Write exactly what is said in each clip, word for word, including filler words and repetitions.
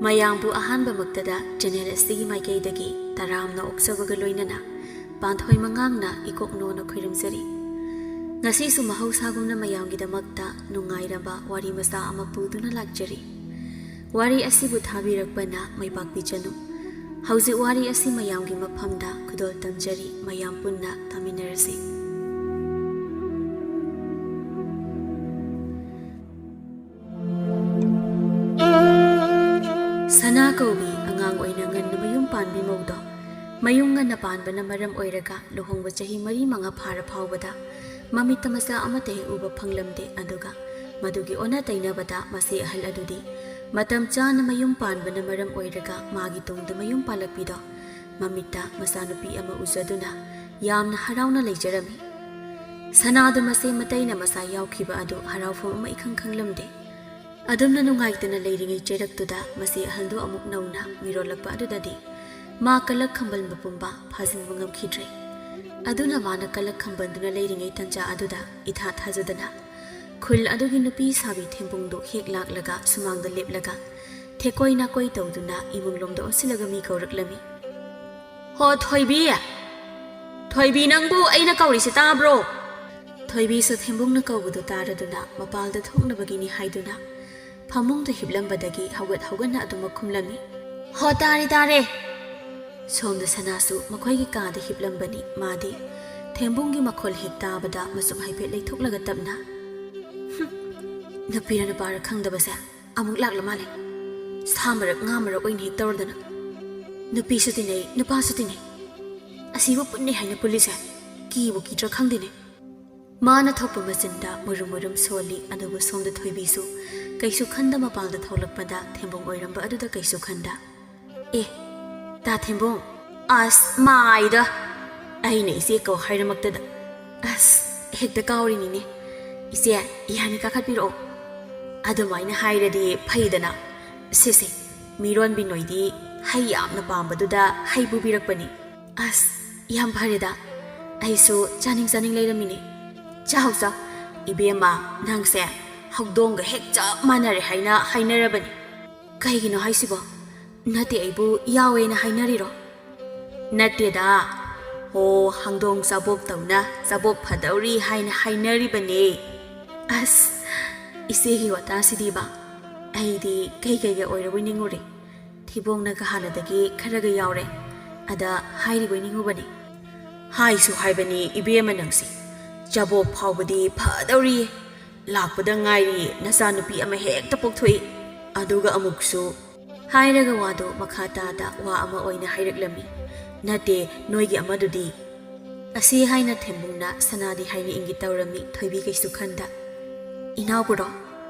ꯃꯌꯥꯝꯕꯨ ꯑꯍꯥꯟꯕꯃꯛꯇꯗ channel ꯑꯁꯤꯒꯤ ꯃꯥꯏꯀꯩꯗꯒꯤ ꯇꯔꯥꯝꯅ ꯑꯣꯛꯆꯕꯒ ꯂꯣꯏꯅꯅ ꯄꯥꯟꯊꯣꯏ ꯃꯉꯥꯡꯅ ꯏꯀꯣꯛꯅꯣꯅ ꯈꯣꯏꯔꯝꯖꯔꯤ꯫ ꯉꯁꯤꯁꯨ ꯃꯍꯧꯁꯥꯒꯨꯝꯅ ꯃꯌꯥꯝꯒꯤꯗꯃꯛꯇ ꯅꯨꯡꯉꯥꯏꯔꯕ ꯋꯥꯔꯤ ꯃꯆꯥ ꯑꯃ ꯄꯨꯗꯨꯅ ꯂꯥꯛꯆꯔꯤ꯫ ꯋꯥꯔꯤ ꯑꯁꯤꯕꯨ ꯊꯥꯕꯤꯔꯛꯄꯅ ꯃꯩꯄꯥꯛꯄꯤ ꯆꯅꯨ꯫ ꯍꯧꯖꯤꯛ ꯋꯥꯔꯤ ꯑꯁꯤ ꯃꯌꯥꯝꯒꯤ ꯃꯐꯝꯗ ꯈꯨꯗꯣꯜ ꯇꯝꯖꯔꯤ, ꯃꯌꯥꯝ ꯄꯨꯟꯅ ꯇꯥꯃꯤꯟꯅꯔꯁꯤ꯫ ꯁꯅꯥ ꯀꯧꯕꯤ ꯑꯉꯥꯡ ꯑꯣꯏꯅ ꯉꯟꯅ ꯃꯌꯨꯝ ꯄꯥꯟꯕꯤ ꯃꯧꯗꯣ ꯃꯌꯨꯝ ꯉꯟꯅ ꯄꯥꯟꯕꯅ ꯃꯔꯝ ꯑꯣꯏꯔꯒ ꯂꯨꯍꯣꯡꯕ ꯆꯍꯤ ꯃꯔꯤ ꯃꯉꯥ ꯐꯥꯔ ꯐꯥꯎꯕꯗ ꯃꯃꯤꯠꯇ ꯃꯆꯥ ꯑꯃꯠꯇ ꯍꯦꯛ ꯎꯕ ꯐꯪꯂꯝꯗꯦ꯫ ꯑꯗꯨꯒ ꯃꯗꯨꯒꯤ ꯑꯣꯟꯅ ꯇꯩꯅꯕꯗ ꯃꯆꯦ ꯑꯍꯜ ꯑꯗꯨꯗꯤ ꯃꯇꯝ ꯆꯥꯅ ꯃꯌꯨꯝ ꯄꯥꯟꯕꯅ ꯃꯔꯝ ꯑꯣꯏꯔꯒ ꯃꯥꯒꯤ ꯇꯨꯡꯗ ꯃꯌꯨꯝ ꯄꯥꯜꯂꯛꯄꯤꯗꯣ ꯃꯃꯤꯠꯇ ꯃꯆꯥꯅꯨꯄꯤ ꯑꯃ ꯎꯖꯗꯨꯅ ꯌꯥꯝꯅ ꯍꯔꯥꯎꯅ ꯂꯩꯖꯔꯝꯃꯤ꯫ ꯁꯅꯥꯗꯨ ꯃꯆꯦ ꯃꯇꯩꯅ ꯃꯆꯥ ꯌꯥꯎꯈꯤꯕ ꯑꯗꯨ ꯍꯔꯥꯎꯐꯝ ꯑꯃ ꯏꯈꯪ ꯈꯪꯂꯝꯗꯦ꯫ ꯑꯗꯨꯝꯅ ꯅꯨꯡꯉꯥꯏꯇꯅ ꯂꯩꯔꯤꯉꯩ ꯆꯩꯔꯛꯇꯨꯗ ꯃꯆꯦ ꯑꯍꯜꯗꯨ ꯑꯃꯨꯛ ꯅꯧꯅ ꯃꯤꯔꯣꯜꯂꯛꯄ ꯑꯗꯨꯗꯗꯤ ꯃꯥ ꯀꯂꯛ ꯈꯝꯕꯟꯕ ꯄꯨꯝꯕ ꯐꯥꯖꯤꯟꯕ ꯉꯝꯈꯤꯗ꯭ꯔꯦ꯫ ꯑꯗꯨꯅ ꯃꯥꯅ ꯀꯂꯛ ꯈꯝꯕꯟꯗꯨꯅ ꯂꯩꯔꯤꯉꯩ ꯇꯟꯖꯥ ꯑꯗꯨꯗ ꯏꯊꯥ ꯊꯥꯖꯗꯅ ꯈꯨꯜ ꯑꯗꯨꯒꯤ ꯅꯨꯄꯤ ꯁꯥꯕꯤ ꯊꯦꯝꯕꯨꯡꯗꯨ ꯍꯦꯛ ꯂꯥꯛꯂꯒ ꯁꯨꯃꯥꯡꯗ ꯂꯦꯞꯂꯒ ꯊꯦꯀꯣꯏ ꯅꯥꯀꯣꯏ ꯇꯧꯗꯨꯅ ꯏꯃꯨꯡꯂꯣꯝꯗ ꯑꯣꯟꯁꯤꯜꯂꯒ ꯃꯤ ꯀꯧꯔꯛꯂꯝꯃꯤ꯫ "ꯍꯣ ꯊꯣꯏꯕꯤ! ꯊꯣꯏꯕꯤ, ꯅꯪꯕꯨ ꯑꯩꯅ ꯀꯧꯔꯤꯁꯦ ꯇꯥꯕ꯭ꯔꯣ?" ꯊꯣꯏꯕꯤꯁꯨ ꯊꯦꯝꯕꯨꯡꯅ ꯀꯧꯕꯗꯨ ꯇꯥꯔꯗꯨꯅ ꯃꯄꯥꯜꯗ ꯊꯣꯛꯅꯕꯒꯤꯅꯤ ꯍꯥꯏꯗꯨꯅ ꯐꯃꯨꯡꯗ ꯍꯤꯞꯂꯝꯕꯗꯒꯤ ꯍꯧꯒꯠ ꯍꯧꯒꯠꯅ ꯑꯗꯨꯃꯛ ꯈꯨꯝꯂꯝꯃꯤ꯫ "ꯍꯣ, ꯇꯥꯔꯦ, ꯇꯥꯔꯦ!" ꯁꯣꯝꯗ ꯁꯅꯥꯁꯨ ꯃꯈꯣꯏꯒꯤ ꯀꯥꯗ ꯍꯤꯞꯂꯝꯕꯅꯤ꯫ ꯃꯥꯗꯤ ꯊꯦꯝꯕꯨꯡꯒꯤ ꯃꯈꯣꯜ ꯍꯦꯛ ꯇꯥꯕꯗ ꯃꯆꯨꯝ ꯍꯥꯏꯐꯦꯠ ꯂꯩꯊꯣꯛꯂꯒ ꯇꯞꯅ, "ꯍꯨꯝ, ꯅꯨꯄꯤꯔ ꯅꯨꯄꯥꯔ ꯈꯪꯗꯕꯁꯦ ꯑꯃꯨꯛ ꯂꯥꯛꯂ ꯃꯥꯜꯂꯦ꯫ ꯁꯥ ꯃꯔꯛ ꯉꯥ ꯃꯔꯛ ꯑꯣꯏꯅ ꯍꯦꯛ ꯇꯧꯔꯗꯅ꯫ ꯅꯨꯄꯤꯁꯨ ꯇꯤꯟꯅꯩ, ꯅꯨꯄꯥꯁꯨ ꯇꯤꯟꯅꯩ꯫ ꯑꯁꯤꯕꯨ ꯄꯨꯟꯅꯩ ꯍꯥꯏꯅ ꯄꯨꯜꯂꯤꯁꯦ ꯀꯤꯕꯨ ꯀꯤꯗ꯭ꯔꯥ ꯈꯪꯗꯦꯅꯦ꯫" ꯃꯥꯅ ꯊꯣꯛꯄ ꯃꯆꯤꯟꯗ ꯃꯨꯔꯨꯝ ꯃꯨꯔꯨꯝ ꯁꯣꯜꯂꯤ꯫ ꯑꯗꯨꯕꯨ ꯁꯣꯝꯗ ꯊꯣꯏꯕꯤꯁꯨ ꯀꯩꯁꯨ ꯈꯟꯗ ꯃꯄꯥꯜꯗ ꯊꯣꯛꯂꯛꯄꯗ ꯊꯦꯝꯕꯨꯡ ꯑꯣꯏꯔꯝꯕ ꯑꯗꯨꯗ ꯀꯩꯁꯨ ꯈꯟꯗ, "ꯑꯦ, ꯇꯥ ꯊꯦꯝꯕꯨꯡ, ꯑꯁ, ꯃꯥꯏꯗ! ꯑꯩꯅ ꯏꯆꯦ ꯀꯧ ꯍꯥꯏꯔꯃꯛꯇꯗ꯫ ꯑꯁ, ꯍꯦꯛꯇ ꯀꯥꯎꯔꯤꯅꯤꯅꯦ꯫ ꯏꯆꯦ, ꯏꯌꯥꯅꯤ ꯀꯥꯈꯠꯄꯤꯔꯛꯑꯣ꯫ ꯑꯗꯨꯃꯥꯏꯅ ꯍꯥꯏꯔꯗꯤ ꯐꯩꯗꯅ꯫ ꯁꯦ, ꯁꯦ, ꯃꯤꯔꯣꯟꯕꯤ ꯅꯣꯏꯗꯤ ꯍꯩ ꯌꯥꯝꯅ ꯄꯥꯝꯕꯗꯨꯗ ꯍꯩ ꯄꯨꯕꯤꯔꯛꯄꯅꯤ꯫ ꯑꯁ, ꯌꯥꯝ ꯐꯔꯦꯗ꯫ ꯑꯩꯁꯨ ꯆꯥꯅꯤꯡ ꯆꯥꯅꯤꯡ ꯂꯩꯔꯝꯃꯤꯅꯦ꯫ ꯆꯥꯎ, ꯆꯥꯎ꯫ ꯏꯕꯦꯝꯃ, ꯅꯪꯁꯦ ꯍꯧꯗꯣꯡꯒ ꯍꯦꯛ ꯆꯞ ꯃꯥꯟꯅꯔꯦ ꯍꯥꯏꯅ ꯍꯥꯏꯅꯔꯕꯅꯤ꯫" "ꯀꯩꯒꯤꯅꯣ ꯍꯥꯏꯁꯤꯕꯣ? ꯅꯠꯇꯦ, ꯑꯩꯕꯨ ꯌꯥꯎꯋꯦꯅ ꯍꯥꯏꯅꯔꯤꯔꯣ?" "ꯅꯠꯇꯦꯗ, ꯍꯣ, ꯍꯪꯗꯣꯡ ꯆꯥꯕꯣꯛ ꯇꯧꯅ ꯆꯥꯕꯣꯛ ꯐꯗꯧꯔꯤ ꯍꯥꯏꯅ ꯍꯥꯏꯅꯔꯤꯕꯅꯦ꯫" ꯑꯁ, ꯏꯆꯦꯒꯤ ꯋꯥꯇꯥꯁꯤꯗꯤꯕ꯫ ꯑꯩꯗꯤ ꯀꯩ ꯀꯩꯒ ꯑꯣꯏꯔꯕꯣꯏ ꯅꯤꯡꯉꯨꯔꯦ꯫ ꯊꯤꯕꯣꯡꯅꯒ ꯍꯥꯟꯅꯗꯒꯤ ꯈꯔꯒ ꯌꯥꯎꯔꯦ꯫ ꯑꯗ ꯍꯥꯏꯔꯤꯕꯣꯏ ꯅꯤꯡꯉꯨꯕꯅꯦ꯫ "ꯍꯥꯏꯁꯨ ꯍꯥꯏꯕꯅꯤ ꯏꯕꯦꯝꯃ ꯅꯪꯁꯦ꯫ ꯆꯥꯕꯣꯛ ꯐꯥꯎꯕꯗꯤ ꯐꯗꯧꯔꯤꯌꯦ꯫ ꯂꯥꯛꯄꯗ ꯉꯥꯏꯔꯤ ꯅꯆꯥꯅꯨꯄꯤ ꯑꯃ ꯍꯦꯛꯇ ꯄꯣꯛꯊꯣꯛꯏ꯫ ꯑꯗꯨꯒ ꯑꯃꯨꯛꯁꯨ" ꯍꯥꯏꯔꯒ ꯋꯥꯗꯨ ꯃꯈꯥ ꯇꯥꯗ ꯋꯥ ꯑꯃ ꯑꯣꯏꯅ ꯍꯥꯏꯔꯛꯂꯝꯃꯤ꯫ "ꯅꯠꯇꯦ, ꯅꯣꯏꯒꯤ ꯑꯃꯗꯨꯗꯤ?" ꯑꯁꯤ ꯍꯥꯏꯅ ꯊꯦꯝꯕꯨꯡꯅ ꯁꯅꯥꯗꯤ ꯍꯥꯏꯅ ꯏꯪꯒꯤꯠ ꯇꯧꯔꯝꯃꯤ꯫ ꯊꯣꯏꯕꯤ ꯀꯩꯁꯨ ꯈꯟꯗ, "ꯏꯅꯥꯎꯕꯨꯔꯣ?"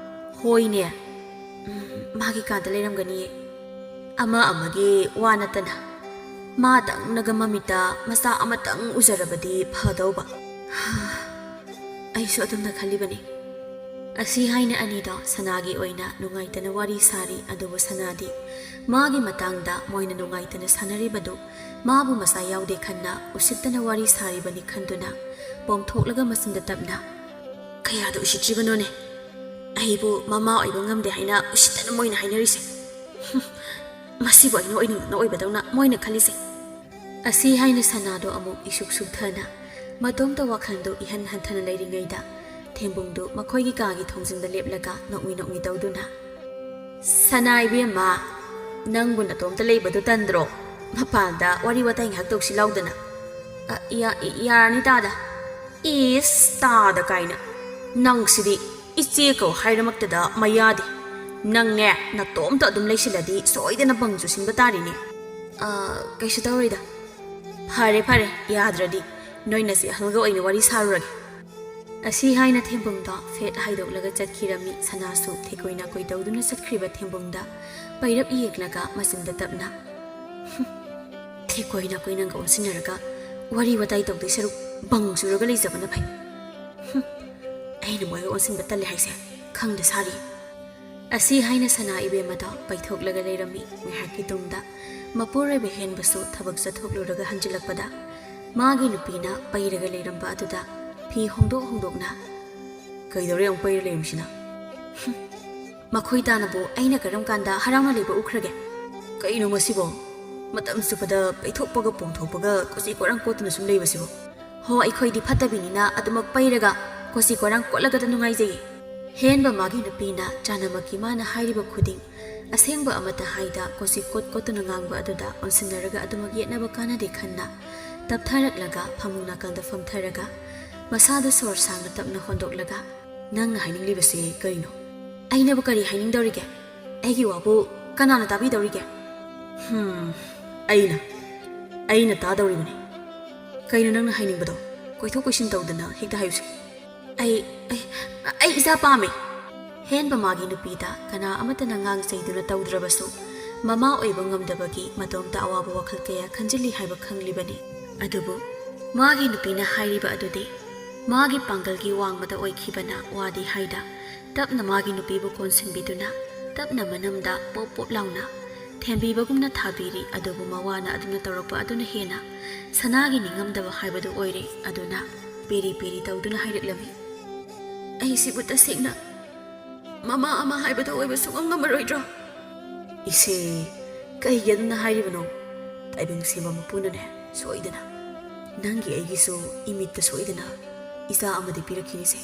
"ꯍꯣꯏꯅꯦ꯫ ꯎꯝ, ꯃꯥꯒꯤ ꯀꯥꯗ ꯂꯩꯔꯝꯒꯅꯤꯌꯦ꯫ ꯑꯃ ꯑꯃꯒꯤ ꯋꯥ ꯅꯠꯇꯅ ꯃꯥꯗꯪꯅꯒ ꯃꯃꯤꯠꯇ ꯃꯆꯥ ꯑꯃꯇꯪ ꯎꯖꯔꯕꯗꯤ ꯐꯗꯧꯕ꯫" "ꯑꯩꯁꯨ ꯑꯗꯨꯝꯅ ꯈꯜꯂꯤꯕꯅꯤ꯫" ꯑꯁꯤ ꯍꯥꯏꯅ ꯑꯅꯤꯗꯣ ꯁꯅꯥꯒꯤ ꯑꯣꯏꯅ ꯅꯨꯡꯉꯥꯏꯇꯅ ꯋꯥꯔꯤ ꯁꯥꯔꯤ꯫ ꯑꯗꯨꯕꯨ ꯁꯅꯥꯗꯤ ꯃꯥꯒꯤ ꯃꯇꯥꯡꯗ ꯃꯣꯏꯅ ꯅꯨꯡꯉꯥꯏꯇꯅ ꯁꯥꯟꯅꯔꯤꯕꯗꯨ ꯃꯥꯕꯨ ꯃꯆꯥ ꯌꯥꯎꯗꯦ ꯈꯟꯅ ꯎꯁꯤꯠꯇꯅ ꯋꯥꯔꯤ ꯁꯥꯔꯤꯕꯅꯤ ꯈꯟꯗꯨꯅ ꯄꯣꯝꯊꯣꯛꯂꯒ ꯃꯆꯤꯟꯗ ꯇꯞꯅ, "ꯀꯌꯥꯗ ꯎꯁꯤꯠꯇ꯭ꯔꯤꯕꯅꯣꯅꯦ? ꯑꯩꯕꯨ ꯃꯃꯥ ꯑꯣꯏꯕ ꯉꯝꯗꯦ ꯍꯥꯏꯅ ꯎꯁꯤꯠꯇꯅ ꯃꯣꯏꯅ ꯍꯥꯏꯅꯔꯤꯁꯦ꯫ ꯍꯨꯝ, ꯃꯁꯤꯕꯨ ꯑꯩꯅ ꯑꯣꯏꯅꯤꯡꯗꯅ ꯑꯣꯏꯕꯗꯧꯅ ꯃꯣꯏꯅ ꯈꯜꯂꯤꯁꯦ꯫" ꯑꯁꯤ ꯍꯥꯏꯅ ꯁꯅꯥꯗꯣ ꯑꯃꯨꯛ ꯏꯁꯨꯛ ꯁꯨꯛꯊꯅ ꯃꯇꯣꯝꯇ ꯋꯥꯈꯜꯗꯨ ꯏꯍꯟ ꯍꯟꯊꯅ ꯂꯩꯔꯤꯉꯩꯗ ꯊꯦꯝꯕꯨꯡꯗꯨ ꯃꯈꯣꯏꯒꯤ ꯀꯥꯒꯤ ꯊꯣꯡꯖꯤꯟꯗ ꯂꯦꯞꯂꯒ ꯅꯣꯛꯃꯤ ꯅꯣꯛꯃꯤ ꯇꯧꯗꯨꯅ, "ꯁꯅꯥ ꯏꯕꯦꯝꯃ, ꯅꯪꯕꯨ ꯅꯇꯣꯝꯇ ꯂꯩꯕꯗꯨ ꯇꯟꯗ꯭ꯔꯣ? ꯃꯄꯥꯟꯗ ꯋꯥꯔꯤ ꯋꯥꯇꯥꯏ ꯉꯥꯏꯍꯥꯛ ꯇꯧꯁꯤ ꯂꯥꯎꯗꯅ꯫" "ꯑ, ꯌꯥ-, ꯌꯥꯔꯅꯤ ꯇꯥꯗ꯫" "ꯏꯁ, ꯇꯥꯗ ꯀꯥꯏꯅ꯫ ꯅꯪꯁꯤꯗꯤ ꯏꯆꯦ ꯀꯧ ꯍꯥꯏꯔꯃꯛꯇꯗ ꯃꯌꯥꯗꯤ꯫ ꯅꯪꯅꯦ, ꯅꯇꯣꯝꯇ ꯑꯗꯨꯝ ꯂꯩꯁꯤꯜꯂꯗꯤ ꯁꯣꯏꯗꯅ ꯕꯪ ꯆꯨꯁꯤꯟꯕ ꯇꯥꯔꯤꯅꯦ꯫" "ꯑ, ꯀꯩꯁꯨ ꯇꯧꯔꯣꯏꯗ꯫" "ꯐꯔꯦ, ꯐꯔꯦ, ꯌꯥꯗ꯭ꯔꯗꯤ ꯅꯣꯏ ꯅꯆꯦ ꯑꯍꯜꯒ ꯑꯣꯏꯅ ꯋꯥꯔꯤ ꯁꯥꯔꯨꯔꯒꯦ꯫" ꯑꯁꯤ ꯍꯥꯏꯅ ꯊꯦꯝꯕꯨꯡꯗꯣ ꯐꯦꯠ ꯍꯥꯏꯗꯣꯛꯂꯒ ꯆꯠꯈꯤꯔꯝꯃꯤ꯫ ꯁꯅꯥꯁꯨ ꯊꯦꯀꯣꯏ ꯅꯥꯀꯣꯏ ꯇꯧꯗꯨꯅ ꯆꯠꯈ꯭ꯔꯤꯕ ꯊꯦꯝꯕꯨꯡꯗ ꯄꯩꯔꯞ ꯌꯦꯡꯂꯒ ꯃꯆꯤꯟꯗ ꯇꯞꯅ, "ꯍꯨꯝ, ꯊꯦꯀꯣꯏ ꯅꯥꯀꯣꯏ ꯅꯪꯒ ꯑꯣꯟꯁꯤꯟꯅꯔꯒ ꯋꯥꯔꯤ ꯋꯥꯇꯥꯏ ꯇꯧꯗꯣꯏ ꯁꯔꯨꯛ ꯕꯪ ꯆꯨꯔꯒ ꯂꯩꯖꯕꯅ ꯐꯩ꯫ ꯍꯨꯝ, ꯑꯩꯅ ꯃꯣꯏꯒ ꯑꯣꯟꯁꯤꯟꯕ ꯇꯜꯂꯦ ꯍꯥꯏꯁꯦ ꯈꯪꯗ ꯁꯥꯔꯤ꯫" ꯑꯁꯤ ꯍꯥꯏꯅ ꯁꯅꯥ ꯏꯕꯦꯝꯃꯗꯣ ꯄꯩꯊꯣꯛꯂꯒ ꯂꯩꯔꯝꯃꯤ꯫ ꯉꯥꯏꯍꯥꯛꯀꯤ ꯇꯨꯡꯗ ꯃꯄꯨꯔꯣꯏꯕ ꯍꯦꯟꯕꯁꯨ ꯊꯕꯛ ꯆꯠꯊꯣꯛꯂꯨꯔꯒ ꯍꯟꯖꯤꯜꯂꯛꯄꯗ ꯃꯥꯒꯤ ꯅꯨꯄꯤꯅ ꯄꯩꯔꯒ ꯂꯩꯔꯝꯕ ꯑꯗꯨꯗ ꯐꯤ ꯍꯣꯡꯗꯣꯛ ꯍꯣꯡꯗꯣꯛꯅ, "ꯀꯩꯗꯧꯔꯦ ꯑꯃꯨꯛ ꯄꯩꯔ ꯂꯩꯔꯝꯃꯤꯁꯤꯅ?" "ꯍꯨꯝ, ꯃꯈꯣꯏ ꯇꯥꯅꯕꯨ ꯑꯩꯅ ꯀꯔꯝ ꯀꯥꯟꯗ ꯍꯔꯥꯎꯅ ꯂꯩꯕ ꯎꯈ꯭ꯔꯒꯦ? ꯀꯩꯅꯣ ꯃꯁꯤꯕꯣ? ꯃꯇꯝ ꯆꯨꯞꯄꯗ ꯄꯩꯊꯣꯛꯄꯒ ꯄꯣꯝꯊꯣꯛꯄꯒ ꯀꯣꯆꯤ ꯀꯣꯔꯥꯡ ꯀꯣꯠꯇꯨꯅ ꯁꯨꯝ ꯂꯩꯕꯁꯤꯕꯣ? ꯍꯣ, ꯑꯩꯈꯣꯏꯗꯤ ꯐꯠꯇꯕꯤꯅꯤꯅ ꯑꯗꯨꯃꯛ ꯄꯩꯔꯒ ꯀꯣꯆꯤ ꯀꯣꯔꯥꯡ ꯀꯣꯠꯂꯒꯗ ꯅꯨꯡꯉꯥꯏꯖꯩꯌꯦ꯫ ꯍꯦꯟꯕ ꯃꯥꯒꯤ ꯅꯨꯄꯤꯅ ꯆꯥꯅꯃꯛꯀꯤ ꯃꯥꯅ ꯍꯥꯏꯔꯤꯕ ꯈꯨꯗꯤꯡ ꯑꯁꯦꯡꯕ ꯑꯃꯠꯇ ꯍꯥꯏꯗ ꯀꯣꯆꯤ ꯀꯣꯠ ꯀꯣꯠꯇꯨꯅ ꯉꯥꯡꯕ ꯑꯗꯨꯗ ꯑꯣꯟꯁꯤꯟꯅꯔꯒ ꯑꯗꯨꯃꯛ ꯌꯦꯠꯅꯕ ꯀꯥꯟꯅꯗꯦ ꯈꯟꯅ ꯇꯞꯊꯔꯛꯂꯒ ꯐꯃꯨꯡ ꯅꯥꯀꯜꯗ ꯐꯝꯊꯔꯒ ꯃꯁꯥꯗ ꯁꯣꯔ ꯁꯥꯡꯅ ꯇꯞꯅ ꯍꯣꯟꯗꯣꯛꯂꯒ, "ꯅꯪꯅ ꯍꯥꯏꯅꯤꯡꯂꯤꯕꯁꯤ ꯀꯔꯤꯅꯣ?" "ꯑꯩꯅꯕꯨ ꯀꯔꯤ ꯍꯥꯏꯅꯤꯡꯗꯧꯔꯤꯒꯦ? ꯑꯩꯒꯤ ꯋꯥꯕꯨ ꯀꯅꯥꯅ ꯇꯥꯕꯤꯗꯧꯔꯤꯒꯦ?" "ꯍꯝ, ꯑꯩꯅ, ꯑꯩꯅ ꯇꯥꯗꯧꯔꯤꯕꯅꯤ꯫ ꯀꯩꯅꯣ ꯅꯪꯅ ꯍꯥꯏꯅꯤꯡꯕꯗꯣ? ꯀꯣꯏꯊꯣꯛ ꯀꯣꯏꯁꯤꯟ ꯇꯧꯗꯅ ꯍꯦꯛꯇ ꯍꯥꯏꯌꯨꯁꯦ꯫" "ꯑꯩ, ꯑꯩ, ꯑꯩ ꯏꯆꯥ ꯄꯥꯝꯃꯤ꯫" ꯍꯦꯟꯕ ꯃꯥꯒꯤ ꯅꯨꯄꯤꯗ ꯀꯅꯥ ꯑꯃꯠꯇꯅ ꯉꯥꯡ ꯆꯩꯗꯨꯅ ꯇꯧꯗ꯭ꯔꯕꯁꯨ, ꯃꯃꯥ ꯑꯣꯏꯕ ꯉꯝꯗꯕꯒꯤ ꯃꯇꯣꯝꯇ ꯑꯋꯥꯕ ꯋꯥꯈꯜ ꯀꯌꯥ ꯈꯟꯖꯤꯜꯂꯤ ꯍꯥꯏꯕ ꯈꯪꯂꯤꯕꯅꯤ꯫ ꯑꯗꯨꯕꯨ ꯃꯥꯒꯤ ꯅꯨꯄꯤꯅ ꯍꯥꯏꯔꯤꯕ ꯑꯗꯨꯗꯤ ꯃꯥꯒꯤ ꯄꯥꯡꯒꯜꯒꯤ ꯋꯥꯡꯃꯗ ꯑꯣꯏꯈꯤꯕꯅ ꯋꯥꯗꯤ ꯍꯥꯏꯗ, ꯇꯞꯅ ꯃꯥꯒꯤ ꯅꯨꯄꯤꯕꯨ ꯀꯣꯟꯁꯤꯟꯕꯤꯗꯨꯅ ꯇꯞꯅ ꯃꯅꯝꯗ ꯄꯣꯞ ꯄꯣꯞ ꯂꯥꯎꯅ ꯊꯦꯝꯕꯤꯕꯒꯨꯝꯅ ꯊꯥꯕꯤꯔꯤ꯫ ꯑꯗꯨꯕꯨ ꯃꯋꯥꯅ ꯑꯗꯨꯅ ꯇꯧꯔꯛꯄ ꯑꯗꯨꯅ ꯍꯦꯟꯅ ꯁꯅꯥꯒꯤ ꯅꯤꯡꯉꯝꯗꯕ ꯍꯥꯏꯕꯗꯨ ꯑꯣꯏꯔꯦ꯫ ꯑꯗꯨꯅ ꯄꯦꯔꯤ ꯄꯦꯔꯤ ꯇꯧꯗꯨꯅ ꯍꯥꯏꯔꯛꯂꯝꯃꯤ, "ꯑꯩꯁꯤꯕꯨ ꯇꯁꯦꯡꯅ ꯃꯃꯥ ꯑꯃ ꯍꯥꯏꯕꯗꯣ ꯑꯣꯏꯕ ꯁꯨꯡꯉꯝ ꯉꯝꯃꯔꯣꯏꯗ꯭ꯔꯣ?" "ꯏꯁꯦ, ꯀꯩꯒꯤ ꯑꯗꯨꯝꯅ ꯍꯥꯏꯔꯤꯕꯅꯣ? ꯇꯥꯏꯕꯪ ꯁꯦꯝꯕ ꯃꯄꯨꯅꯅꯦ, ꯁꯣꯏꯗꯅ ꯅꯪꯒꯤ ꯑꯩꯒꯤꯁꯨ ꯏꯃꯤꯠꯇ ꯁꯣꯏꯗꯅ ꯏꯆꯥ ꯑꯃꯗꯤ ꯄꯤꯔꯛꯈꯤꯅꯤꯁꯦ꯫"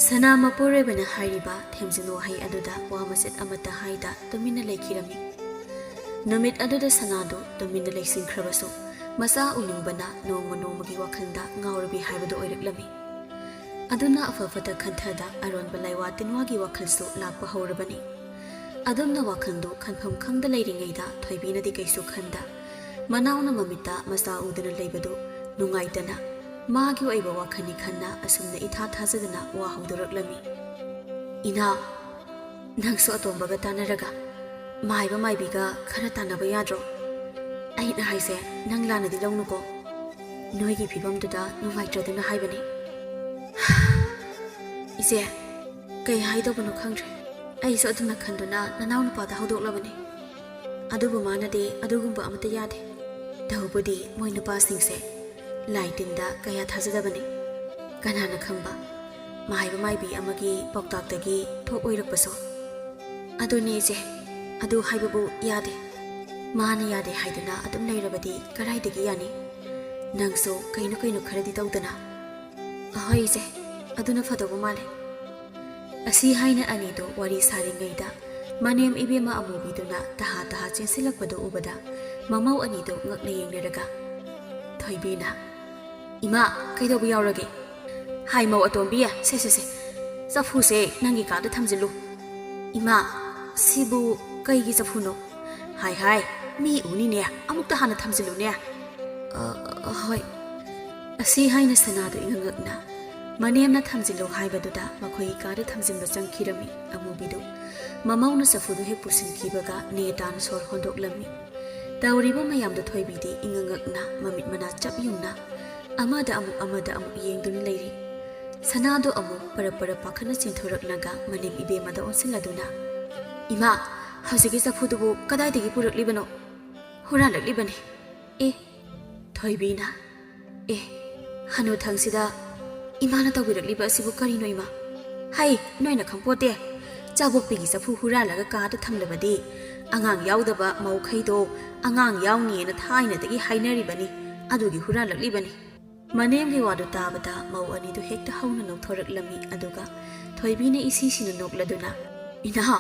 ꯁꯅꯥ ꯃꯄꯨꯔꯣꯏꯕꯅ ꯍꯥꯏꯔꯤꯕ ꯊꯦꯝꯖꯤꯟ ꯋꯥꯍꯩ ꯑꯗꯨꯗ ꯋꯥ ꯃꯆꯦꯠ ꯑꯃꯠꯇ ꯍꯥꯏꯗ ꯇꯨꯃꯤꯟꯅ ꯂꯩꯈꯤꯔꯝꯃꯤ꯫ ꯅꯨꯃꯤꯠ ꯑꯗꯨꯗ ꯁꯅꯥꯗꯨ ꯇꯨꯃꯤꯟꯅ ꯂꯩꯁꯤꯟꯈ꯭ꯔꯕꯁꯨ, ꯃꯆꯥ ꯎꯅꯤꯡꯕꯅ ꯅꯣꯡꯃ ꯅꯣꯡꯃꯒꯤ ꯋꯥꯈꯜꯗ ꯉꯥꯎꯔꯕꯤ ꯍꯥꯏꯕꯗꯨ ꯑꯣꯏꯔꯛꯂꯝꯃꯤ꯫ ꯑꯗꯨꯅ ꯑꯐ ꯐꯠꯇ ꯈꯟꯊꯗ ꯑꯔꯣꯟꯕ ꯂꯥꯏꯋꯥ ꯇꯤꯟꯋꯥꯒꯤ ꯋꯥꯈꯜꯁꯨ ꯂꯥꯛꯄ ꯍꯧꯔꯕꯅꯤ꯫ ꯑꯗꯨꯝꯅ ꯋꯥꯈꯜꯗꯨ ꯈꯟꯐꯝ ꯈꯪꯗ ꯂꯩꯔꯤꯉꯩꯗ ꯊꯣꯏꯕꯤꯅꯗꯤ ꯀꯩꯁꯨ ꯈꯟꯗ, ꯃꯅꯥꯎꯅ ꯃꯃꯤꯠꯇ ꯃꯆꯥ ꯎꯗꯅ ꯂꯩꯕꯗꯨ ꯅꯨꯡꯉꯥꯏꯇꯅ, ꯃꯥꯒꯤ ꯑꯣꯏꯕ ꯋꯥꯈꯜꯅꯤ ꯈꯟꯅ ꯑꯁꯨꯝꯅ ꯏꯊꯥ ꯊꯥꯖꯗꯅ ꯋꯥ ꯍꯧꯗꯣꯔꯛꯂꯝꯃꯤ꯫ "ꯏꯅꯥꯎ, ꯅꯪꯁꯨ ꯑꯇꯣꯝꯕꯒ ꯇꯥꯟꯅꯔꯒ ꯃꯥꯏꯕ ꯃꯥꯏꯕꯤꯒ ꯈꯔ ꯇꯥꯟꯅꯕ ꯌꯥꯗ꯭ꯔꯣ? ꯑꯩꯅ ꯍꯥꯏꯁꯦ ꯅꯪ ꯂꯥꯟꯅꯗꯤ ꯂꯧꯅꯨꯀꯣ꯫ ꯅꯣꯏꯒꯤ ꯐꯤꯕꯝꯗꯨꯗ ꯅꯨꯡꯉꯥꯏꯇ꯭ꯔꯗꯨꯅ ꯍꯥꯏꯕꯅꯤ꯫" "ꯏꯆꯦ, ꯀꯩ ꯍꯥꯏꯗꯧꯕꯅꯣ ꯈꯪꯗ꯭ꯔꯦ꯫ ꯑꯩꯁꯨ ꯑꯗꯨꯝꯅ ꯈꯟꯗꯨꯅ ꯅꯅꯥꯎ ꯅꯨꯄꯥꯗ ꯍꯧꯗꯣꯛꯂꯕꯅꯤ꯫ ꯑꯗꯨꯕꯨ ꯃꯥꯅꯗꯤ ꯑꯗꯨꯒꯨꯝꯕ ꯑꯃꯠꯇ ꯌꯥꯗꯦ꯫ ꯇꯧꯕꯗꯤ ꯃꯣꯏ ꯅꯨꯄꯥꯁꯤꯡꯁꯦ ꯂꯥꯏ ꯇꯤꯟꯗ ꯀꯌꯥ ꯊꯥꯖꯗꯕꯅꯤ꯫ ꯀꯅꯥꯅ ꯈꯪꯕ, ꯃꯍꯩꯕ ꯃꯥꯏꯕꯤ ꯑꯃꯒꯤ ꯄꯥꯎꯇꯥꯛꯇꯒꯤ ꯊꯣꯛ ꯑꯣꯏꯔꯛꯄꯁꯨ꯫ ꯑꯗꯨꯅꯦ ꯏꯆꯦ, ꯑꯗꯨ ꯍꯥꯏꯕꯕꯨ ꯌꯥꯗꯦ꯫ ꯃꯥꯅ ꯌꯥꯗꯦ ꯍꯥꯏꯗꯨꯅ ꯑꯗꯨꯝ ꯂꯩꯔꯕꯗꯤ ꯀꯗꯥꯏꯗꯒꯤ ꯌꯥꯅꯤ? ꯅꯪꯁꯨ ꯀꯩꯅꯣ ꯀꯩꯅꯣ ꯈꯔꯗꯤ ꯇꯧꯗꯅ꯫ ꯑꯍꯣꯏ ꯏꯆꯦ, ꯑꯗꯨꯅ ꯐꯗꯧꯕ ꯃꯥꯜꯂꯦ꯫ ꯑꯁꯤ ꯍꯥꯏꯅ ꯑꯅꯤꯗꯣ ꯋꯥꯔꯤ ꯁꯥꯔꯤꯉꯩꯗ ꯃꯅꯦꯝ ꯏꯕꯦꯝꯃ ꯑꯃꯨꯕꯤꯗꯨꯅ ꯇꯍꯥ ꯇꯍꯥ ꯆꯦꯟꯁꯤꯜꯂꯛꯄꯗꯨ ꯎꯕꯗ ꯃꯃꯧ ꯑꯅꯤꯗꯨ ꯉꯛꯅ ꯌꯦꯡꯅꯔꯒ ꯊꯣꯏꯕꯤꯅ, "ꯏꯃꯥ, ꯀꯩꯗꯧꯕ ꯌꯥꯎꯔꯒꯦ?" "ꯍꯥꯏ ꯃꯧ ꯑꯇꯣꯝꯕꯤ, ꯁꯦ, ꯁꯦ, ꯁꯦ, ꯆꯐꯨꯁꯦ ꯅꯪꯒꯤ ꯀꯥꯗ ꯊꯝꯖꯤꯜꯂꯨ꯫" "ꯏꯃꯥ, ꯁꯤꯕꯨ ꯀꯩꯒꯤ ꯆꯐꯨꯅꯣ?" "ꯍꯥꯏ, ꯍꯥꯏ, ꯃꯤ ꯎꯅꯤꯅꯦ, ꯑꯃꯨꯛꯇ ꯍꯥꯟꯅ ꯊꯝꯖꯤꯜꯂꯨꯅꯦ꯫" "ꯑ, ꯑ, ꯍꯣꯏ꯫" ꯑꯁꯤ ꯍꯥꯏꯅ ꯁꯅꯥꯗꯨ ꯏꯉꯛ ꯉꯛꯅ ꯃꯅꯦꯝꯅ ꯊꯝꯖꯤꯜꯂꯨ ꯍꯥꯏꯕꯗꯨꯗ ꯃꯈꯣꯏꯒꯤ ꯀꯥꯗ ꯊꯝꯖꯤꯟꯕ ꯆꯪꯈꯤꯔꯝꯃꯤ ꯑꯃꯨꯕꯤꯗꯨ꯫ ꯃꯃꯧꯅ ꯆꯐꯨꯗꯨ ꯍꯦꯛ ꯄꯨꯁꯤꯟꯈꯤꯕꯒ ꯅꯦꯇꯥꯅ ꯁꯣꯔ ꯍꯣꯟꯗꯣꯛꯂꯝꯃꯤ꯫ ꯇꯧꯔꯤꯕ ꯃꯌꯥꯝꯗꯨ ꯊꯣꯏꯕꯤꯗꯤ ꯏꯉꯛ ꯉꯛꯅ ꯃꯃꯤꯠ ꯃꯅꯥ ꯆꯞ ꯌꯨꯡꯅ ꯑꯃꯗ ꯑꯃꯨꯛ ꯑꯃꯗ ꯑꯃꯨꯛ ꯌꯦꯡꯗꯨꯅ ꯂꯩꯔꯤ꯫ ꯁꯅꯥꯗꯣ ꯑꯃꯨꯛ ꯄꯔꯞ ꯄꯔꯞ ꯄꯥꯈꯠꯅ ꯆꯦꯟꯊꯣꯔꯛꯂꯒ ꯃꯅꯦꯝ ꯏꯕꯦꯝꯃꯗ ꯑꯣꯟꯁꯤꯜꯂꯗꯨꯅ, "ꯏꯃꯥ, ꯍꯧꯖꯤꯛꯀꯤ ꯆꯐꯨꯗꯨꯕꯨ ꯀꯗꯥꯏꯗꯒꯤ ꯄꯨꯔꯛꯂꯤꯕꯅꯣ?" "ꯍꯨꯔꯥꯜꯂꯛꯂꯤꯕꯅꯤ꯫" "ꯑꯦ?" ꯊꯣꯏꯕꯤꯅ, "ꯑꯦ, ꯍꯅꯨꯊꯪꯁꯤꯗ ꯏꯃꯥꯅ ꯇꯧꯕꯤꯔꯛꯂꯤꯕ ꯑꯁꯤꯕꯨ ꯀꯔꯤꯅꯣ ꯏꯃꯥ? ꯍꯩ, ꯅꯣꯏꯅ ꯈꯪꯄꯣꯠꯇꯦ꯫ ꯆꯥꯕꯣꯛꯄꯤꯒꯤ ꯆꯐꯨ ꯍꯨꯔꯥꯜꯂꯒ ꯀꯥꯗ ꯊꯝꯂꯕꯗꯤ ꯑꯉꯥꯡ ꯌꯥꯎꯗꯕ ꯃꯧꯈꯩꯗꯣ ꯑꯉꯥꯡ ꯌꯥꯎꯅꯤꯅ ꯊꯥꯏꯅꯗꯒꯤ ꯍꯥꯏꯅꯔꯤꯕꯅꯤ꯫ ꯑꯗꯨꯒꯤ ꯍꯨꯔꯥꯜꯂꯛꯂꯤꯕꯅꯤ꯫" ꯃꯅꯦꯝꯒꯤ ꯋꯥꯗꯨ ꯇꯥꯕꯗ ꯃꯧ ꯑꯅꯤꯗꯨ ꯍꯦꯛꯇ ꯍꯧꯅ ꯅꯣꯛꯊꯣꯔꯛꯂꯝꯃꯤ꯫ ꯑꯗꯨꯒ ꯊꯣꯏꯕꯤꯅ ꯏꯁꯤ ꯁꯤꯅ ꯅꯣꯛꯂꯗꯨꯅ, "ꯏꯅꯥꯎ,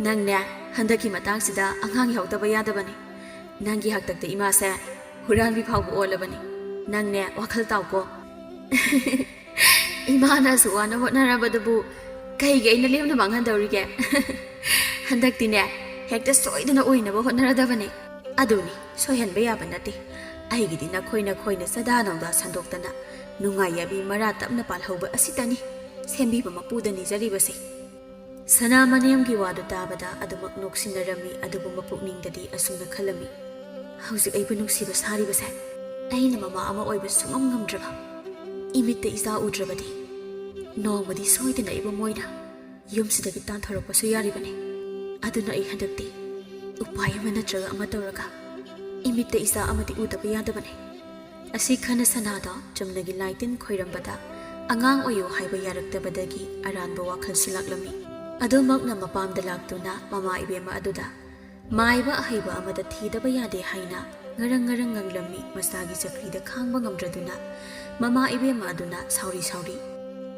ꯅꯪꯅꯦ, ꯍꯟꯗꯛꯀꯤ ꯃꯇꯥꯡꯁꯤꯗ ꯑꯉꯥꯡ ꯌꯥꯎꯗꯕ ꯌꯥꯗꯕꯅꯤ꯫ ꯅꯪꯒꯤ ꯍꯥꯛꯇꯛꯇ ꯏꯃꯥꯁꯦ ꯍꯨꯔꯥꯟꯕꯤ ꯐꯥꯎꯕ ꯑꯣꯜꯂꯕꯅꯤ꯫ ꯅꯪꯅꯦ, ꯋꯥꯈꯜ ꯇꯥꯎꯀꯣ꯫" "ꯏꯃꯥꯅ ꯑꯁꯨꯛ ꯋꯥꯅ ꯍꯣꯠꯅꯔꯕꯗꯨꯕꯨ ꯀꯩꯒꯤ ꯑꯩꯅ ꯂꯦꯝꯅ ꯃꯥꯡꯍꯟꯗꯧꯔꯤꯒꯦ?" "ꯍꯟꯗꯛꯇꯤꯅꯦ, ꯍꯦꯛꯇ ꯁꯣꯏꯗꯅ ꯑꯣꯏꯅꯕ ꯍꯣꯠꯅꯔꯗꯕꯅꯤ꯫" "ꯑꯗꯨꯅꯤ, ꯁꯣꯏꯍꯟꯕ ꯌꯥꯕ ꯅꯠꯇꯦ꯫ ꯑꯩꯒꯤꯗꯤ ꯅꯈꯣꯏ ꯅꯈꯣꯏꯅ ꯆꯗꯥ ꯅꯧꯗꯥ ꯁꯟꯗꯣꯛꯇꯅ ꯅꯨꯡꯉꯥꯏ ꯌꯥꯕꯤ ꯃꯔꯥ ꯇꯞꯅ ꯄꯥꯜꯍꯧꯕ ꯑꯁꯤꯇꯅꯤ ꯁꯦꯝꯕꯤꯕ ꯃꯄꯨꯗ ꯅꯤꯖꯔꯤꯕꯁꯦ꯫" ꯁꯅꯥ ꯃꯅꯦꯝꯒꯤ ꯋꯥꯗꯨ ꯇꯥꯕꯗ ꯑꯗꯨꯃꯛ ꯅꯣꯛꯁꯤꯟꯅꯔꯝꯃꯤ, ꯑꯗꯨꯕꯨ ꯃꯄꯨꯛꯅꯤꯡꯗꯗꯤ ꯑꯁꯨꯝꯅ ꯈꯜꯂꯝꯃꯤ, "ꯍꯧꯖꯤꯛ ꯑꯩꯕꯨ ꯅꯨꯡꯁꯤꯕ ꯁꯥꯔꯤꯕꯁꯦ ꯑꯩꯅ ꯃꯃꯥ ꯑꯃ ꯑꯣꯏꯕ ꯁꯨꯡꯉꯝ ꯉꯝꯗ꯭ꯔꯕ꯫ ꯏꯃꯤꯠꯇ ꯏꯆꯥ ꯎꯗ꯭ꯔꯕꯗꯤ ꯅꯣꯡꯃꯗꯤ ꯁꯣꯏꯗꯅ ꯑꯩꯕꯨ ꯃꯣꯏꯅ ꯌꯨꯝꯁꯤꯗꯒꯤ ꯇꯥꯟꯊꯣꯔꯛꯄꯁꯨ ꯌꯥꯔꯤꯕꯅꯤ꯫ ꯑꯗꯨꯅ ꯑꯩ ꯍꯟꯗꯛꯇꯤ ꯎꯄꯥꯏ ꯑꯃ ꯅꯠꯇ꯭ꯔꯒ ꯑꯃ ꯇꯧꯔꯒ ꯏꯃꯤꯠꯇ ꯏꯆꯥ ꯑꯃꯗꯤ ꯎꯗꯕ ꯌꯥꯗꯕꯅꯤ꯫" ꯑꯁꯤ ꯈꯟꯅ ꯁꯅꯥꯗꯣ ꯆꯨꯝꯅꯒꯤ ꯂꯥꯏ ꯇꯤꯟ ꯈꯣꯏꯔꯝꯕꯗ ꯑꯉꯥꯡ ꯑꯣꯏꯌꯨ ꯍꯥꯏꯕ ꯌꯥꯔꯛꯇꯕꯗꯒꯤ ꯑꯔꯥꯟꯕ ꯋꯥꯈꯜꯁꯨ ꯂꯥꯛꯂꯝꯃꯤ꯫ ꯑꯗꯨꯃꯛꯅ ꯃꯄꯥꯝꯗ ꯂꯥꯛꯇꯨꯅ ꯃꯃꯥ ꯏꯕꯦꯝꯃ ꯑꯗꯨꯗ ꯃꯥꯏꯕ ꯑꯍꯩꯕ ꯑꯃꯗ ꯊꯤꯗꯕ ꯌꯥꯗꯦ ꯍꯥꯏꯅ ꯉꯔꯪ ꯉꯔꯪ ꯉꯪꯂꯝꯃꯤ꯫ ꯃꯆꯥꯒꯤ ꯆꯀ꯭ꯔꯤꯗ ꯈꯥꯡꯕ ꯉꯝꯗ꯭ꯔꯗꯨꯅ ꯃꯃꯥ ꯏꯕꯦꯝꯃ ꯑꯗꯨꯅ ꯁꯥꯎꯔꯤ ꯁꯥꯎꯔꯤ,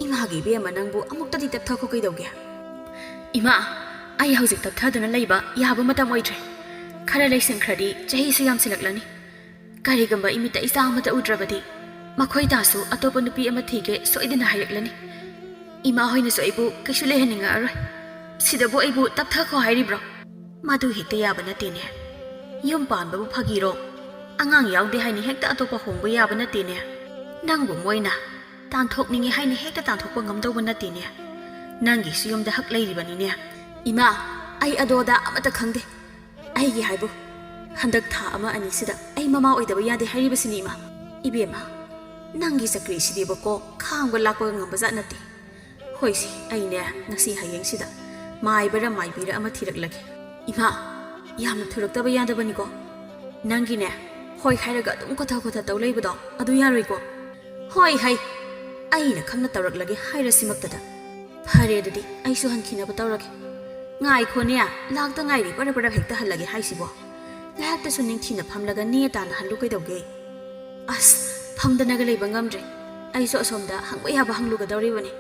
"ꯏꯃꯥꯒꯤ ꯏꯕꯦꯝꯃ, ꯅꯪꯕꯨ ꯑꯃꯨꯛꯇꯗꯤ ꯇꯞꯊꯈꯣ ꯀꯩꯗꯧꯒꯦ?" "ꯏꯃꯥ, ꯑꯩ ꯍꯧꯖꯤꯛ ꯇꯞꯊꯗꯨꯅ ꯂꯩꯕ ꯌꯥꯕ ꯃꯇꯝ ꯑꯣꯏꯗ꯭ꯔꯦ꯫ ꯈꯔ ꯂꯩꯁꯤꯟꯈ꯭ꯔꯗꯤ ꯆꯍꯤꯁꯨ ꯌꯥꯝꯁꯤꯜꯂꯛꯂꯅꯤ꯫ ꯀꯔꯤꯒꯨꯝꯕ ꯏꯃꯤꯠꯇ ꯏꯆꯥ ꯑꯃꯠꯇ ꯎꯗ꯭ꯔꯕꯗꯤ ꯃꯈꯣꯏ ꯇꯥꯁꯨ ꯑꯇꯣꯞꯄ ꯅꯨꯄꯤ ꯑꯃ ꯊꯤꯒꯦ ꯁꯣꯏꯗꯅ ꯍꯥꯏꯔꯛꯂꯅꯤ꯫ ꯏꯃꯥ ꯍꯣꯏꯅꯁꯨ ꯑꯩꯕꯨ ꯀꯩꯁꯨ ꯂꯩꯍꯟꯅꯤꯡꯉꯛꯑꯔꯣꯏ꯫ ꯁꯤꯗꯕꯨ ꯑꯩꯕꯨ ꯇꯞꯊꯈꯣ ꯍꯥꯏꯔꯤꯕ꯭ꯔꯣ? ꯃꯗꯨ ꯍꯦꯛꯇ ꯌꯥꯕ ꯅꯠꯇꯦꯅꯦ꯫ ꯌꯨꯝ ꯄꯥꯟꯕꯕꯨ ꯐꯥꯒꯤꯔꯣ? ꯑꯉꯥꯡ ꯌꯥꯎꯗꯦ ꯍꯥꯏꯅ ꯍꯦꯛꯇ ꯑꯇꯣꯞꯄ ꯍꯣꯡꯕ ꯌꯥꯕ ꯅꯠꯇꯦꯅꯦ꯫ ꯅꯪꯕꯨ ꯃꯣꯏꯅ ꯇꯥꯟꯊꯣꯛꯅꯤꯡꯉꯤ ꯍꯥꯏꯅ ꯍꯦꯛꯇ ꯇꯥꯟꯊꯣꯛꯄ ꯉꯝꯗꯧꯕ ꯅꯠꯇꯦꯅꯦ꯫ ꯅꯪꯒꯤꯁꯨ ꯌꯨꯝꯗ ꯍꯛ ꯂꯩꯔꯤꯕꯅꯤꯅꯦ꯫" "ꯏꯃꯥ, ꯑꯩ ꯑꯗꯣꯗ ꯑꯃꯠꯇ ꯈꯪꯗꯦ꯫ ꯑꯩꯒꯤ ꯍꯥꯏꯕꯨ, ꯍꯟꯗꯛ ꯊꯥ ꯑꯃ ꯑꯅꯤꯁꯤꯗ ꯑꯩ ꯃꯃꯥ ꯑꯣꯏꯗꯕ ꯌꯥꯗꯦ ꯍꯥꯏꯔꯤꯕꯁꯤꯅꯤ, ꯏꯃꯥ꯫ ꯏꯕꯦꯝꯃ, ꯅꯪꯒꯤ ꯆꯀ꯭ꯔꯤꯁꯤꯗꯤꯕꯀꯣ ꯈꯥꯡꯕ ꯂꯥꯛꯄꯒ ꯉꯝꯕꯖꯥꯠ ꯅꯠꯇꯦ꯫ ꯍꯣꯏꯁꯦ, ꯑꯩꯅꯦ ꯉꯁꯤ ꯍꯌꯦꯡꯁꯤꯗ ꯃꯥꯏꯕꯔ ꯃꯥꯏꯕꯤꯔ ꯑꯃ ꯊꯤꯔꯛꯂꯒꯦ꯫" "ꯏꯃꯥ, ꯌꯥꯝꯅ ꯊꯨꯔꯛꯇꯕ ꯌꯥꯗꯕꯅꯤꯀꯣ꯫ ꯅꯪꯒꯤꯅꯦ ꯍꯣꯏ ꯍꯥꯏꯔꯒ ꯑꯗꯨꯝ ꯀꯣꯊ ꯀꯣꯊ ꯇꯧ ꯂꯩꯕꯗꯣ ꯑꯗꯨ ꯌꯥꯔꯣꯏꯀꯣ꯫" "ꯍꯣꯏ ꯍꯩ, ꯑꯩꯅ ꯈꯪꯅ ꯇꯧꯔꯛꯂꯒꯦ ꯍꯥꯏꯔꯁꯤꯃꯛꯇꯗ꯫ ꯐꯔꯦ, ꯑꯗꯨꯗꯤ ꯑꯩꯁꯨ ꯍꯟꯈꯤꯅꯕ ꯇꯧꯔꯒꯦ꯫ ꯉꯥꯏꯈꯣꯅꯦ, ꯂꯥꯛꯇ ꯉꯥꯏꯔꯤ ꯄꯔꯞ ꯄꯔꯞ ꯍꯦꯛꯇ ꯍꯜꯂꯒꯦ ꯍꯥꯏꯁꯤꯕꯣ꯫ ꯉꯥꯏꯍꯥꯛꯇꯁꯨ ꯅꯤꯡꯊꯤꯅ ꯐꯝꯂꯒ ꯅꯦ ꯇꯥꯅ ꯍꯜꯂꯨ ꯀꯩꯗꯧꯒꯦ?" "ꯑꯁ, ꯐꯝꯗꯅꯒ ꯂꯩꯕ ꯉꯝꯗ꯭ꯔꯦ꯫ ꯑꯩꯁꯨ ꯑꯁꯣꯝꯗ ꯍꯪꯕ ꯌꯥꯕ ꯍꯪꯂꯨꯒꯗꯧꯔꯤꯕꯅꯤ꯫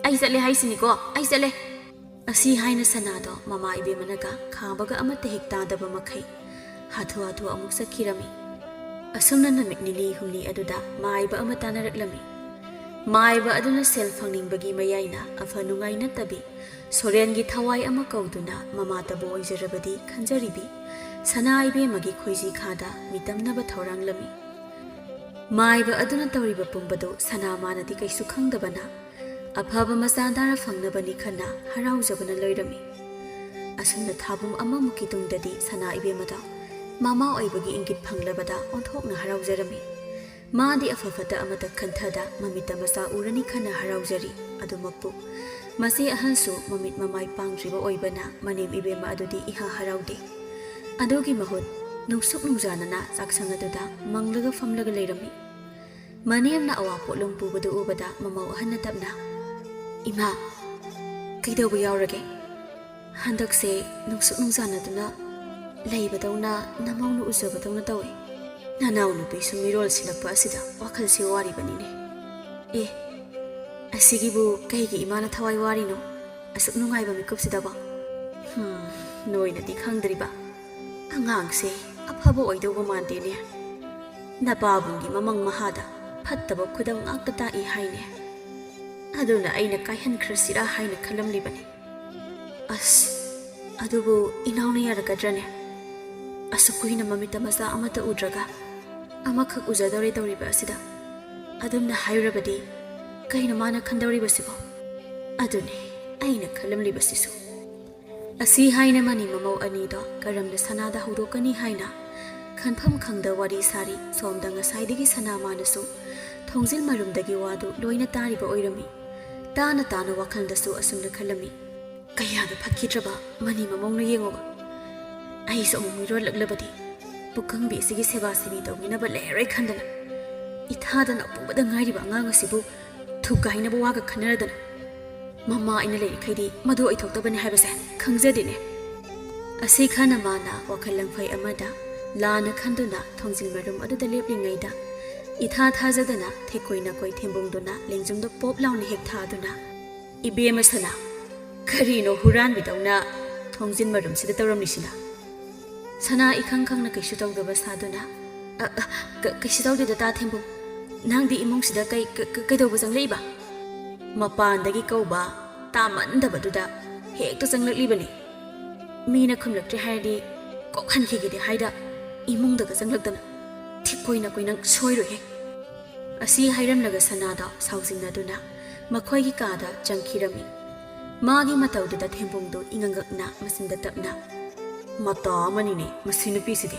ꯑꯩ ꯆꯠꯂꯦ ꯍꯥꯏꯁꯤꯅꯤꯀꯣ, ꯑꯩ ꯆꯠꯂꯦ꯫" ꯑꯁꯤ ꯍꯥꯏꯅ ꯁꯅꯥꯗꯣ ꯃꯃꯥ ꯏꯕꯦꯝꯃꯅꯒ ꯈꯥꯕꯒ ꯑꯃꯠꯇ ꯍꯦꯛ ꯇꯥꯗꯕ ꯃꯈꯩ ꯍꯥꯊꯨ ꯍꯥꯊꯨ ꯑꯃꯨꯛ ꯆꯠꯈꯤꯔꯝꯃꯤ꯫ ꯑꯁꯨꯝꯅ ꯅꯨꯃꯤꯠ ꯅꯤꯅꯤ ꯍꯨꯝꯅꯤ ꯑꯗꯨꯗ ꯃꯥꯏꯕ ꯑꯃ ꯇꯥꯟꯅꯔꯛꯂꯝꯃꯤ꯫ ꯃꯥꯏꯕ ꯑꯗꯨꯅ ꯁꯦꯜ ꯐꯪꯅꯤꯡꯕꯒꯤ ꯃꯌꯥꯏꯅ ꯑꯐ ꯅꯨꯡꯉꯥꯏ ꯅꯠꯇꯕꯤ ꯁꯣꯔꯦꯟꯒꯤ ꯊꯋꯥꯏ ꯑꯃ ꯀꯧꯗꯨꯅ ꯃꯃꯥꯇꯕꯨ ꯑꯣꯏꯖꯔꯕꯗꯤ ꯈꯟꯖꯔꯤꯕꯤ ꯁꯅꯥ ꯏꯕꯦꯝꯃꯒꯤ ꯈꯣꯏꯖꯤ ꯈꯥꯗ ꯃꯤꯇꯝꯅꯕ ꯊꯧꯔꯥꯡꯂꯝꯃꯤ꯫ ꯃꯥꯏꯕ ꯑꯗꯨꯅ ꯇꯧꯔꯤꯕ ꯄꯨꯝꯕꯗꯨ ꯁꯅꯥ ꯃꯥꯅꯗꯤ ꯀꯩꯁꯨ ꯈꯪꯗꯕꯅ, ꯑꯐꯕ ꯃꯆꯥ ꯗꯥꯔ ꯐꯪꯅꯕꯅꯤ ꯈꯟꯅ ꯍꯔꯥꯎꯖꯕꯅ ꯂꯣꯏꯔꯝꯃꯤ꯫ ꯑꯁꯨꯝꯅ ꯊꯥꯕꯨꯝ ꯑꯃꯃꯨꯛꯀꯤ ꯇꯨꯡꯗꯗꯤ ꯁꯅꯥ ꯏꯕꯦꯝꯃꯗ ꯃꯃꯥ ꯑꯣꯏꯕꯒꯤ ꯏꯪꯒꯤꯠ ꯐꯪꯂꯕꯗ ꯑꯣꯟꯊꯣꯛꯅ ꯍꯔꯥꯎꯖꯔꯝꯃꯤ꯫ ꯃꯥꯗꯤ ꯑꯐ ꯐꯠꯇ ꯑꯃꯠꯇ ꯈꯟꯊꯗ ꯃꯃꯤꯠꯇ ꯃꯆꯥ ꯎꯔꯅꯤ ꯈꯟꯅ ꯍꯔꯥꯎꯖꯔꯤ꯫ ꯑꯗꯨꯃꯛꯄꯨ ꯃꯆꯦ ꯑꯍꯜꯁꯨ ꯃꯃꯤꯠ ꯃꯃꯥꯏ ꯄꯥꯡꯗ꯭ꯔꯤꯕ ꯑꯣꯏꯕꯅ ꯃꯅꯦꯝ ꯏꯕꯦꯝꯃ ꯑꯗꯨꯗꯤ ꯏꯍꯥ ꯍꯔꯥꯎꯗꯦ꯫ ꯑꯗꯨꯒꯤ ꯃꯍꯨꯠ ꯅꯨꯡꯁꯨꯛ ꯅꯨꯡꯖꯥꯅꯅ ꯆꯥꯛꯁꯪ ꯑꯗꯨꯗ ꯃꯪꯂꯒ ꯐꯝꯂꯒ ꯂꯩꯔꯝꯃꯤ꯫ ꯃꯅꯦꯝꯅ ꯑꯋꯥ ꯄꯣꯠꯂꯨꯝ ꯄꯨꯕꯗꯨ ꯎꯕꯗ ꯃꯃꯧ ꯑꯍꯟꯅ ꯇꯞꯅ, "ꯏꯃꯥ, ꯀꯩꯗꯧꯕ ꯌꯥꯎꯔꯒꯦ? ꯍꯟꯗꯛꯁꯦ ꯅꯨꯡꯁꯨꯛ ꯅꯨꯡꯖꯥꯅꯗꯨꯅ ꯂꯩꯕꯗꯧꯅ ꯅꯃꯧꯅ ꯎꯖꯕꯗꯧꯅ ꯇꯧꯏ꯫ ꯅꯅꯥꯎ ꯅꯨꯄꯤꯁꯨ ꯃꯤꯔꯣꯜ ꯁꯤꯜꯂꯛꯄ ꯑꯁꯤꯗ ꯋꯥꯈꯜꯁꯦ ꯋꯥꯔꯤꯕꯅꯤꯅꯦ꯫ ꯑꯦ, ꯑꯁꯤꯒꯤꯕꯨ ꯀꯩꯒꯤ ꯏꯃꯥꯅ ꯊꯋꯥꯏ ꯋꯥꯔꯤꯅꯣ? ꯑꯁꯨꯛ ꯅꯨꯡꯉꯥꯏꯕ ꯃꯤꯀꯨꯞꯁꯤꯗꯕꯣ? ꯍꯝ, ꯅꯣꯏꯅꯗꯤ ꯈꯪꯗ꯭ꯔꯤꯕ꯫ ꯑꯉꯥꯡꯁꯦ ꯑꯐꯕ ꯑꯣꯏꯗꯧꯕ ꯃꯥꯟꯗꯦꯅꯦ꯫ ꯅꯄꯥꯕꯨꯡꯒꯤ ꯃꯃꯪ ꯃꯍꯥꯗ ꯐꯠꯇꯕ ꯈꯨꯗꯝ ꯉꯥꯛꯇ ꯇꯥꯛꯏ ꯍꯥꯏꯅꯦ꯫ ꯑꯗꯨꯅ ꯑꯩꯅ ꯀꯥꯏꯍꯟꯈ꯭ꯔꯁꯤꯔꯥ ꯍꯥꯏꯅ ꯈꯜꯂꯝꯂꯤꯕꯅꯤ꯫ ꯑꯁ, ꯑꯗꯨꯕꯨ ꯏꯅꯥꯎꯅ ꯌꯥꯔꯛꯀꯗ꯭ꯔꯅꯦ? ꯑꯁꯨꯛ ꯀꯨꯏꯅ ꯃꯃꯤꯠꯇ ꯃꯆꯥ ꯑꯃꯠꯇ ꯎꯗ꯭ꯔꯒ ꯑꯃꯈꯛ ꯎꯖꯗꯧꯔꯦ ꯇꯧꯔꯤꯕ ꯑꯁꯤꯗ ꯑꯗꯨꯝꯅ ꯍꯥꯏꯔꯨꯔꯕꯗꯤ ꯀꯩꯅꯣ ꯃꯥꯅ ꯈꯟꯗꯧꯔꯤꯕꯁꯤꯕꯣ? ꯑꯗꯨꯅꯤ ꯑꯩꯅ ꯈꯜꯂꯝꯂꯤꯕꯁꯤꯁꯨ꯫ ꯑꯁꯤ ꯍꯥꯏꯅ ꯃꯅꯤ ꯃꯃꯧ ꯑꯅꯤꯗꯣ ꯀꯔꯝꯅ ꯁꯅꯥꯗ ꯍꯧꯗꯣꯛꯀꯅꯤ ꯍꯥꯏꯅ ꯈꯟꯐꯝ ꯈꯪꯗ ꯋꯥꯔꯤ ꯁꯥꯔꯤ꯫ ꯁꯣꯝꯗ ꯉꯁꯥꯏꯗꯒꯤ ꯁꯅꯥ ꯃꯥꯅꯁꯨ ꯊꯣꯡꯖꯤꯜ ꯃꯔꯨꯝꯗꯒꯤ ꯋꯥꯗꯨ ꯂꯣꯏꯅ ꯇꯥꯔꯤꯕ ꯑꯣꯏꯔꯝꯃꯤ꯫ ꯇꯥꯅ ꯇꯥꯅ ꯋꯥꯈꯜꯗꯁꯨ ꯑꯁꯨꯝꯅ ꯈꯜꯂꯝꯃꯤ, "ꯀꯌꯥꯗ ꯐꯠꯈꯤꯗ꯭ꯔꯕ ꯃꯅꯤ ꯃꯃꯧꯅ ꯌꯦꯡꯉꯨꯕ꯫ ꯑꯩꯁꯨ ꯑꯃꯨꯛ ꯃꯤꯔꯣꯜꯂꯛꯂꯕꯗꯤ ꯄꯨꯀꯪꯕꯤ ꯑꯁꯤꯒꯤ ꯁꯦꯕꯥ ꯁꯤꯕꯤ ꯇꯧꯕꯤꯅꯕ ꯂꯩꯔꯔꯣꯏ ꯈꯟꯗꯅ ꯏꯊꯥꯗꯅ ꯄꯨꯕꯗ ꯉꯥꯏꯔꯤꯕ ꯑꯉꯥꯡ ꯑꯁꯤꯕꯨ ꯊꯨꯒꯥꯏꯅꯕ ꯋꯥꯒ ꯈꯟꯅꯔꯗꯅ ꯃꯃꯥ ꯑꯩꯅ ꯂꯩꯔꯤꯈꯩꯗꯤ ꯃꯗꯨ ꯑꯣꯏꯊꯣꯛꯇꯕꯅꯤ ꯍꯥꯏꯕꯁꯦ ꯈꯪꯖꯗꯦꯅꯦ"꯫ ꯑꯁꯤ ꯈꯟꯅ ꯃꯥꯅ ꯋꯥꯈꯜ ꯂꯪꯐꯩ ꯑꯃꯗ ꯂꯥꯟꯅ ꯈꯟꯗꯨꯅ ꯊꯣꯡꯖꯤꯜ ꯃꯔꯨꯝ ꯑꯗꯨꯗ ꯂꯦꯞꯂꯤꯉꯩꯗ ꯏꯊꯥ ꯊꯥꯖꯗꯅ ꯊꯦꯛꯀꯣꯏ ꯅꯥꯀꯣꯏ ꯊꯦꯝꯕꯨꯡꯗꯨꯅ ꯂꯦꯡꯖꯨꯝꯗ ꯄꯣꯞ ꯂꯥꯎꯅ ꯍꯦꯛ ꯊꯥꯗꯨꯅ, "ꯏꯕꯦꯝꯃ ꯁꯅꯥ, ꯀꯔꯤꯅꯣ ꯍꯨꯔꯥꯟꯕꯤꯗꯧꯅ ꯊꯣꯡꯖꯤꯟ ꯃꯔꯨꯝꯁꯤꯗ ꯇꯧꯔꯝꯂꯤꯁꯤꯅ?" ꯁꯅꯥ ꯏꯈꯪ ꯈꯪꯅ ꯀꯩꯁꯨ ꯇꯧꯗꯕ ꯁꯥꯗꯨꯅ, "ꯑ, ꯑ, ꯀ-, ꯀꯩꯁꯨ ꯇꯧꯗꯦꯗ, ꯇꯥ ꯊꯦꯝꯕꯨꯡ꯫ ꯅꯪꯗꯤ ꯏꯃꯨꯡꯁꯤꯗ ꯀꯩ, ꯀ-, ꯀ-, ꯀꯩꯗꯧꯕ ꯆꯪꯂꯛꯏꯕ?" ꯃꯄꯥꯟꯗꯒꯤ ꯀꯧꯕ ꯇꯥꯃꯟꯗꯕꯗꯨꯗ ꯍꯦꯛꯇ ꯆꯪꯂꯛꯂꯤꯕꯅꯤ꯫ ꯃꯤꯅ ꯈꯨꯝꯂꯛꯇ꯭ꯔꯦ ꯍꯥꯏꯔꯗꯤ ꯀꯣꯛ ꯍꯟꯈꯤꯒꯦꯗꯤ ꯍꯥꯏꯗ ꯏꯃꯨꯡꯗꯒ ꯆꯪꯂꯛꯇꯅ꯫ ꯊꯤꯛꯀꯣꯏ ꯅꯥꯀꯣꯏ ꯅꯪ ꯁꯣꯏꯔꯣꯏꯍꯦ꯫ ꯑꯁꯤ ꯍꯥꯏꯔꯝꯂꯒ ꯁꯅꯥꯗꯣ ꯁꯥꯎꯖꯤꯟꯅꯗꯨꯅ ꯃꯈꯣꯏꯒꯤ ꯀꯥꯗ ꯆꯪꯈꯤꯔꯝꯃꯤ꯫ ꯃꯥꯒꯤ ꯃꯇꯧꯗꯨꯗ ꯊꯦꯝꯕꯨꯡꯗꯨ ꯏꯉꯛꯉꯛꯅ ꯃꯆꯤꯟꯗ ꯇꯞꯅ, "ꯃꯇꯥ ꯑꯃꯅꯤꯅꯦ ꯃꯁꯤ ꯅꯨꯄꯤꯁꯤꯗꯤ"꯫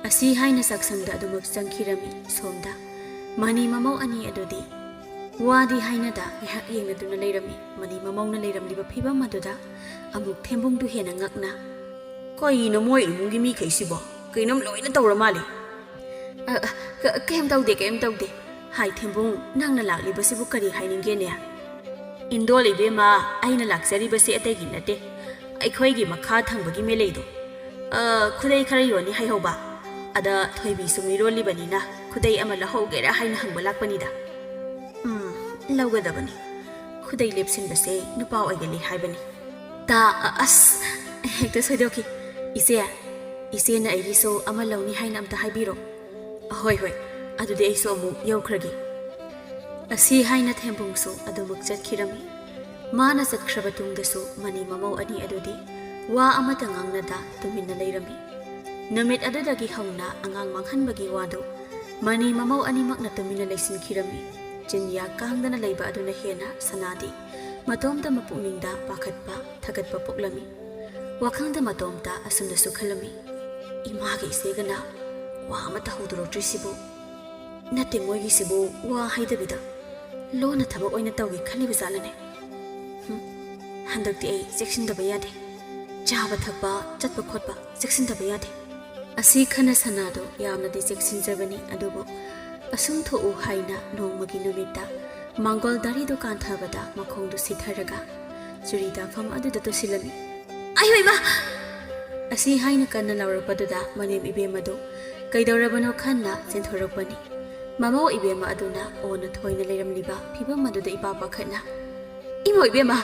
ꯑꯁꯤ ꯍꯥꯏꯅ ꯆꯥꯛꯁꯪꯗ ꯑꯗꯨꯃꯛ ꯆꯪꯈꯤꯔꯝꯃꯤ꯫ ꯁꯣꯝꯗ ꯃꯅꯤ ꯃꯃꯧ ꯑꯅꯤ ꯑꯗꯨꯗꯤ ꯋꯥꯗꯤ ꯍꯥꯏꯅꯗ ꯉꯥꯏꯍꯥꯛ ꯌꯦꯡꯅꯗꯨꯅ ꯂꯩꯔꯝꯃꯤ꯫ ꯃꯅꯤ ꯃꯃꯧꯅ ꯂꯩꯔꯝꯂꯤꯕ ꯐꯤꯕꯝ ꯑꯗꯨꯗ ꯑꯃꯨꯛ ꯊꯦꯝꯕꯨꯡꯗꯨ ꯍꯦꯟꯅ ꯉꯛꯅ, "ꯀꯩꯅꯣ ꯃꯣꯏ ꯏꯃꯨꯡꯒꯤ ꯃꯤꯈꯩꯁꯤꯕꯣ? ꯀꯩꯅꯣꯝ ꯂꯣꯏꯅ ꯇꯧꯔ ꯃꯥꯜꯂꯦ"꯫ ꯑ, ꯑ, ꯀ- ꯀꯩꯝ ꯇꯧꯗꯦ, ꯀꯩꯝ ꯇꯧꯗꯦ꯫ ꯍꯥꯏ ꯊꯦꯝꯕꯨꯡ, ꯅꯪꯅ ꯂꯥꯛꯂꯤꯕꯁꯤꯕꯨ ꯀꯔꯤ ꯍꯥꯏꯅꯤꯡꯒꯦꯅꯦ? ꯏꯟꯗꯣꯜ ꯏꯕꯦꯝꯃ, ꯑꯩꯅ ꯂꯥꯛꯆꯔꯤꯕꯁꯤ ꯑꯇꯩꯒꯤ ꯅꯠꯇꯦ, ꯑꯩꯈꯣꯏꯒꯤ ꯃꯈꯥ ꯊꯪꯕꯒꯤ ꯃꯦꯂꯩꯗꯣ, ꯑ, ꯈꯨꯗꯩ ꯈꯔ ꯌꯣꯟꯅꯤ ꯍꯥꯏꯍꯧꯕ꯫ ꯑꯗ ꯊꯣꯏꯕꯤꯁꯨ ꯃꯤꯔꯣꯜꯂꯤꯕꯅꯤꯅ ꯈꯨꯗꯩ ꯑꯃ ꯂꯧꯍꯧꯒꯦꯔꯥ ꯍꯥꯏꯅ ꯍꯪꯕ ꯂꯥꯛꯄꯅꯤꯗ꯫ ꯎꯝ, ꯂꯧꯒꯗꯕꯅꯤ꯫ ꯈꯨꯗꯩ ꯂꯦꯞꯁꯤꯟꯕꯁꯦ ꯅꯨꯄꯥ ꯑꯣꯏꯒꯜꯂꯤ ꯍꯥꯏꯕꯅꯤ꯫ ꯇꯥ, ꯑ-, ꯑꯁ, ꯍꯦꯛꯇ ꯁꯣꯏꯗꯣꯛꯈꯤ꯫ ꯏꯆꯦ, ꯏꯆꯦꯅ ꯑꯩꯒꯤꯁꯨ ꯑꯃ ꯂꯧꯅꯤ ꯍꯥꯏꯅ ꯑꯝꯇ ꯍꯥꯏꯕꯤꯔꯣ꯫ ꯍꯣꯏ, ꯍꯣꯏ, ꯑꯗꯨꯗꯤ ꯑꯩꯁꯨ ꯑꯃꯨꯛ ꯌꯧꯈ꯭ꯔꯒꯦ꯫ ꯑꯁꯤ ꯍꯥꯏꯅ ꯊꯦꯝꯕꯨꯡꯁꯨ ꯑꯗꯨꯃꯛ ꯆꯠꯈꯤꯔꯝꯃꯤ꯫ ꯃꯥꯅ ꯆꯠꯈ꯭ꯔꯕ ꯇꯨꯡꯗꯁꯨ ꯃꯅꯤ ꯃꯃꯧ ꯑꯅꯤ ꯑꯗꯨꯗꯤ ꯋꯥ ꯑꯃꯠꯇ ꯉꯥꯡꯅꯗ ꯇꯨꯃꯤꯟꯅ ꯂꯩꯔꯝꯃꯤ꯫ ꯅꯨꯃꯤꯠ ꯑꯗꯨꯗꯒꯤ ꯍꯧꯅ ꯑꯉꯥꯡ ꯃꯥꯡꯍꯟꯕꯒꯤ ꯋꯥꯗꯨ ꯃꯅꯤ ꯃꯃꯧ ꯑꯅꯤꯃꯛꯅ ꯇꯨꯃꯤꯟꯅ ꯂꯩꯁꯤꯟꯈꯤꯔꯝꯃꯤ꯫ ꯆꯤꯟꯌꯥ ꯀꯥꯡꯗꯅ ꯂꯩꯕ ꯑꯗꯨꯅ ꯍꯦꯟꯅ ꯁꯅꯥꯗꯤ ꯃꯇꯣꯝꯇ ꯃꯄꯨꯛꯅꯤꯡꯗ ꯄꯥꯈꯠꯄ, ꯊꯀꯠꯄ ꯄꯣꯛꯂꯝꯃꯤ꯫ ꯋꯥꯈꯜꯗ ꯃꯇꯣꯝꯇ ꯑꯁꯨꯝꯅꯁꯨ ꯈꯜꯂꯝꯃꯤ, "ꯏꯃꯥꯒ ꯏꯆꯦꯒꯅ ꯋꯥ ꯑꯃꯠꯇ ꯍꯧꯗꯣꯔꯛꯇ꯭ꯔꯤꯁꯤꯕꯨ? ꯅꯠꯇꯦ, ꯃꯣꯏꯒꯤꯁꯤꯕꯨ ꯋꯥ ꯍꯥꯏꯗꯕꯤꯗ ꯂꯣꯟꯅ ꯊꯕꯛ ꯑꯣꯏꯅ ꯇꯧꯒꯦ ꯈꯜꯂꯤꯕ ꯖꯥꯠꯂꯅꯦ? ꯍꯨꯝ, ꯍꯟꯗꯛꯇꯤ ꯑꯩ ꯆꯦꯛꯁꯤꯟꯗꯕ ꯌꯥꯗꯦ꯫ ꯆꯥꯕ ꯊꯛꯄ, ꯆꯠꯄ ꯈꯣꯠꯄ ꯆꯦꯛꯁꯤꯟꯗꯕ ꯌꯥꯗꯦ꯫" ꯑꯁꯤ ꯈꯟꯅ ꯁꯅꯥꯗꯣ ꯌꯥꯝꯅꯗꯤ ꯆꯦꯛꯁꯤꯟꯖꯕꯅꯤ, ꯑꯗꯨꯕꯨ ꯑꯁꯨꯝ ꯊꯣꯛꯎ ꯍꯥꯏꯅ ꯅꯣꯡꯃꯒꯤ ꯅꯨꯃꯤꯠꯇ ꯃꯥꯡꯒꯣꯜ ꯗꯥꯔꯤꯗꯨ ꯀꯥꯟꯊꯕꯗ ꯃꯈꯣꯡꯗꯨ ꯁꯤꯊꯔꯒ ꯆꯨꯔꯤ ꯇꯥꯐꯝ ꯑꯗꯨꯗ ꯇꯨꯁꯤꯜꯂꯝꯃꯤ꯫ "ꯑꯌꯣ ꯏꯃꯥ!" ꯑꯁꯤ ꯍꯥꯏꯅ ꯀꯟꯅ ꯂꯥꯎꯔꯛꯄꯗꯨꯗ ꯃꯅꯦꯝ ꯏꯕꯦꯝ ꯑꯗꯨ ꯀꯩꯗꯧꯔꯕꯅꯣ ꯈꯟꯅ ꯆꯦꯟꯊꯣꯔꯛꯄꯅꯤ꯫ ꯃꯃꯧ ꯏꯕꯦꯝꯃ ꯑꯗꯨꯅ ꯑꯣꯟꯅ ꯊꯣꯏꯅ ꯂꯩꯔꯝꯂꯤꯕ ꯐꯤꯕꯝ ꯑꯗꯨꯗ ꯏꯄꯥ ꯄꯥꯈꯠꯅ, "ꯏꯃꯧ ꯏꯕꯦꯝꯃ,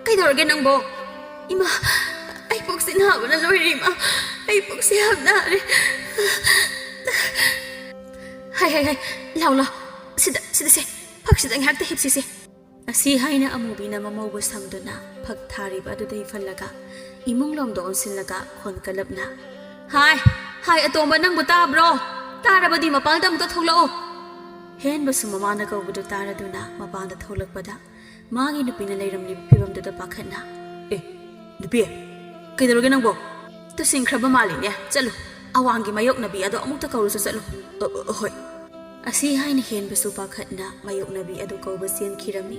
ꯀꯩꯗꯧꯔꯒꯦ ꯅꯪꯕꯣ?" "ꯏꯃꯥ, ꯑꯩ ꯄꯨꯛꯁꯤ ꯅꯥꯕꯅ ꯂꯣꯏꯔꯦ ꯏꯃꯥ, ꯑꯩ ꯄꯨꯛꯁꯤ ꯌꯥꯝ ꯅꯥꯔꯦ꯫" "ꯍꯥꯏ, ꯍꯥꯏ, ꯍꯥꯏ, ꯂꯥꯎ, ꯂꯥꯎ, ꯁꯤꯗ, ꯁꯤꯗ ꯁꯦ, ꯐꯛꯁꯤꯗ ꯉꯥꯏꯍꯥꯛꯇ ꯍꯤꯞꯁꯤꯁꯦ꯫" ꯑꯁꯤ ꯍꯥꯏꯅ ꯑꯃꯨꯕꯤꯅ ꯃꯃꯧꯕꯨ ꯁꯪꯗꯨꯅ ꯐꯛ ꯊꯥꯔꯤꯕ ꯑꯗꯨꯗ ꯍꯤꯞꯍꯜꯂꯒ ꯏꯃꯨꯡ ꯂꯣꯝꯗ ꯑꯣꯟꯁꯤꯜꯂꯒ ꯈꯣꯟ ꯀꯜꯂꯞꯅ, "ꯍꯥꯏ, ꯍꯥꯏ, ꯑꯇꯣꯝꯕ, ꯅꯪꯕꯨ ꯇꯥꯕ꯭ꯔꯣ? ꯇꯥꯔꯕꯗꯤ ꯃꯄꯥꯟꯗ ꯑꯃꯨꯛꯇ ꯊꯣꯛꯂꯛꯑꯣ꯫" ꯍꯦꯟꯕꯁꯨ ꯃꯃꯥꯅ ꯀꯧꯕꯗꯨ ꯇꯥꯔꯗꯨꯅ ꯃꯄꯥꯟꯗ ꯊꯣꯛꯂꯛꯄꯗ ꯃꯥꯒꯤ ꯅꯨꯄꯤꯅ ꯂꯩꯔꯝꯂꯤꯕ ꯐꯤꯕꯝꯗꯨꯗ ꯄꯥꯈꯠꯅ, "ꯑꯦ, ꯅꯨꯄꯤ, ꯀꯩꯗꯧꯔꯒꯦ ꯅꯪꯕꯣ? ꯇꯨꯁꯤꯟꯈ꯭ꯔꯕ ꯃꯥꯜꯂꯤꯅꯦ꯫ ꯆꯠꯂꯨ, ꯑꯋꯥꯡꯒꯤ ꯃꯥꯌꯣꯛꯅꯕꯤ ꯑꯗꯣ ꯑꯃꯨꯛꯇ ꯀꯧꯔꯨꯆꯣ, ꯆꯠꯂꯨ꯫" "ꯑ, ꯑ, ꯍꯣꯏ꯫" ꯑꯁꯤ ꯍꯥꯏꯅ ꯍꯦꯟꯕꯁꯨ ꯄꯥꯈꯠꯅ ꯃꯥꯌꯣꯛꯅꯕꯤ ꯑꯗꯨ ꯀꯧꯕ ꯆꯦꯟꯈꯤꯔꯝꯃꯤ꯫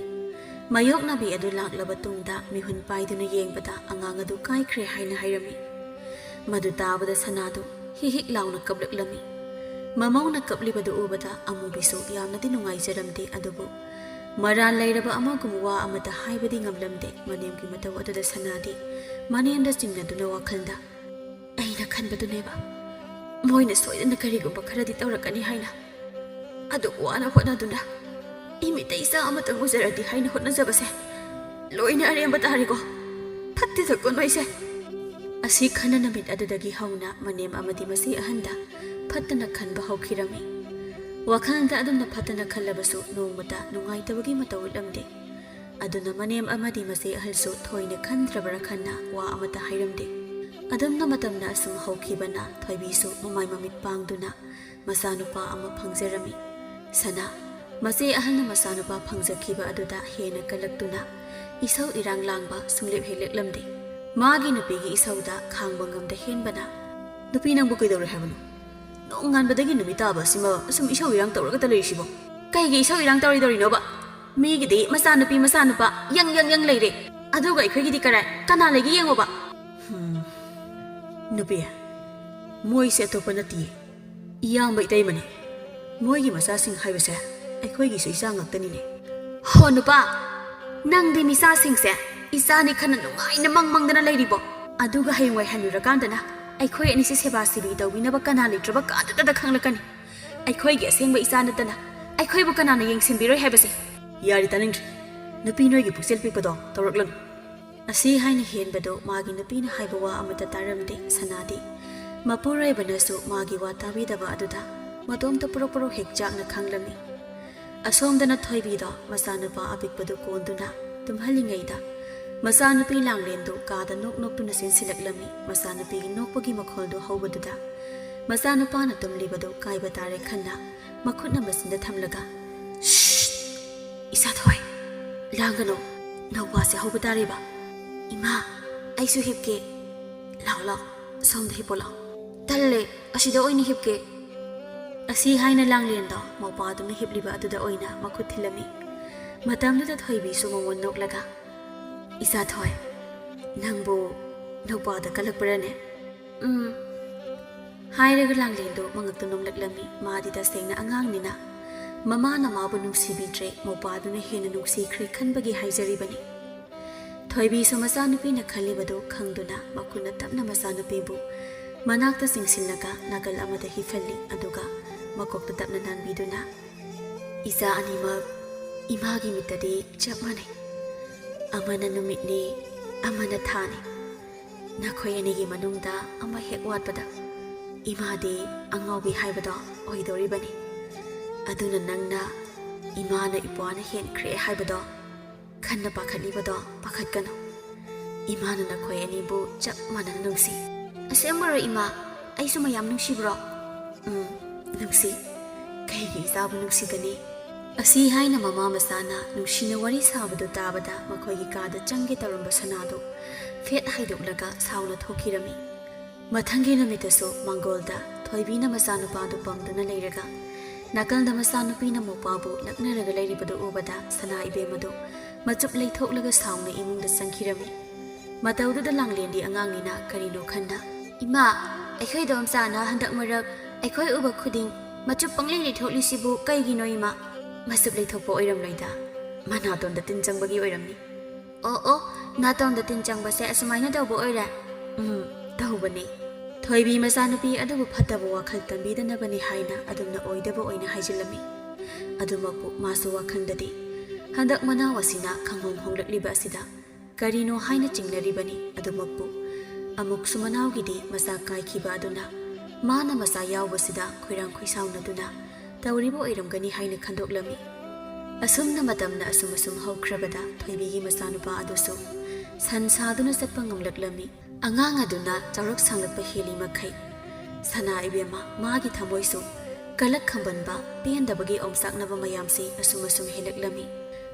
ꯃꯥꯌꯣꯛꯅꯕꯤ ꯑꯗꯨ ꯂꯥꯛꯂꯕ ꯇꯨꯡꯗ ꯃꯤꯍꯨꯟ ꯄꯥꯏꯗꯨꯅ ꯌꯦꯡꯕꯗ ꯑꯉꯥꯡ ꯑꯗꯨ ꯀꯥꯏꯈ꯭ꯔꯦ ꯍꯥꯏꯅ ꯍꯥꯏꯔꯝꯃꯤ꯫ ꯃꯗꯨ ꯇꯥꯕꯗ ꯁꯅꯥꯗꯨ ꯍꯤꯛ ꯍꯤꯛ ꯂꯥꯎꯅ ꯀꯞꯂꯛꯂꯝꯃꯤ꯫ ꯃꯃꯧꯅ ꯀꯞꯂꯤꯕꯗꯨ ꯎꯕꯗ ꯑꯃꯨꯕꯤꯁꯨ ꯌꯥꯝꯅꯗꯤ ꯅꯨꯡꯉꯥꯏꯖꯔꯝꯗꯦ, ꯑꯗꯨꯕꯨ ꯃꯔꯥꯜ ꯂꯩꯔꯕ ꯑꯃꯒꯨꯝ ꯋꯥ ꯑꯃꯠꯇ ꯍꯥꯏꯕꯗꯤ ꯉꯝꯂꯝꯗꯦ꯫ ꯃꯅꯦꯝꯒꯤ ꯃꯇꯧ ꯑꯗꯨꯗ ꯁꯅꯥꯗꯤ ꯃꯅꯦꯝꯗ ꯆꯤꯡꯅꯗꯨꯅ ꯋꯥꯈꯜꯗ, "ꯑꯩꯅ ꯈꯟꯕꯗꯨꯅꯦꯕ, ꯃꯣꯏꯅ ꯁꯣꯏꯗꯅ ꯀꯔꯤꯒꯨꯝꯕ ꯈꯔꯗꯤ ꯇꯧꯔꯛꯀꯅꯤ ꯍꯥꯏꯅ꯫ ꯑꯗꯨꯛ ꯋꯥꯅ ꯍꯣꯠꯅꯗꯨꯅ ꯏꯃꯤꯠꯇ ꯏꯆꯥ ꯑꯃꯇꯪ ꯎꯖꯔꯗꯤ ꯍꯥꯏꯅ ꯍꯣꯠꯅꯖꯕꯁꯦ ꯂꯣꯏꯅ ꯑꯔꯦꯝꯕ ꯇꯥꯔꯦꯀꯣ꯫ ꯐꯠꯇꯦꯗꯀꯣ ꯅꯣꯏꯁꯦ"꯫ ꯑꯁꯤ ꯈꯟꯅ ꯅꯨꯃꯤꯠ ꯑꯗꯨꯗꯒꯤ ꯍꯧꯅ ꯃꯅꯦꯝ ꯑꯃꯗꯤ ꯃꯆꯦ ꯑꯍꯟꯗ ꯐꯠꯇꯅ ꯈꯟꯕ ꯍꯧꯈꯤꯔꯝꯃꯤ꯫ ꯋꯥꯈꯜꯗ ꯑꯗꯨꯝꯅ ꯐꯠꯇꯅ ꯈꯜꯂꯕꯁꯨ ꯅꯣꯡꯃꯇ ꯅꯨꯡꯉꯥꯏꯇꯕꯒꯤ ꯃꯇꯧ ꯎꯠꯂꯝꯗꯦ꯫ ꯑꯗꯨꯅ ꯃꯅꯦꯝ ꯑꯃꯗꯤ ꯃꯆꯦ ꯑꯍꯜꯁꯨ ꯊꯣꯏꯅ ꯈꯟꯗ꯭ꯔꯕ꯭ꯔꯥ ꯈꯟꯅ ꯋꯥ ꯑꯃꯠꯇ ꯍꯥꯏꯔꯝꯗꯦ꯫ ꯑꯗꯨꯝꯅ ꯃꯇꯝꯅ ꯑꯁꯨꯝ ꯍꯧꯈꯤꯕꯅ ꯊꯣꯏꯕꯤꯁꯨ ꯃꯃꯥꯏ ꯃꯃꯤꯠ ꯄꯥꯡꯗꯨꯅ ꯃꯆꯥꯅꯨꯄꯥ ꯑꯃ ꯐꯪꯖꯔꯝꯃꯤ꯫ ꯁꯅꯥ, ꯃꯆꯦ ꯑꯍꯜꯅ ꯃꯆꯥꯅꯨꯄꯥ ꯐꯪꯖꯈꯤꯕ ꯑꯗꯨꯗ ꯍꯦꯟꯅ ꯀꯜꯂꯛꯇꯨꯅ ꯏꯁꯧ ꯏꯔꯥꯡ ꯂꯥꯡꯕ ꯁꯨꯡꯂꯦꯞ ꯍꯦꯛ ꯂꯦꯞꯂꯝꯗꯦ꯫ ꯃꯥꯒꯤ ꯅꯨꯄꯤꯒꯤ ꯏꯁꯧꯗ ꯈꯥꯡꯕ ꯉꯝꯗ ꯍꯦꯟꯕꯅ, "ꯅꯨꯄꯤ ꯅꯪꯕꯨ ꯀꯩꯗꯧꯔꯦ ꯍꯥꯏꯕꯅꯣ? ꯅꯣꯡꯉꯥꯟꯕꯗꯒꯤ ꯅꯨꯃꯤꯠ ꯇꯥꯕ ꯑꯁꯤꯃ ꯑꯁꯨꯝ ꯏꯁꯧ ꯏꯔꯥꯡ ꯇꯧꯔꯒꯇ ꯂꯩꯔꯤꯁꯤꯕꯣ? ꯀꯩꯒꯤ ꯏꯁꯧ ꯏꯔꯥꯡ ꯇꯧꯔꯤꯗꯧꯔꯤꯅꯣꯕ? ꯃꯤꯒꯤꯗꯤ ꯃꯆꯥꯅꯨꯄꯤ ꯃꯆꯥꯅꯨꯄꯥ ꯌꯪ ꯌꯪ ꯌꯪ ꯂꯩꯔꯦ, ꯑꯗꯨꯒ ꯑꯩꯈꯣꯏꯒꯤꯗꯤ ꯀꯔꯥꯏ? ꯀꯅꯥ ꯂꯩꯒꯦ ꯌꯦꯡꯉꯣꯕ"꯫ ꯍꯨꯝ, ꯅꯨꯄꯤ, ꯃꯣꯏꯁꯦ ꯑꯇꯣꯞꯄ ꯅꯠꯇꯤꯌꯦ, ꯏꯌꯥꯝꯕ ꯏꯇꯩꯃꯅꯦ꯫ ꯃꯣꯏꯒꯤ ꯃꯆꯥꯁꯤꯡ ꯍꯥꯏꯕꯁꯦ ꯑꯩꯈꯣꯏꯒꯤꯁꯨ ꯏꯆꯥ ꯉꯥꯛꯇꯅꯤꯅꯦ꯫ ꯍꯣ ꯅꯨꯄꯥ, ꯅꯪꯗꯤ ꯃꯤꯆꯥꯁꯤꯡꯁꯦ ꯏꯆꯥꯅꯤ ꯈꯟꯅ ꯅꯨꯡꯉꯥꯏꯅ ꯃꯪ ꯃꯪꯗꯅ ꯂꯩꯔꯤꯕꯣ? ꯑꯗꯨꯒ ꯍꯌꯦꯡꯋꯥꯏ ꯍꯟꯅꯨꯔꯀꯥꯟꯗꯅ ꯑꯩꯈꯣꯏ ꯑꯅꯤꯁꯦ ꯁꯦꯕꯥ ꯁꯤꯕꯤ ꯇꯧꯕꯤꯅꯕ ꯀꯅꯥ ꯂꯩꯇ꯭ꯔꯕ ꯀꯥꯟꯗꯨꯗ ꯈꯪꯂꯛꯀꯅꯤ꯫ ꯑꯩꯈꯣꯏꯒꯤ ꯑꯁꯦꯡꯕ ꯏꯆꯥ ꯅꯠꯇꯅ ꯑꯩꯈꯣꯏꯕꯨ ꯀꯅꯥꯅ ꯌꯦꯡꯁꯤꯟꯕꯤꯔꯣꯏ ꯍꯥꯏꯕꯁꯦ꯫ ꯌꯥꯔꯦ, ꯇꯥꯅꯤꯡꯗ꯭ꯔꯦ꯫ ꯅꯨꯄꯤ ꯅꯣꯏꯒꯤ ꯄꯨꯛꯆꯦꯜ ꯄꯤꯛꯄꯗꯣ ꯇꯧꯔꯛꯂꯅꯨ꯫ ꯑꯁꯤ ꯍꯥꯏꯅ ꯍꯦꯟꯕꯗꯨ ꯃꯥꯒꯤ ꯅꯨꯄꯤꯅ ꯍꯥꯏꯕ ꯋꯥ ꯑꯃꯠꯇ ꯇꯥꯔꯝꯗꯦ ꯁꯅꯥꯗꯤ꯫ ꯃꯄꯨꯔꯣꯏꯕꯅꯁꯨ ꯃꯥꯒꯤ ꯋꯥ ꯇꯥꯕꯤꯗꯕ ꯑꯗꯨꯗ ꯃꯇꯣꯝꯇ ꯄ꯭ꯔꯣꯛ ꯄ꯭ꯔꯣꯛ ꯍꯦꯛ ꯆꯥꯛꯅ ꯈꯥꯡꯂꯝꯃꯤ꯫ ꯑꯁꯣꯝꯗꯅ ꯊꯣꯏꯕꯤꯗꯣ ꯃꯆꯥꯅꯨꯄꯥ ꯑꯄꯤꯛꯄꯗꯨ ꯀꯣꯟꯗꯨꯅ ꯇꯨꯝꯍꯜꯂꯤꯉꯩꯗ ꯃꯆꯥꯅꯨꯄꯤ ꯂꯥꯡꯂꯦꯟꯗꯨ ꯀꯥꯗ ꯅꯣꯛ ꯅꯣꯛꯇꯨꯅ ꯆꯦꯟꯁꯤꯜꯂꯛꯂꯝꯃꯤ꯫ ꯃꯆꯥꯅꯨꯄꯤꯒꯤ ꯅꯣꯛꯄꯒꯤ ꯃꯈꯣꯜꯗꯨ ꯍꯧꯕꯗꯨꯗ ꯃꯆꯥꯅꯨꯄꯥꯅ ꯇꯨꯝꯂꯤꯕꯗꯨ ꯀꯥꯏꯕ ꯇꯥꯔꯦ ꯈꯟꯅ ꯃꯈꯨꯠꯅ ꯃꯆꯤꯟꯗ ꯊꯝꯂꯒ, "ꯁ꯭ꯁ! ꯏꯆꯥ ꯊꯣꯏ, ꯂꯥꯡꯒꯅꯨ, ꯅꯧꯄꯥꯁꯦ ꯍꯧꯕ ꯇꯥꯔꯦꯕ꯫ ꯏꯃꯥ, ꯑꯩꯁꯨ ꯍꯤꯞꯀꯦ꯫ ꯂꯥꯛꯑꯣ, ꯂꯥꯛꯑꯣ, ꯁꯣꯝꯗ ꯍꯤꯞꯄꯣ ꯂꯥꯛꯑꯣ"꯫ "ꯇꯜꯂꯦ, ꯑꯁꯤꯗ ꯑꯣꯏꯅ ꯍꯤꯞꯀꯦ"꯫ ꯑꯁꯤ ꯍꯥꯏꯅ ꯂꯥꯡꯂꯦꯟꯗꯣ ꯃꯧꯄꯥꯗꯨꯅ ꯍꯤꯞꯂꯤꯕ ꯑꯗꯨꯗ ꯑꯣꯏꯅ ꯃꯈꯨꯠ ꯊꯤꯜꯂꯝꯃꯤ꯫ ꯃꯇꯝꯗꯨꯗ ꯊꯣꯏꯕꯤꯁꯨ ꯃꯉꯣꯟ ꯅꯣꯛꯂꯒ, "ꯏꯆꯥ ꯊꯣꯏ, ꯅꯪꯕꯨ ꯅꯧꯄꯥꯗ ꯀꯜꯂꯛꯄ꯭ꯔꯅꯦ?" "ꯎꯝ"꯫ ꯍꯥꯏꯔꯒ ꯂꯥꯡꯂꯦꯟꯗꯣ ꯃꯉꯛꯇ ꯅꯣꯡꯂꯛꯂꯝꯃꯤ꯫ ꯃꯥꯗꯤ ꯇꯁꯦꯡꯅ ꯑꯉꯥꯡꯅꯤꯅ ꯃꯃꯥꯅ ꯃꯥꯕꯨ ꯅꯨꯡꯁꯤꯕꯤꯗ꯭ꯔꯦ, ꯃꯧꯄꯥꯗꯨꯅ ꯍꯦꯟꯅ ꯅꯨꯡꯁꯤꯈ꯭ꯔꯦ ꯈꯟꯕꯒꯤ ꯍꯥꯏꯖꯔꯤꯕꯅꯤ꯫ ꯊꯣꯏꯕꯤꯁꯨ ꯃꯆꯥꯅꯨꯄꯤꯅ ꯈꯜꯂꯤꯕꯗꯨ ꯈꯪꯗꯨꯅ ꯃꯈꯨꯠꯅ ꯇꯞꯅ ꯃꯆꯥꯅꯨꯄꯤꯕꯨ ꯃꯅꯥꯛꯇ ꯆꯤꯡꯁꯤꯜꯂꯒ ꯅꯥꯀꯜ ꯑꯃꯗ ꯍꯤꯞꯍꯜꯂꯤ, ꯑꯗꯨꯒ ꯃꯀꯣꯛꯇ ꯇꯞꯅ ꯅꯥꯟꯕꯤꯗꯨꯅ, "ꯏꯆꯥ ꯑꯅꯤꯃꯛ ꯏꯃꯥꯒꯤ ꯃꯤꯠꯇꯗꯤ ꯆꯞ ꯃꯥꯟꯅꯩ꯫ ꯑꯃꯅ ꯅꯨꯃꯤꯠꯅꯤ, ꯑꯃꯅ ꯊꯥꯅꯤ꯫ ꯅꯈꯣꯏ ꯑꯅꯤꯒꯤ ꯃꯅꯨꯡꯗ ꯑꯃ ꯍꯦꯛ ꯋꯥꯠꯄꯗ ꯏꯃꯥꯗꯤ ꯑꯉꯥꯎꯕꯤ ꯍꯥꯏꯕꯗꯣ ꯑꯣꯏꯗꯧꯔꯤꯕꯅꯤ꯫ ꯑꯗꯨꯅ ꯅꯪꯅ ꯏꯃꯥꯅ ꯏꯄ꯭ꯋꯥꯅ ꯍꯦꯟꯈ꯭ꯔꯦ ꯍꯥꯏꯕꯗꯣ ꯈꯟꯅ ꯄꯥꯈꯠꯂꯤꯕꯗꯣ ꯄꯥꯈꯠꯀꯅꯨ꯫ ꯏꯃꯥꯅ ꯅꯈꯣꯏ ꯑꯅꯤꯕꯨ ꯆꯞ ꯃꯥꯟꯅꯅ ꯅꯨꯡꯁꯤ꯫" "ꯑꯁꯦꯡꯕꯔꯣ ꯏꯃꯥ? ꯑꯩꯁꯨ ꯃꯌꯥꯝ ꯅꯨꯡꯁꯤꯕ꯭ꯔꯣ?" "ꯎꯝ, ꯅꯨꯡꯁꯤ꯫ ꯀꯩꯒꯤ ꯏꯆꯥꯕꯨ ꯅꯨꯡꯁꯤꯒꯅꯤ?" ꯑꯁꯤ ꯍꯥꯏꯅ ꯃꯃꯥ ꯃꯆꯥꯅ ꯅꯨꯡꯁꯤꯅ ꯋꯥꯔꯤ ꯁꯥꯕꯗꯨ ꯇꯥꯕꯗ ꯃꯈꯣꯏꯒꯤ ꯀꯥꯗ ꯆꯪꯒꯦ ꯇꯧꯔꯝꯕ ꯁꯅꯥꯗꯨ ꯐꯦꯠ ꯍꯥꯏꯗꯣꯛꯂꯒ ꯁꯥꯎꯅ ꯊꯣꯛꯈꯤꯔꯝꯃꯤ꯫ ꯃꯊꯪꯒꯤ ꯅꯨꯃꯤꯠꯇꯁꯨ ꯃꯥꯡꯒꯣꯜꯗ ꯊꯣꯏꯕꯤꯅ ꯃꯆꯥꯅꯨꯄꯥꯗꯨ ꯄꯝꯗꯨꯅ ꯂꯩꯔꯒ ꯅꯥꯀꯜꯗ ꯃꯆꯥꯅꯨꯄꯤꯅ ꯃꯧꯄꯥꯕꯨ ꯂꯛꯅꯔꯒ ꯂꯩꯔꯤꯕꯗꯨ ꯎꯕꯗ ꯁꯅꯥ ꯏꯕꯦꯝꯃꯗꯨ ꯃꯆꯨꯞ ꯂꯩꯊꯣꯛꯂꯒ ꯁꯥꯎꯅ ꯏꯃꯨꯡꯗ ꯆꯪꯈꯤꯔꯝꯃꯤ꯫ ꯃꯇꯧꯗꯨꯗ ꯂꯥꯡꯂꯦꯟꯗꯤ ꯑꯉꯥꯡꯅꯤꯅ ꯀꯔꯤꯅꯣ ꯈꯟꯅ, "ꯏꯃꯥ, ꯑꯩꯈꯣꯏ ꯏꯗꯣꯝꯆꯥꯅ ꯍꯟꯗꯛ ꯃꯔꯛ ꯑꯩꯈꯣꯏ ꯎꯕ ꯈꯨꯗꯤꯡ ꯃꯆꯨꯞ ꯄꯪꯂꯩ ꯂꯩꯊꯣꯛꯂꯤꯁꯤꯕꯨ ꯀꯩꯒꯤꯅꯣ ꯏꯃꯥ?" "ꯃꯆꯨꯞ ꯂꯩꯊꯣꯛꯄ ꯑꯣꯏꯔꯝꯂꯣꯏꯗ, ꯃꯅꯥꯇꯣꯟꯗ ꯇꯤꯟ ꯆꯪꯕꯒꯤ ꯑꯣꯏꯔꯝꯅꯤ꯫" "ꯑꯣ ꯑꯣ, ꯅꯥꯇꯣꯟꯗ ꯇꯤꯟ ꯆꯪꯕꯁꯦ ꯑꯁꯨꯃꯥꯏꯅ ꯇꯧꯕ ꯑꯣꯏꯔꯦ?" "ꯎꯝ, ꯇꯧꯕꯅꯦ꯫" ꯊꯣꯏꯕꯤ ꯃꯆꯥꯅꯨꯄꯤ ꯑꯗꯨꯕꯨ ꯐꯠꯇꯕ ꯋꯥꯈꯜ ꯇꯝꯕꯤꯗꯅꯕꯅꯤ ꯍꯥꯏꯅ ꯑꯗꯨꯝꯅ ꯑꯣꯏꯗꯕ ꯑꯣꯏꯅ ꯍꯥꯏꯖꯤꯜꯂꯝꯃꯤ꯫ ꯑꯗꯨꯃꯛꯄꯨ ꯃꯥꯁꯨ ꯋꯥꯈꯜꯗꯗꯤ ꯍꯟꯗꯛ ꯃꯅꯥꯎ ꯑꯁꯤꯅ ꯈꯪꯍꯣꯡ ꯍꯣꯡꯂꯛꯂꯤꯕ ꯑꯁꯤꯗ ꯀꯔꯤꯅꯣ ꯍꯥꯏꯅ ꯆꯤꯡꯅꯔꯤꯕꯅꯤ꯫ ꯑꯗꯨꯃꯛꯄꯨ ꯑꯃꯨꯛꯁꯨ ꯃꯅꯥꯎꯒꯤꯗꯤ ꯃꯆꯥ ꯀꯥꯏꯈꯤꯕ ꯑꯗꯨꯅ ꯃꯥꯅ ꯃꯆꯥ ꯌꯥꯎꯕꯁꯤꯗ ꯈꯣꯏꯔꯥꯡ ꯈꯣꯏꯁꯥꯎꯅꯗꯨꯅ ꯇꯧꯔꯤꯕ ꯑꯣꯏꯔꯝꯒꯅꯤ ꯍꯥꯏꯅ ꯈꯟꯗꯣꯛꯂꯝꯃꯤ꯫ ꯑꯁꯨꯝꯅ ꯃꯇꯝꯅ ꯑꯁꯨꯝ ꯑꯁꯨꯝ ꯍꯧꯈ꯭ꯔꯕꯗ ꯊꯣꯏꯕꯤꯒꯤ ꯃꯆꯥꯅꯨꯄꯥ ꯑꯗꯨꯁꯨ ꯁꯟ ꯁꯥꯗꯨꯅ ꯆꯠꯄ ꯉꯝꯂꯛꯂꯝꯃꯤ꯫ ꯑꯉꯥꯡ ꯑꯗꯨꯅ ꯆꯥꯎꯔꯛ ꯁꯥꯡꯂꯛꯄ ꯍꯦꯜꯂꯤ ꯃꯈꯩ ꯁꯅꯥ ꯏꯕꯦꯝꯃ ꯃꯥꯒꯤ ꯊꯃꯣꯏꯁꯨ ꯀꯂꯛ ꯈꯝꯕꯟꯕ, ꯄꯦꯟꯗꯕꯒꯤ ꯑꯣꯝꯆꯥꯛꯅꯕ ꯃꯌꯥꯝꯁꯤ ꯑꯁꯨꯝ ꯑꯁꯨꯝ ꯍꯦꯜꯂꯛꯂꯝꯃꯤ꯫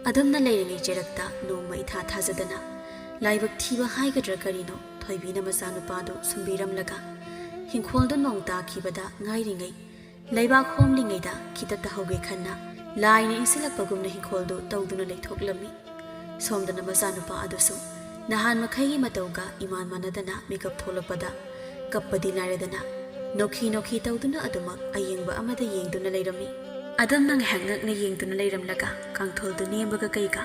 ꯑꯗꯨꯝꯅ ꯂꯩꯔꯤꯉꯩ ꯆꯦꯔꯛꯇ ꯅꯣꯡꯃ ꯏꯊꯥ ꯊꯥꯖꯗꯅ ꯂꯥꯏꯕꯛ ꯊꯤꯕ ꯍꯥꯏꯒꯗ꯭ꯔꯥ ꯀꯔꯤꯅꯣ, ꯊꯣꯏꯕꯤꯅ ꯃꯆꯥꯅꯨꯄꯥꯗꯨ ꯁꯨꯝꯕꯤꯔꯝꯂꯒ ꯍꯤꯡꯈꯣꯜꯗꯨ ꯅꯣꯡ ꯇꯥꯈꯤꯕꯗ ꯉꯥꯏꯔꯤꯉꯩ, ꯂꯩꯕꯥꯛ ꯍꯣꯝꯂꯤꯉꯩꯗ ꯈꯤꯇ ꯇꯥꯍꯧꯒꯦ ꯈꯟꯅ ꯂꯥꯏꯅ ꯏꯟꯁꯤꯜꯂꯛꯄꯒꯨꯝꯅ ꯍꯤꯡꯈꯣꯜꯗꯨ ꯇꯧꯗꯨꯅ ꯂꯩꯊꯣꯛꯂꯝꯃꯤ꯫ ꯁꯣꯝꯗꯅ ꯃꯆꯥꯅꯨꯄꯥ ꯑꯗꯨꯁꯨ ꯅꯍꯥꯟ ꯃꯈꯩꯒꯤ ꯃꯇꯧꯒ ꯏꯃꯥꯟ ꯃꯥꯟꯅꯗꯅ ꯃꯤꯀꯞ ꯊꯣꯛꯂꯛꯄꯗ ꯀꯞꯄꯗꯤ ꯂꯥꯏꯔꯗꯅ ꯅꯣꯛꯈꯤ ꯅꯣꯛꯈꯤ ꯇꯧꯗꯨꯅ ꯑꯗꯨꯃꯛ ꯑꯌꯦꯡꯕ ꯑꯃꯗ ꯌꯦꯡꯗꯨꯅ ꯂꯩꯔꯝꯃꯤ꯫ ꯑꯗꯨꯝꯅ ꯉꯥꯏꯍꯥꯛ ꯉꯛꯅ ꯌꯦꯡꯗꯨꯅ ꯂꯩꯔꯝꯂꯒ ꯀꯥꯡꯊꯣꯜꯗꯨ ꯅꯦꯝꯕꯒ ꯀꯩꯒ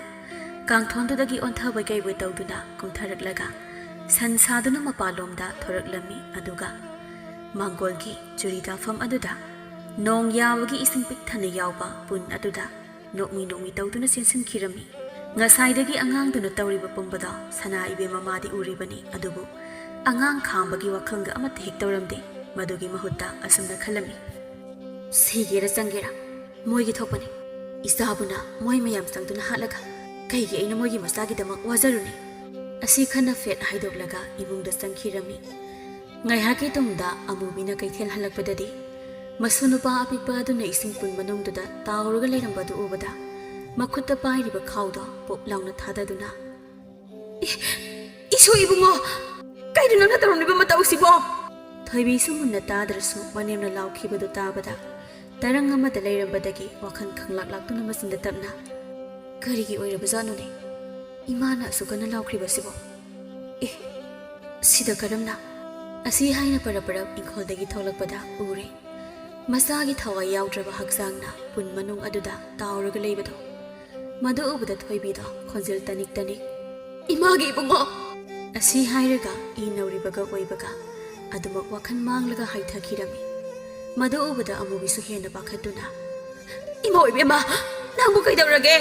ꯀꯥꯡꯊꯣꯟꯗꯨꯗꯒꯤ ꯑꯣꯟꯊꯕꯣꯏ ꯀꯩꯕꯣꯏ ꯇꯧꯗꯨꯅ ꯀꯨꯝꯊꯔꯛꯂꯒ ꯁꯟ ꯁꯥꯗꯨꯅ ꯃꯄꯥꯟꯂꯣꯝꯗ ꯊꯣꯔꯛꯂꯝꯃꯤ꯫ ꯑꯗꯨꯒ ꯃꯥꯡꯒꯣꯜꯒꯤ ꯆꯨꯔꯤ ꯇꯥꯐꯝ ꯑꯗꯨꯗ ꯅꯣꯡ ꯌꯥꯕꯒꯤ ꯏꯁꯤꯡ ꯄꯤꯛ ꯊꯟꯅ ꯌꯥꯎꯕ ꯄꯨꯟ ꯑꯗꯨꯗ ꯅꯣꯛꯃꯤ ꯅꯣꯛꯃꯤ ꯇꯧꯗꯨꯅ ꯆꯦꯟꯁꯤꯟꯈꯤꯔꯝꯃꯤ꯫ ꯉꯁꯥꯏꯗꯒꯤ ꯑꯉꯥꯡꯗꯨꯅ ꯇꯧꯔꯤꯕ ꯄꯨꯝꯕꯗꯣ ꯁꯅꯥ ꯏꯕꯦꯝꯃ ꯃꯥꯗꯤ ꯎꯔꯤꯕꯅꯤ, ꯑꯗꯨꯕꯨ ꯑꯉꯥꯡ ꯈꯥꯝꯕꯒꯤ ꯋꯥꯈꯜꯒ ꯑꯃꯠꯇ ꯍꯦꯛ ꯇꯧꯔꯝꯗꯦ꯫ ꯃꯗꯨꯒꯤ ꯃꯍꯨꯠꯇ ꯑꯁꯨꯝꯅ ꯈꯜꯂꯝꯃꯤ, "ꯁꯤꯒꯦꯔꯥ ꯆꯪꯒꯦꯔꯥ ꯃꯣꯏꯒꯤ ꯊꯣꯛꯄꯅꯤ꯫ ꯏꯆꯥꯕꯨꯅ ꯃꯣꯏ ꯃꯌꯥꯝ ꯆꯪꯗꯨꯅ ꯍꯥꯠꯂꯒ ꯀꯩꯒꯤ ꯑꯩꯅ ꯃꯣꯏꯒꯤ ꯃꯆꯥꯒꯤꯗꯃꯛ ꯋꯥꯖꯔꯨꯅꯤ?" ꯑꯁꯤ ꯈꯟꯅ ꯐꯦꯠ ꯍꯥꯏꯗꯣꯛꯂꯒ ꯏꯃꯨꯡꯗ ꯆꯪꯈꯤꯔꯝꯃꯤ꯫ ꯉꯥꯏꯍꯥꯛꯀꯤ ꯇꯨꯡꯗ ꯑꯃꯨꯕꯤꯅ ꯀꯩꯊꯦꯜ ꯍꯜꯂꯛꯄꯗꯗꯤ ꯃꯁꯨ ꯅꯨꯄꯥ ꯑꯄꯤꯛꯄ ꯑꯗꯨꯅ ꯏꯁꯤꯡ ꯄꯨꯟ ꯃꯅꯨꯡꯗꯨꯗ ꯇꯥꯎꯔꯒ ꯂꯩꯔꯝꯕꯗꯨ ꯎꯕꯗ ꯃꯈꯨꯠꯇ ꯄꯥꯏꯔꯤꯕ ꯈꯥꯎꯗꯣ ꯄꯣꯞ ꯂꯥꯎꯅ ꯊꯥꯗꯗꯨꯅ, "ꯏ-, ꯏꯁꯨ ꯏꯕꯨꯡꯉꯣ, ꯀꯩꯅꯣ ꯅꯪꯅ ꯇꯧꯔꯝꯂꯤꯕ ꯃꯇꯧꯁꯤꯕꯣ?" ꯊꯣꯏꯕꯤꯁꯨ ꯃꯨꯟꯅ ꯇꯥꯗ꯭ꯔꯁꯨ ꯃꯅꯦꯝꯅ ꯂꯥꯎꯈꯤꯕꯗꯨ ꯇꯥꯕꯗ ꯇꯔꯪ ꯑꯃꯗ ꯂꯩꯔꯝꯕꯗꯒꯤ ꯋꯥꯈꯜ ꯈꯪꯂꯥꯛ ꯂꯥꯛꯇꯨꯅ ꯃꯆꯤꯟꯗ ꯇꯞꯅ, "ꯀꯔꯤꯒꯤ ꯑꯣꯏꯔꯕꯖꯥꯠꯅꯣꯅꯦ ꯏꯃꯥꯅ ꯑꯁꯨꯛ ꯀꯟꯅ ꯂꯥꯎꯈ꯭ꯔꯤꯕꯁꯤꯕꯣ? ꯑꯦ, ꯁꯤꯗ ꯀꯔꯝꯅ?" ꯑꯁꯤ ꯍꯥꯏꯅ ꯄꯔꯞ ꯄꯔꯞ ꯏꯪꯈꯣꯜꯗꯒꯤ ꯊꯣꯛꯂꯛꯄꯗ ꯎꯔꯦ꯫ ꯃꯆꯥꯒꯤ ꯊꯋꯥꯏ ꯌꯥꯎꯗ꯭ꯔꯕ ꯍꯛꯆꯥꯡꯅ ꯄꯨꯟ ꯃꯅꯨꯡ ꯑꯗꯨꯗ ꯇꯥꯎꯔꯒ ꯂꯩꯕꯗꯣ꯫ ꯃꯗꯨ ꯎꯕꯗ ꯊꯣꯏꯕꯤꯗꯣ ꯈꯣꯟꯖꯦꯜ ꯇꯅꯤꯛ ꯇꯅꯤꯛ, "ꯏꯃꯥꯒꯤ ꯏꯕꯨꯡꯉꯣ!" ꯑꯁꯤ ꯍꯥꯏꯔꯒ ꯏ ꯅꯧꯔꯤꯕꯒ ꯑꯣꯏꯕꯒ ꯑꯗꯨꯃꯛ ꯋꯥꯈꯜ ꯃꯥꯡꯂꯒ ꯍꯥꯏꯊꯈꯤꯔꯝꯃꯤ꯫ ꯃꯗꯨ ꯎꯕꯗ ꯑꯃꯨꯕꯤꯁꯨ ꯍꯦꯟꯅ ꯄꯥꯈꯠꯇꯨꯅ, "ꯏꯃꯥ ꯏꯕꯦꯝꯃ, ꯅꯪꯕꯨ ꯀꯩꯗꯧꯔꯒꯦ?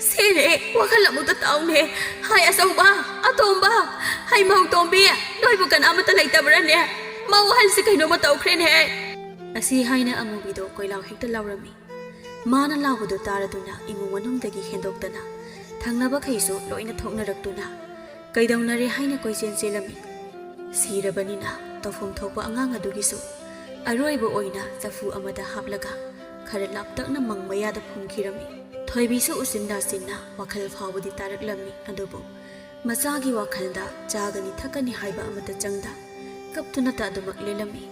ꯁꯤꯔꯦ, ꯋꯥꯈꯜ ꯑꯃꯨꯛꯇ ꯇꯥꯎꯅꯦ꯫ ꯍꯥꯏ ꯑꯆꯧꯕ, ꯑꯇꯣꯝꯕ, ꯍꯩꯃꯧ ꯇꯣꯝꯕꯤ, ꯅꯣꯏꯕꯨ ꯀꯅꯥ ꯑꯃꯠꯇ ꯂꯩꯇꯕ꯭ꯔꯥꯅꯦ? ꯃꯧ ꯑꯍꯟꯁꯤ ꯀꯩꯅꯣꯝꯃ ꯇꯧꯈ꯭ꯔꯦꯅꯦ!" ꯑꯁꯤ ꯍꯥꯏꯅ ꯑꯃꯨꯕꯤꯗꯣ ꯀꯣꯏꯂꯥꯎ ꯍꯦꯛꯇ ꯂꯥꯎꯔꯝꯃꯤ꯫ ꯃꯥꯅ ꯂꯥꯎꯕꯗꯨ ꯇꯥꯔꯗꯨꯅ ꯏꯃꯨꯡ ꯃꯅꯨꯡꯗꯒꯤ ꯍꯦꯟꯗꯣꯛꯇꯅ ꯊꯪꯅꯕꯈꯩꯁꯨ ꯂꯣꯏꯅ ꯊꯣꯛꯅꯔꯛꯇꯨꯅ ꯀꯩꯗꯧꯅꯔꯦ ꯍꯥꯏꯅ ꯀꯣꯏꯆꯦꯟ ꯆꯦꯜꯂꯝꯃꯤ꯫ ꯁꯤꯔꯕꯅꯤꯅ ꯇꯧꯐꯝ ꯊꯣꯛꯄ ꯑꯉꯥꯡ ꯑꯗꯨꯒꯤꯁꯨ ꯑꯔꯣꯏꯕ ꯑꯣꯏꯅ ꯆꯐꯨ ꯑꯃꯗ ꯍꯥꯞꯂꯒ ꯈꯔ ꯂꯥꯞꯇꯛꯅ ꯃꯪ ꯃꯌꯥꯗ ꯐꯨꯝꯈꯤꯔꯝꯃꯤ꯫ ꯊꯣꯏꯕꯤꯁꯨ ꯎꯆꯤꯟ ꯅꯥꯆꯤꯟꯅ ꯋꯥꯈꯜ ꯐꯥꯎꯕꯗꯤ ꯇꯥꯔꯛꯂꯝꯃꯤ, ꯑꯗꯨꯕꯨ ꯃꯆꯥꯒꯤ ꯋꯥꯈꯜꯗ ꯆꯥꯒꯅꯤ ꯊꯛꯀꯅꯤ ꯍꯥꯏꯕ ꯑꯃꯠꯇ ꯆꯪꯗ ꯀꯞꯇꯨꯅꯇ ꯑꯗꯨꯃꯛ ꯂꯦꯜꯂꯝꯃꯤ꯫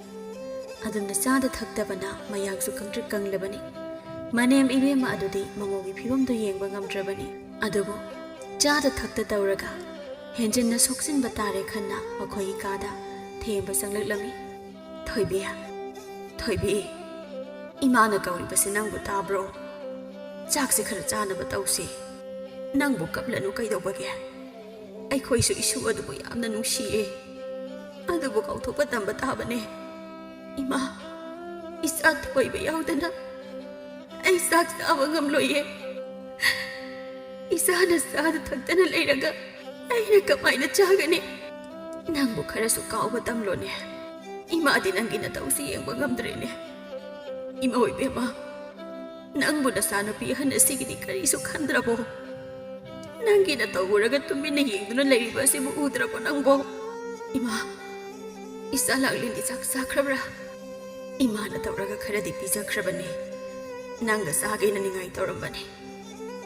ꯑꯗꯨꯝꯅ ꯆꯥꯗ ꯊꯛꯇꯕꯅ ꯃꯌꯥꯡꯁꯨ ꯀꯪꯇ꯭ꯔꯤꯛ ꯀꯪꯂꯕꯅꯤ꯫ ꯃꯅꯦꯝ ꯏꯕꯦꯝꯃ ꯑꯗꯨꯗꯤ ꯃꯃꯧꯒꯤ ꯐꯤꯕꯝꯗꯨ ꯌꯦꯡꯕ ꯉꯝꯗ꯭ꯔꯕꯅꯤ꯫ ꯑꯗꯨꯕꯨ ꯆꯥꯗ ꯊꯛꯇ ꯇꯧꯔꯒ ꯍꯦꯟꯖꯤꯟꯅ ꯁꯣꯛꯆꯤꯟꯕ ꯇꯥꯔꯦ ꯈꯟꯅ ꯃꯈꯣꯏꯒꯤ ꯀꯥꯗ ꯊꯦꯝꯕ ꯆꯪꯂꯛꯂꯝꯃꯤ꯫ ꯊꯣꯏꯕꯤ, ꯊꯣꯏꯕꯤ, ꯏꯃꯥꯅ ꯀꯧꯔꯤꯕꯁꯦ ꯅꯪꯕꯨ ꯇꯥꯕ꯭ꯔꯣ? ꯆꯥꯛꯁꯦ ꯈꯔ ꯆꯥꯅꯕ ꯇꯧꯁꯤ꯫ ꯅꯪꯕꯨ ꯀꯞꯂꯅꯨ, ꯀꯩꯗꯧꯕꯒꯦ? ꯑꯩꯈꯣꯏꯁꯨ ꯏꯁꯨ ꯑꯗꯨꯕꯨ ꯌꯥꯝꯅ ꯅꯨꯡꯁꯤꯌꯦ꯫ ꯑꯗꯨꯕꯨ ꯀꯥꯎꯊꯣꯛꯄ ꯇꯝꯕ ꯇꯥꯕꯅꯦ꯫ ꯏꯃꯥ, ꯏꯆꯥ ꯊꯣꯏꯕ ꯌꯥꯎꯗꯅ ꯑꯩ ꯆꯥꯛ ꯆꯥꯕ ꯉꯝꯂꯣꯏꯌꯦ꯫ ꯏꯆꯥꯅ ꯆꯥꯗ ꯊꯛꯇꯅ ꯂꯩꯔꯒ ꯑꯩꯅ ꯀꯃꯥꯏꯅ ꯆꯥꯒꯅꯤ? ꯅꯪꯕꯨ ꯈꯔꯁꯨ ꯀꯥꯎꯕ ꯇꯝꯂꯣꯅꯦ꯫ ꯏꯃꯥꯗꯤ ꯅꯪꯒꯤ ꯅꯇꯧꯁꯤ ꯌꯦꯡꯕ ꯉꯝꯗ꯭ꯔꯦꯅꯦ꯫ ꯏꯃꯥ ꯏꯕꯦꯝꯃ, ꯅꯪꯕꯨ ꯅꯆꯥꯅꯨꯄꯤ ꯑꯍꯟ ꯑꯁꯤꯒꯤꯗꯤ ꯀꯔꯤꯁꯨ ꯈꯟꯗ꯭ꯔꯕꯣ? ꯅꯪꯒꯤ ꯅꯇꯧ ꯎꯔꯒ ꯇꯨꯃꯤꯟꯅ ꯌꯦꯡꯗꯨꯅ ꯂꯩꯔꯤꯕ ꯑꯁꯤꯕꯨ ꯎꯗ꯭ꯔꯕꯣ ꯅꯪꯕꯣ? ꯏꯃꯥ, ꯏꯆꯥ ꯂꯥꯛꯂꯦꯟꯗꯤ ꯆꯥꯛ ꯆꯥꯈ꯭ꯔꯕ꯭ꯔꯥ? ꯏꯃꯥꯅ ꯇꯧꯔꯒ ꯈꯔꯗꯤ ꯄꯤꯖꯈ꯭ꯔꯕꯅꯦ꯫ ꯅꯪꯒ ꯆꯥꯒꯦꯅ ꯅꯤꯡꯉꯥꯏ ꯇꯧꯔꯝꯕꯅꯦ꯫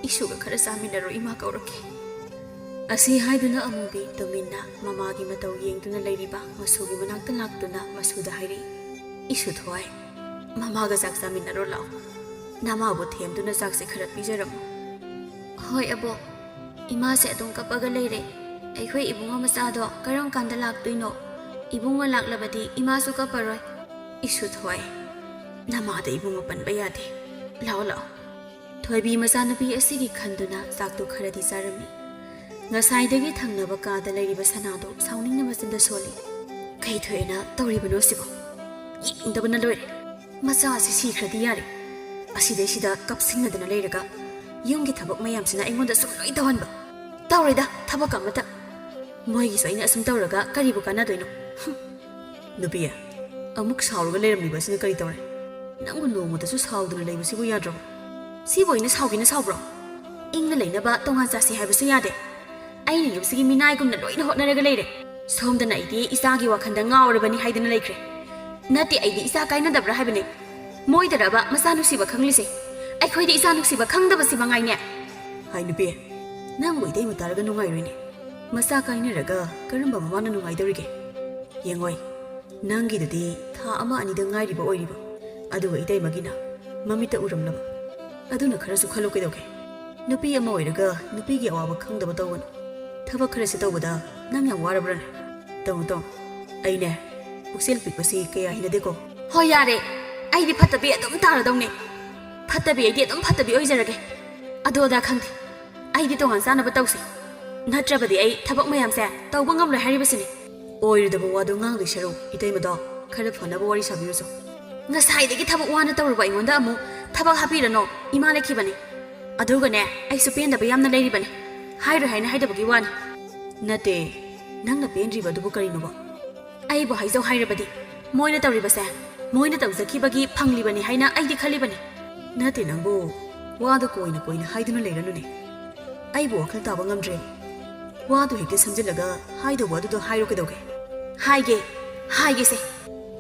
ꯏꯁꯨꯒ ꯈꯔ ꯆꯥꯃꯤꯟꯅꯔꯣ, ꯏꯃꯥ ꯀꯧꯔꯛꯀꯦ꯫ ꯑꯁꯤ ꯍꯥꯏꯗꯨꯅ ꯑꯃꯨꯕꯤ ꯇꯨꯃꯤꯟꯅ ꯃꯃꯥꯒꯤ ꯃꯇꯧ ꯌꯦꯡꯗꯨꯅ ꯂꯩꯔꯤꯕ ꯃꯁꯨꯒꯤ ꯃꯅꯥꯛꯇ ꯂꯥꯛꯇꯨꯅ ꯃꯁꯨꯗ ꯍꯥꯏꯔꯛꯏ, "ꯏꯁꯨ ꯊꯣꯏ, ꯃꯃꯥꯒ ꯆꯥꯛ ꯆꯥꯃꯤꯟꯅꯔꯣ ꯂꯥꯛꯑꯣ꯫ ꯅꯃꯥꯕꯨ ꯊꯦꯝꯗꯨꯅ ꯆꯥꯛꯁꯦ ꯈꯔ ꯄꯤꯖꯔꯝꯃꯨ꯫" "ꯍꯣꯏ ꯑꯕꯣꯛ, ꯏꯃꯥꯁꯦ ꯑꯗꯨꯝ ꯀꯞꯄꯒ ꯂꯩꯔꯦ꯫ ꯑꯩꯈꯣꯏ ꯏꯕꯨꯡꯉꯣ ꯃꯆꯥꯗꯣ ꯀꯔꯝ ꯀꯥꯟꯗ ꯂꯥꯛꯇꯣꯏꯅꯣ? ꯏꯕꯨꯡꯉꯣ ꯂꯥꯛꯂꯕꯗꯤ ꯏꯃꯥꯁꯨ ꯀꯞꯄꯔꯣꯏ꯫" "ꯏꯁꯨ ꯊꯣꯏ, ꯅꯃꯥꯗ ꯏꯕꯨꯡꯉꯣ ꯄꯟꯕ ꯌꯥꯗꯦ꯫ ꯂꯥꯛꯑꯣ, ꯂꯥꯛꯑꯣ꯫" ꯊꯣꯏꯕꯤ ꯃꯆꯥꯅꯨꯄꯤ ꯑꯁꯤꯒꯤ ꯈꯟꯗꯨꯅ ꯆꯥꯛꯇꯨ ꯈꯔꯗꯤ ꯆꯥꯔꯝꯃꯤ꯫ ꯉꯁꯥꯏꯗꯒꯤ ꯊꯪꯅꯕ ꯀꯥꯗ ꯂꯩꯔꯤꯕ ꯁꯅꯥꯗꯣ ꯁꯥꯎꯅꯤꯡꯅ ꯃꯆꯤꯟꯗ ꯁꯣꯜꯂꯤ꯫ "ꯀꯩ ꯊꯣꯛꯑꯦꯅ ꯇꯧꯔꯤꯕꯅꯣ ꯁꯤꯕꯣ? ꯌꯦꯡꯅꯤꯡꯗꯕꯅ ꯂꯣꯏꯔꯦ꯫ ꯃꯆꯥ ꯑꯁꯤ ꯁꯤꯈ꯭ꯔꯗꯤ ꯌꯥꯔꯦ꯫ ꯑꯁꯤꯗꯩꯁꯤꯗ ꯀꯞꯁꯤꯡꯅꯗꯅ ꯂꯩꯔꯒ ꯌꯨꯝꯒꯤ ꯊꯕꯛ ꯃꯌꯥꯝꯁꯤꯅ ꯑꯩꯉꯣꯟꯗ ꯁꯨꯝ ꯂꯣꯏ ꯇꯧꯍꯟꯕ꯫ ꯇꯧꯔꯣꯏꯗ ꯊꯕꯛ ꯑꯃꯇ꯫ ꯃꯣꯏꯒꯤꯁꯨ ꯑꯩꯅ ꯑꯁꯨꯝ ꯇꯧꯔꯒ ꯀꯔꯤꯕꯨ ꯀꯥꯟꯅꯗꯣꯏꯅꯣ?" "ꯍꯨꯝ꯫ ꯅꯨꯄꯤ, ꯑꯃꯨꯛ ꯁꯥꯎꯔꯒ ꯂꯩꯔꯝꯂꯤꯕ ꯑꯁꯤꯅ ꯀꯔꯤ ꯇꯧꯔꯦ? ꯅꯪꯕꯨ ꯅꯣꯡꯃꯇꯁꯨ ꯁꯥꯎꯗꯅ ꯂꯩꯕꯁꯤꯕꯨ ꯌꯥꯗ꯭ꯔꯕꯣ? ꯁꯤꯕꯨ ꯑꯩꯅ ꯁꯥꯎꯒꯦꯅ ꯁꯥꯎꯕ꯭ꯔꯣ? ꯏꯪꯅ ꯂꯩꯅꯕ ꯇꯣꯉꯥꯟ ꯆꯥꯁꯤ ꯍꯥꯏꯕꯁꯨ ꯌꯥꯗꯦ꯫ ꯑꯩꯅ ꯌꯨꯝꯁꯤꯒꯤ ꯃꯤꯅꯥꯏꯒꯨꯝꯅ ꯂꯣꯏꯅ ꯍꯣꯠꯅꯔꯒ ꯂꯩꯔꯦ꯫ ꯁꯣꯝꯗꯅ ꯑꯩꯗꯤ ꯏꯆꯥꯒꯤ ꯋꯥꯈꯜꯗ ꯉꯥꯎꯔꯕꯅꯤ ꯍꯥꯏꯗꯨꯅ ꯂꯩꯈ꯭ꯔꯦ꯫ ꯅꯠꯇꯦ, ꯑꯩꯗꯤ ꯏꯆꯥ ꯀꯥꯏꯅꯗꯕ꯭ꯔꯥ ꯍꯥꯏꯕꯅꯦ꯫ ꯃꯣꯏꯗꯔꯕ ꯃꯆꯥ ꯅꯨꯡꯁꯤꯕ ꯈꯪꯂꯤꯁꯦ? ꯑꯩꯈꯣꯏꯗꯤ ꯏꯆꯥ ꯅꯨꯡꯁꯤꯕ ꯈꯪꯗꯕꯁꯤ ꯃꯉꯥꯏꯅꯦ꯫" "ꯍꯥꯏ ꯅꯨꯄꯤ, ꯅꯪꯕꯨ ꯏꯇꯩꯃ ꯇꯥꯔꯒ ꯅꯨꯡꯉꯥꯏꯔꯣꯏꯅꯦ꯫ ꯃꯆꯥ ꯀꯥꯏꯅꯔꯒ ꯀꯔꯝꯕ ꯃꯃꯥꯅ ꯅꯨꯡꯉꯥꯏꯗꯧꯔꯤꯒꯦ? ꯌꯦꯡꯉꯣꯏ, ꯅꯪꯒꯤꯗꯨꯗꯤ ꯊꯥ ꯑꯃ ꯑꯅꯤꯗ ꯉꯥꯏꯔꯤꯕ ꯑꯣꯏꯔꯤꯕ, ꯑꯗꯨꯒ ꯏꯇꯩꯃꯒꯤꯅ ꯃꯃꯤꯠꯇ ꯎꯔꯝꯂꯕ꯫ ꯑꯗꯨꯅ ꯈꯔꯁꯨ ꯈꯜꯂꯨ ꯀꯩꯗꯧꯒꯦ? ꯅꯨꯄꯤ ꯑꯃ ꯑꯣꯏꯔꯒ ꯅꯨꯄꯤꯒꯤ ꯑꯋꯥꯕ ꯈꯪꯗꯕ ꯇꯧꯒꯅꯨ꯫ ꯊꯕꯛ ꯈꯔꯁꯦ ꯇꯧꯕꯗ ꯅꯪ ꯌꯥꯝ ꯋꯥꯔꯕ꯭ꯔꯥꯅꯦ? ꯇꯧꯅꯨ, ꯇꯧꯅꯨ꯫ ꯑꯩꯅꯦ, ꯄꯨꯛꯆꯦꯜ ꯄꯤꯛꯄꯁꯤ ꯀꯌꯥ ꯍꯩꯅꯗꯦꯀꯣ꯫ ꯍꯣꯏ, ꯌꯥꯔꯦ꯫ ꯑꯩꯗꯤ ꯐꯠꯇꯕꯤ ꯑꯗꯨꯝ ꯇꯥꯔꯗꯧꯅꯦ꯫ ꯐꯠꯇꯕꯤ ꯑꯩꯗꯤ ꯑꯗꯨꯝ ꯐꯠꯇꯕꯤ ꯑꯣꯏꯖꯔꯒꯦ꯫ ꯑꯗꯨ ꯑꯗꯥ ꯈꯪꯗꯦ꯫ ꯑꯩꯗꯤ ꯇꯣꯉꯥꯟ ꯆꯥꯅꯕ ꯇꯧꯁꯦ꯫ ꯅꯠꯇ꯭ꯔꯕꯗꯤ ꯑꯩ ꯊꯕꯛ ꯃꯌꯥꯝꯁꯦ ꯇꯧꯕ ꯉꯝꯂꯣꯏ ꯍꯥꯏꯔꯤꯕꯁꯤꯅꯤ꯫ ꯑꯣꯏꯔꯣꯏꯗꯕ ꯋꯥꯗꯣ ꯉꯥꯡꯗꯣꯏ ꯁꯔꯨꯛ, ꯏꯇꯩꯃꯗꯣ ꯈꯔ ꯐꯅꯕ ꯋꯥꯔꯤ ꯁꯥꯕꯤꯔꯨꯆꯣ꯫ ꯉꯁꯥꯏꯗꯒꯤ ꯊꯕꯛ ꯋꯥꯅ ꯇꯧꯔꯨꯕ ꯑꯩꯉꯣꯟꯗ ꯑꯃꯨꯛ ꯊꯕꯛ ꯍꯥꯞꯄꯤꯔꯅꯣ, ꯏꯃꯥ ꯂꯩꯈꯤꯕꯅꯤ꯫ ꯑꯗꯨꯒꯅꯦ, ꯑꯩꯁꯨ ꯄꯦꯟꯗꯕ ꯌꯥꯝꯅ ꯂꯩꯔꯤꯕꯅꯤ꯫ ꯍꯥꯏꯔꯣꯏ ꯍꯥꯏꯅ ꯍꯥꯏꯗꯕꯒꯤ ꯋꯥꯅꯤ꯫ ꯅꯠꯇꯦ, ꯅꯪꯅ ꯄꯦꯟꯗ꯭ꯔꯤꯕ ꯑꯗꯨꯕꯨ ꯀꯔꯤꯅꯣꯕ? ꯑꯩꯕꯨ ꯍꯥꯏꯖꯧ ꯍꯥꯏꯔꯕꯗꯤ, ꯃꯣꯏꯅ ꯇꯧꯔꯤꯕꯁꯦ ꯃꯣꯏꯅ ꯇꯧꯖꯈꯤꯕꯒꯤ ꯐꯪꯂꯤꯕꯅꯤ ꯍꯥꯏꯅ ꯑꯩꯗꯤ ꯈꯜꯂꯤꯕꯅꯤ꯫ ꯅꯠꯇꯦ ꯅꯪꯕꯨ, ꯋꯥꯗꯨ ꯀꯣꯏꯅ ꯀꯣꯏꯅ ꯍꯥꯏꯗꯨꯅ ꯂꯩꯔꯅꯨꯅꯦ꯫ ꯑꯩꯕꯨ ꯋꯥꯈꯜ ꯇꯥꯕ ꯉꯝꯗ꯭ꯔꯦ꯫ ꯋꯥꯗꯨ ꯍꯦꯛꯇ ꯁꯝꯖꯤꯜꯂꯒ ꯍꯥꯏꯗꯧꯕ ꯑꯗꯨꯗꯣ ꯍꯥꯏꯔꯣ ꯀꯩꯗꯧꯒꯦ? ꯍꯥꯏꯒꯦ, ꯍꯥꯏꯒꯦꯁꯦ꯫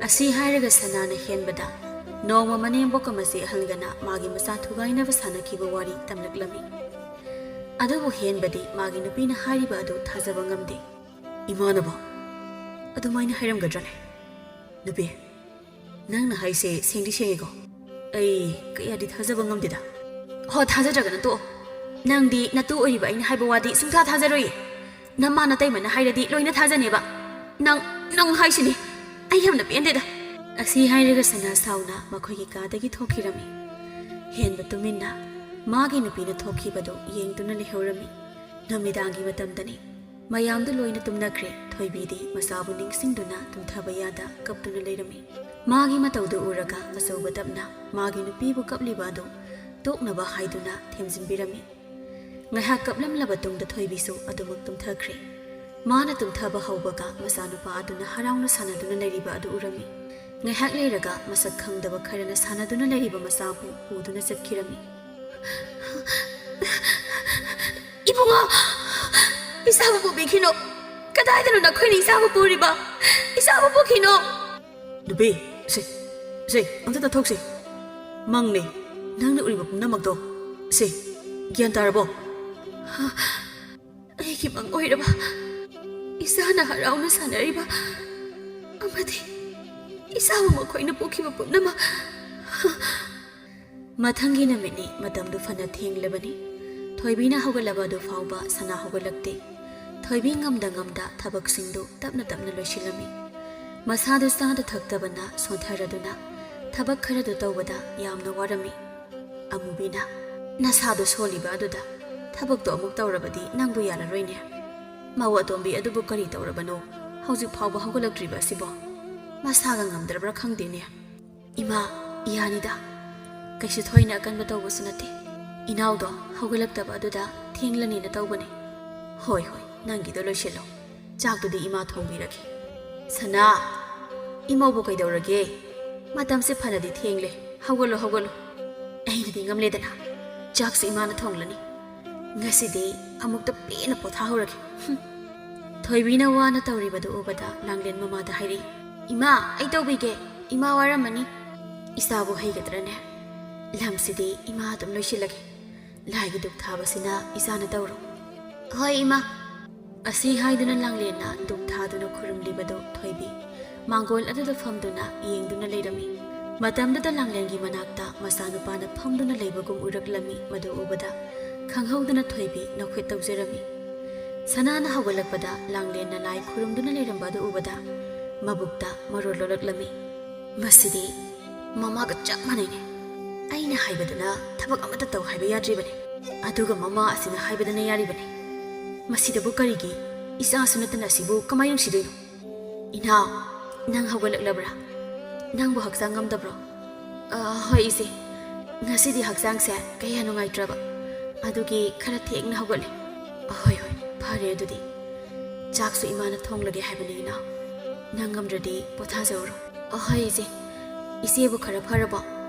ꯑꯁꯤ ꯍꯥꯏꯔꯒ ꯁꯅꯥꯅ ꯍꯦꯟꯕꯗ ꯅꯣꯡꯃ ꯃꯅꯦꯝꯕꯣꯛ ꯑꯃꯁꯦ ꯑꯍꯜꯒꯅ ꯃꯥꯒꯤ ꯃꯆꯥ ꯊꯨꯒꯥꯏꯅꯕ ꯁꯥꯟꯅꯈꯤꯕ ꯋꯥꯔꯤ ꯇꯝꯂꯛꯂꯝꯃꯤ꯫ ꯑꯗꯨꯕꯨ ꯍꯦꯟꯕꯗꯤ ꯃꯥꯒꯤ ꯅꯨꯄꯤꯅ ꯍꯥꯏꯔꯤꯕ ꯑꯗꯨ ꯊꯥꯖꯕ ꯉꯝꯗꯦ꯫ ꯏꯃꯥꯅꯕ ꯑꯗꯨꯃꯥꯏꯅ ꯍꯥꯏꯔꯝꯒꯗ꯭ꯔꯅꯦ? ꯅꯨꯄꯤ, ꯅꯪꯅ ꯍꯥꯏꯁꯦ ꯁꯦꯡꯗꯤ ꯁꯦꯡꯉꯤꯀꯣ? ꯑꯩ ꯀꯌꯥꯗꯤ ꯊꯥꯖꯕ ꯉꯝꯗꯦꯗ꯫ ꯍꯣ, ꯊꯥꯖꯗ꯭ꯔꯒꯅ ꯇꯣꯛꯑꯣ꯫ ꯅꯪꯗꯤ ꯅꯇꯨ ꯑꯣꯏꯔꯤꯕ ꯑꯩꯅ ꯍꯥꯏꯕ ꯋꯥꯗꯤ ꯁꯨꯡꯊꯥ ꯊꯥꯖꯔꯣꯏꯌꯦ꯫ ꯅꯃꯥ ꯅꯇꯩꯃꯅ ꯍꯥꯏꯔꯗꯤ ꯂꯣꯏꯅ ꯊꯥꯖꯅꯦꯕ꯫ ꯅꯪ, ꯅꯪ ꯍꯥꯏꯁꯤꯅꯤ꯫ ꯑꯩ ꯌꯥꯝꯅ ꯄꯦꯟꯗꯦꯗ꯫ ꯑꯁꯤ ꯍꯥꯏꯔꯒ ꯁꯅꯥ ꯁꯥꯎꯅ ꯃꯈꯣꯏꯒꯤ ꯀꯥꯗꯒꯤ ꯊꯣꯛꯈꯤꯔꯝꯃꯤ꯫ ꯍꯦꯟꯕ ꯇꯨꯃꯤꯟꯅ ꯃꯥꯒꯤ ꯅꯨꯄꯤꯅ ꯊꯣꯛꯈꯤꯕꯗꯨ ꯌꯦꯡꯗꯨꯅ ꯂꯩꯍꯧꯔꯝꯃꯤ꯫ ꯅꯨꯃꯤꯗꯥꯡꯒꯤ ꯃꯇꯝꯗꯅꯤ꯫ ꯃꯌꯥꯝꯗꯨ ꯂꯣꯏꯅ ꯇꯨꯝꯅꯈ꯭ꯔꯦ꯫ ꯊꯣꯏꯕꯤꯗꯤ ꯃꯆꯥꯕꯨ ꯅꯤꯡꯁꯤꯡꯗꯨꯅ ꯇꯨꯝꯊꯕ ꯌꯥꯗ ꯀꯞꯇꯨꯅ ꯂꯩꯔꯝꯃꯤ꯫ ꯃꯥꯒꯤ ꯃꯇꯧꯗꯨ ꯎꯔꯒ ꯑꯆꯧꯕ ꯇꯞꯅ ꯃꯥꯒꯤ ꯅꯨꯄꯤꯕꯨ ꯀꯞꯂꯤꯕ ꯑꯗꯨ ꯇꯣꯛꯅꯕ ꯍꯥꯏꯗꯨꯅ ꯊꯦꯝꯖꯤꯟꯕꯤꯔꯝꯃꯤ꯫ ꯉꯥꯏꯍꯥꯛ ꯀꯞꯂꯝꯂꯕ ꯇꯨꯡꯗ ꯊꯣꯏꯕꯤꯁꯨ ꯑꯗꯨꯃꯛ ꯇꯨꯝꯊꯈ꯭ꯔꯦ꯫ ꯃꯥꯅ ꯇꯨꯝꯊꯕ ꯍꯧꯕꯒ ꯃꯆꯥꯅꯨꯄꯥ ꯑꯗꯨꯅ ꯍꯔꯥꯎꯅ ꯁꯥꯟꯅꯗꯨꯅ ꯂꯩꯔꯤꯕ ꯑꯗꯨ ꯎꯔꯝꯃꯤ꯫ ꯉꯥꯏꯍꯥꯛ ꯂꯩꯔꯒ ꯃꯁꯛ ꯈꯪꯗꯕ ꯈꯔꯅ ꯁꯥꯟꯅꯗꯨꯅ ꯂꯩꯔꯤꯕ ꯃꯆꯥꯕꯨ ꯄꯨꯗꯨꯅ ꯆꯠꯈꯤꯔꯝꯃꯤ꯫ "ꯏꯕꯨꯡꯉꯣ, ꯏꯆꯥꯕꯨ ꯄꯨꯕꯤꯈꯤꯅꯣ꯫ ꯀꯗꯥꯏꯗꯅꯣ ꯅꯈꯣꯏꯅ ꯏꯆꯥꯕꯨ ꯄꯨꯔꯤꯕ? ꯏꯆꯥꯕꯨ ꯄꯨꯈꯤꯅꯣ!" ꯅꯨꯄꯤ, ꯁꯦ, ꯁꯦ, ꯑꯝꯇ ꯇꯥꯊꯣꯛꯁꯦ꯫ ꯃꯪꯅꯦ, ꯅꯪꯅ ꯎꯔꯤꯕ ꯄꯨꯝꯅꯃꯛꯇꯣ꯫ ꯁꯦ, ꯒ꯭ꯌꯥꯟ ꯇꯥꯔꯕꯣ? ꯑꯩꯒꯤ ꯃꯪ ꯑꯣꯏꯔꯕ, ꯏꯆꯥꯅ ꯍꯔꯥꯎꯅ ꯁꯥꯟꯅꯔꯤꯕ ꯑꯃꯗꯤ ꯏꯆꯥꯕꯨ ꯃꯈꯣꯏꯅ ꯄꯨꯈꯤꯕ ꯄꯨꯝꯅꯃꯛ꯫ ꯃꯊꯪꯒꯤ ꯅꯨꯃꯤꯠꯅꯤ꯫ ꯃꯇꯝꯗꯨ ꯐꯅ ꯊꯦꯡꯂꯕꯅꯤ꯫ ꯊꯣꯏꯕꯤꯅ ꯍꯧꯒꯠꯂꯕ ꯑꯗꯨ ꯐꯥꯎꯕ ꯁꯅꯥ ꯍꯧꯒꯠꯂꯛꯇꯦ꯫ ꯊꯣꯏꯕꯤ ꯉꯝꯗ ꯉꯝꯗ ꯊꯕꯛꯁꯤꯡꯗꯨ ꯇꯞꯅ ꯇꯞꯅ ꯂꯣꯏꯁꯤꯜꯂꯝꯃꯤ꯫ ꯃꯁꯥꯗꯨ ꯆꯥꯗ ꯊꯛꯇꯕꯅ ꯁꯣꯟꯊꯔꯗꯨꯅ ꯊꯕꯛ ꯈꯔꯗꯨ ꯇꯧꯕꯗ ꯌꯥꯝꯅ ꯋꯥꯔꯝꯃꯤ꯫ ꯑꯃꯨꯕꯤꯅ, "ꯅꯁꯥꯗꯣ ꯁꯣꯜꯂꯤꯕ ꯑꯗꯨꯗ ꯊꯕꯛꯇꯣ ꯑꯃꯨꯛ ꯇꯧꯔꯕꯗꯤ ꯅꯪꯕꯨ ꯌꯥꯔꯔꯣꯏꯅꯦ꯫ ꯃꯧ ꯑꯇꯣꯝꯕꯤ ꯑꯗꯨꯕꯨ ꯀꯔꯤ ꯇꯧꯔꯕꯅꯣ? ꯍꯧꯖꯤꯛ ꯐꯥꯎꯕ ꯍꯧꯒꯠꯂꯛꯇ꯭ꯔꯤꯕ ꯑꯁꯤꯕꯣ? ꯃꯁꯥꯒ ꯉꯝꯗ꯭ꯔꯕ꯭ꯔꯥ ꯈꯪꯗꯦꯅꯦ꯫" "ꯏꯃꯥ, ꯌꯥꯅꯤꯗ꯫ ꯀꯩꯁꯨ ꯊꯣꯏꯅ ꯑꯀꯟꯕ ꯇꯧꯕꯁꯨ ꯅꯠꯇꯦ꯫ ꯏꯅꯥꯎꯗꯣ ꯍꯧꯒꯠꯂꯛꯇꯕ ꯑꯗꯨꯗ ꯊꯦꯡꯂꯅꯤꯅ ꯇꯧꯕꯅꯦ꯫" "ꯍꯣꯏ, ꯍꯣꯏ, ꯅꯪꯒꯤꯗꯣ ꯂꯣꯏꯁꯤꯜꯂꯣ꯫ ꯆꯥꯛꯇꯨꯗꯤ ꯏꯃꯥ ꯊꯣꯡꯕꯤꯔꯒꯦ꯫" "ꯁꯅꯥ, ꯏꯃꯧꯕꯨ ꯀꯩꯗꯧꯔꯒꯦ? ꯃꯇꯝꯁꯦ ꯐꯅꯗꯤ ꯊꯦꯡꯂꯦ꯫ ꯍꯧꯒꯠꯂꯣ, ꯍꯧꯒꯠꯂꯣ꯫ ꯑꯩꯅꯗꯤ ꯉꯝꯂꯦꯗꯅ꯫ ꯆꯥꯛꯁꯨ ꯏꯃꯥꯅ ꯊꯣꯡꯂꯅꯤ꯫ ꯉꯁꯤꯗꯤ ꯑꯃꯨꯛꯇ ꯄꯦꯟꯅ ꯄꯣꯊꯥꯍꯧꯔꯒꯦ꯫" ꯍꯨꯝ꯫ ꯊꯣꯏꯕꯤꯅ ꯋꯥꯅ ꯇꯧꯔꯤꯕꯗꯨ ꯎꯕꯗ ꯂꯥꯡꯂꯦꯟ ꯃꯃꯥꯗ ꯍꯥꯏꯔꯛꯏ, "ꯏꯃꯥ, ꯑꯩ ꯇꯧꯕꯤꯒꯦ꯫ ꯏꯃꯥ ꯋꯥꯔꯝꯃꯅꯤ꯫" "ꯏꯆꯥꯕꯨ ꯍꯩꯒꯗ꯭ꯔꯅꯦ? ꯂꯝꯁꯤꯗꯤ ꯏꯃꯥ ꯑꯗꯨꯝ ꯂꯣꯏꯁꯤꯜꯂꯒꯦ꯫ ꯂꯥꯏꯒꯤ ꯙꯨꯞ ꯊꯥꯕꯁꯤꯅ ꯏꯆꯥꯅ ꯇꯧꯔꯣ꯫" "ꯍꯣꯏ, ꯏꯃꯥ꯫" ꯑꯁꯤ ꯍꯥꯏꯗꯨꯅ ꯂꯥꯡꯂꯦꯟꯅ ꯙꯨꯞ ꯊꯥꯗꯨꯅ ꯈꯨꯔꯨꯝꯂꯤꯕꯗꯨ ꯊꯣꯏꯕꯤ ꯃꯥꯡꯒꯣꯜ ꯑꯗꯨꯗ ꯐꯝꯗꯨꯅ ꯌꯦꯡꯗꯨꯅ ꯂꯩꯔꯝꯃꯤ꯫ ꯃꯇꯝꯗꯨꯗ ꯂꯥꯡꯂꯦꯟꯒꯤ ꯃꯅꯥꯛꯇ ꯃꯆꯥꯅꯨꯄꯥꯅ ꯐꯝꯗꯨꯅ ꯂꯩꯕꯒꯨꯝ ꯎꯔꯛꯂꯝꯃꯤ꯫ ꯃꯗꯨ ꯎꯕꯗ ꯈꯪꯍꯧꯗꯅ ꯊꯣꯏꯕꯤ ꯅꯣꯛꯐꯦꯠ ꯇꯧꯖꯔꯝꯃꯤ꯫ ꯁꯅꯥꯅ ꯍꯧꯒꯠꯂꯛꯄꯗ ꯂꯥꯡꯂꯦꯟꯅ ꯂꯥꯏ ꯈꯨꯔꯨꯝꯗꯨꯅ ꯂꯩꯔꯝꯕ ꯑꯗꯨ ꯎꯕꯗ ꯃꯕꯨꯛꯇ ꯃꯔꯣꯜ ꯂꯣꯜꯂꯛꯂꯝꯃꯤ꯫ "ꯃꯁꯤꯗꯤ ꯃꯃꯥꯒ ꯆꯞ ꯃꯥꯟꯅꯩꯅꯦ꯫ ꯑꯩꯅ ꯍꯥꯏꯕꯗꯅ ꯊꯕꯛ ꯑꯃꯠꯇ ꯇꯧ ꯍꯥꯏꯕ ꯌꯥꯗ꯭ꯔꯤꯕꯅꯤ, ꯑꯗꯨꯒ ꯃꯃꯥ ꯑꯁꯤꯅ ꯍꯥꯏꯕꯗꯅ ꯌꯥꯔꯤꯕꯅꯤ꯫ ꯃꯁꯤꯗꯕꯨ ꯀꯔꯤꯒꯤ ꯏꯆꯥꯁꯨ ꯅꯠꯇꯅ ꯑꯁꯤꯕꯨ ꯀꯃꯥꯏ ꯅꯨꯡꯁꯤꯗꯣꯏꯅꯣ? ꯏꯅꯥꯎ, ꯅꯪ ꯍꯧꯒꯠꯂꯛꯂꯕ꯭ꯔꯥ? ꯅꯪꯕꯨ ꯍꯛꯆꯥꯡ ꯉꯝꯗꯕ꯭ꯔꯣ?" "ꯑ, ꯍꯣꯏ, ꯏꯆꯦ꯫ ꯉꯁꯤꯗꯤ ꯍꯛꯆꯥꯡꯁꯦ ꯀꯌꯥ ꯅꯨꯡꯉꯥꯏꯇ꯭ꯔꯕ, ꯑꯗꯨꯒꯤ ꯈꯔ ꯊꯦꯡꯅ ꯍꯧꯒꯠꯂꯦ꯫" "ꯍꯣꯏ, ꯍꯣꯏ, ꯐꯔꯦ ꯑꯗꯨꯗꯤ꯫ ꯆꯥꯛꯁꯨ ꯏꯃꯥꯅ ꯊꯣꯡꯂꯒꯦ ꯍꯥꯏꯕꯅꯤ, ꯏꯅꯥꯎ꯫ ꯅꯪ ꯉꯝꯗ꯭ꯔꯗꯤ ꯄꯣꯊꯥꯖꯧꯔꯣ꯫" "ꯍꯣꯏ, ꯏꯆꯦ꯫ ꯏꯆꯦꯕꯨ ꯈꯔ ꯐꯔꯕꯣ?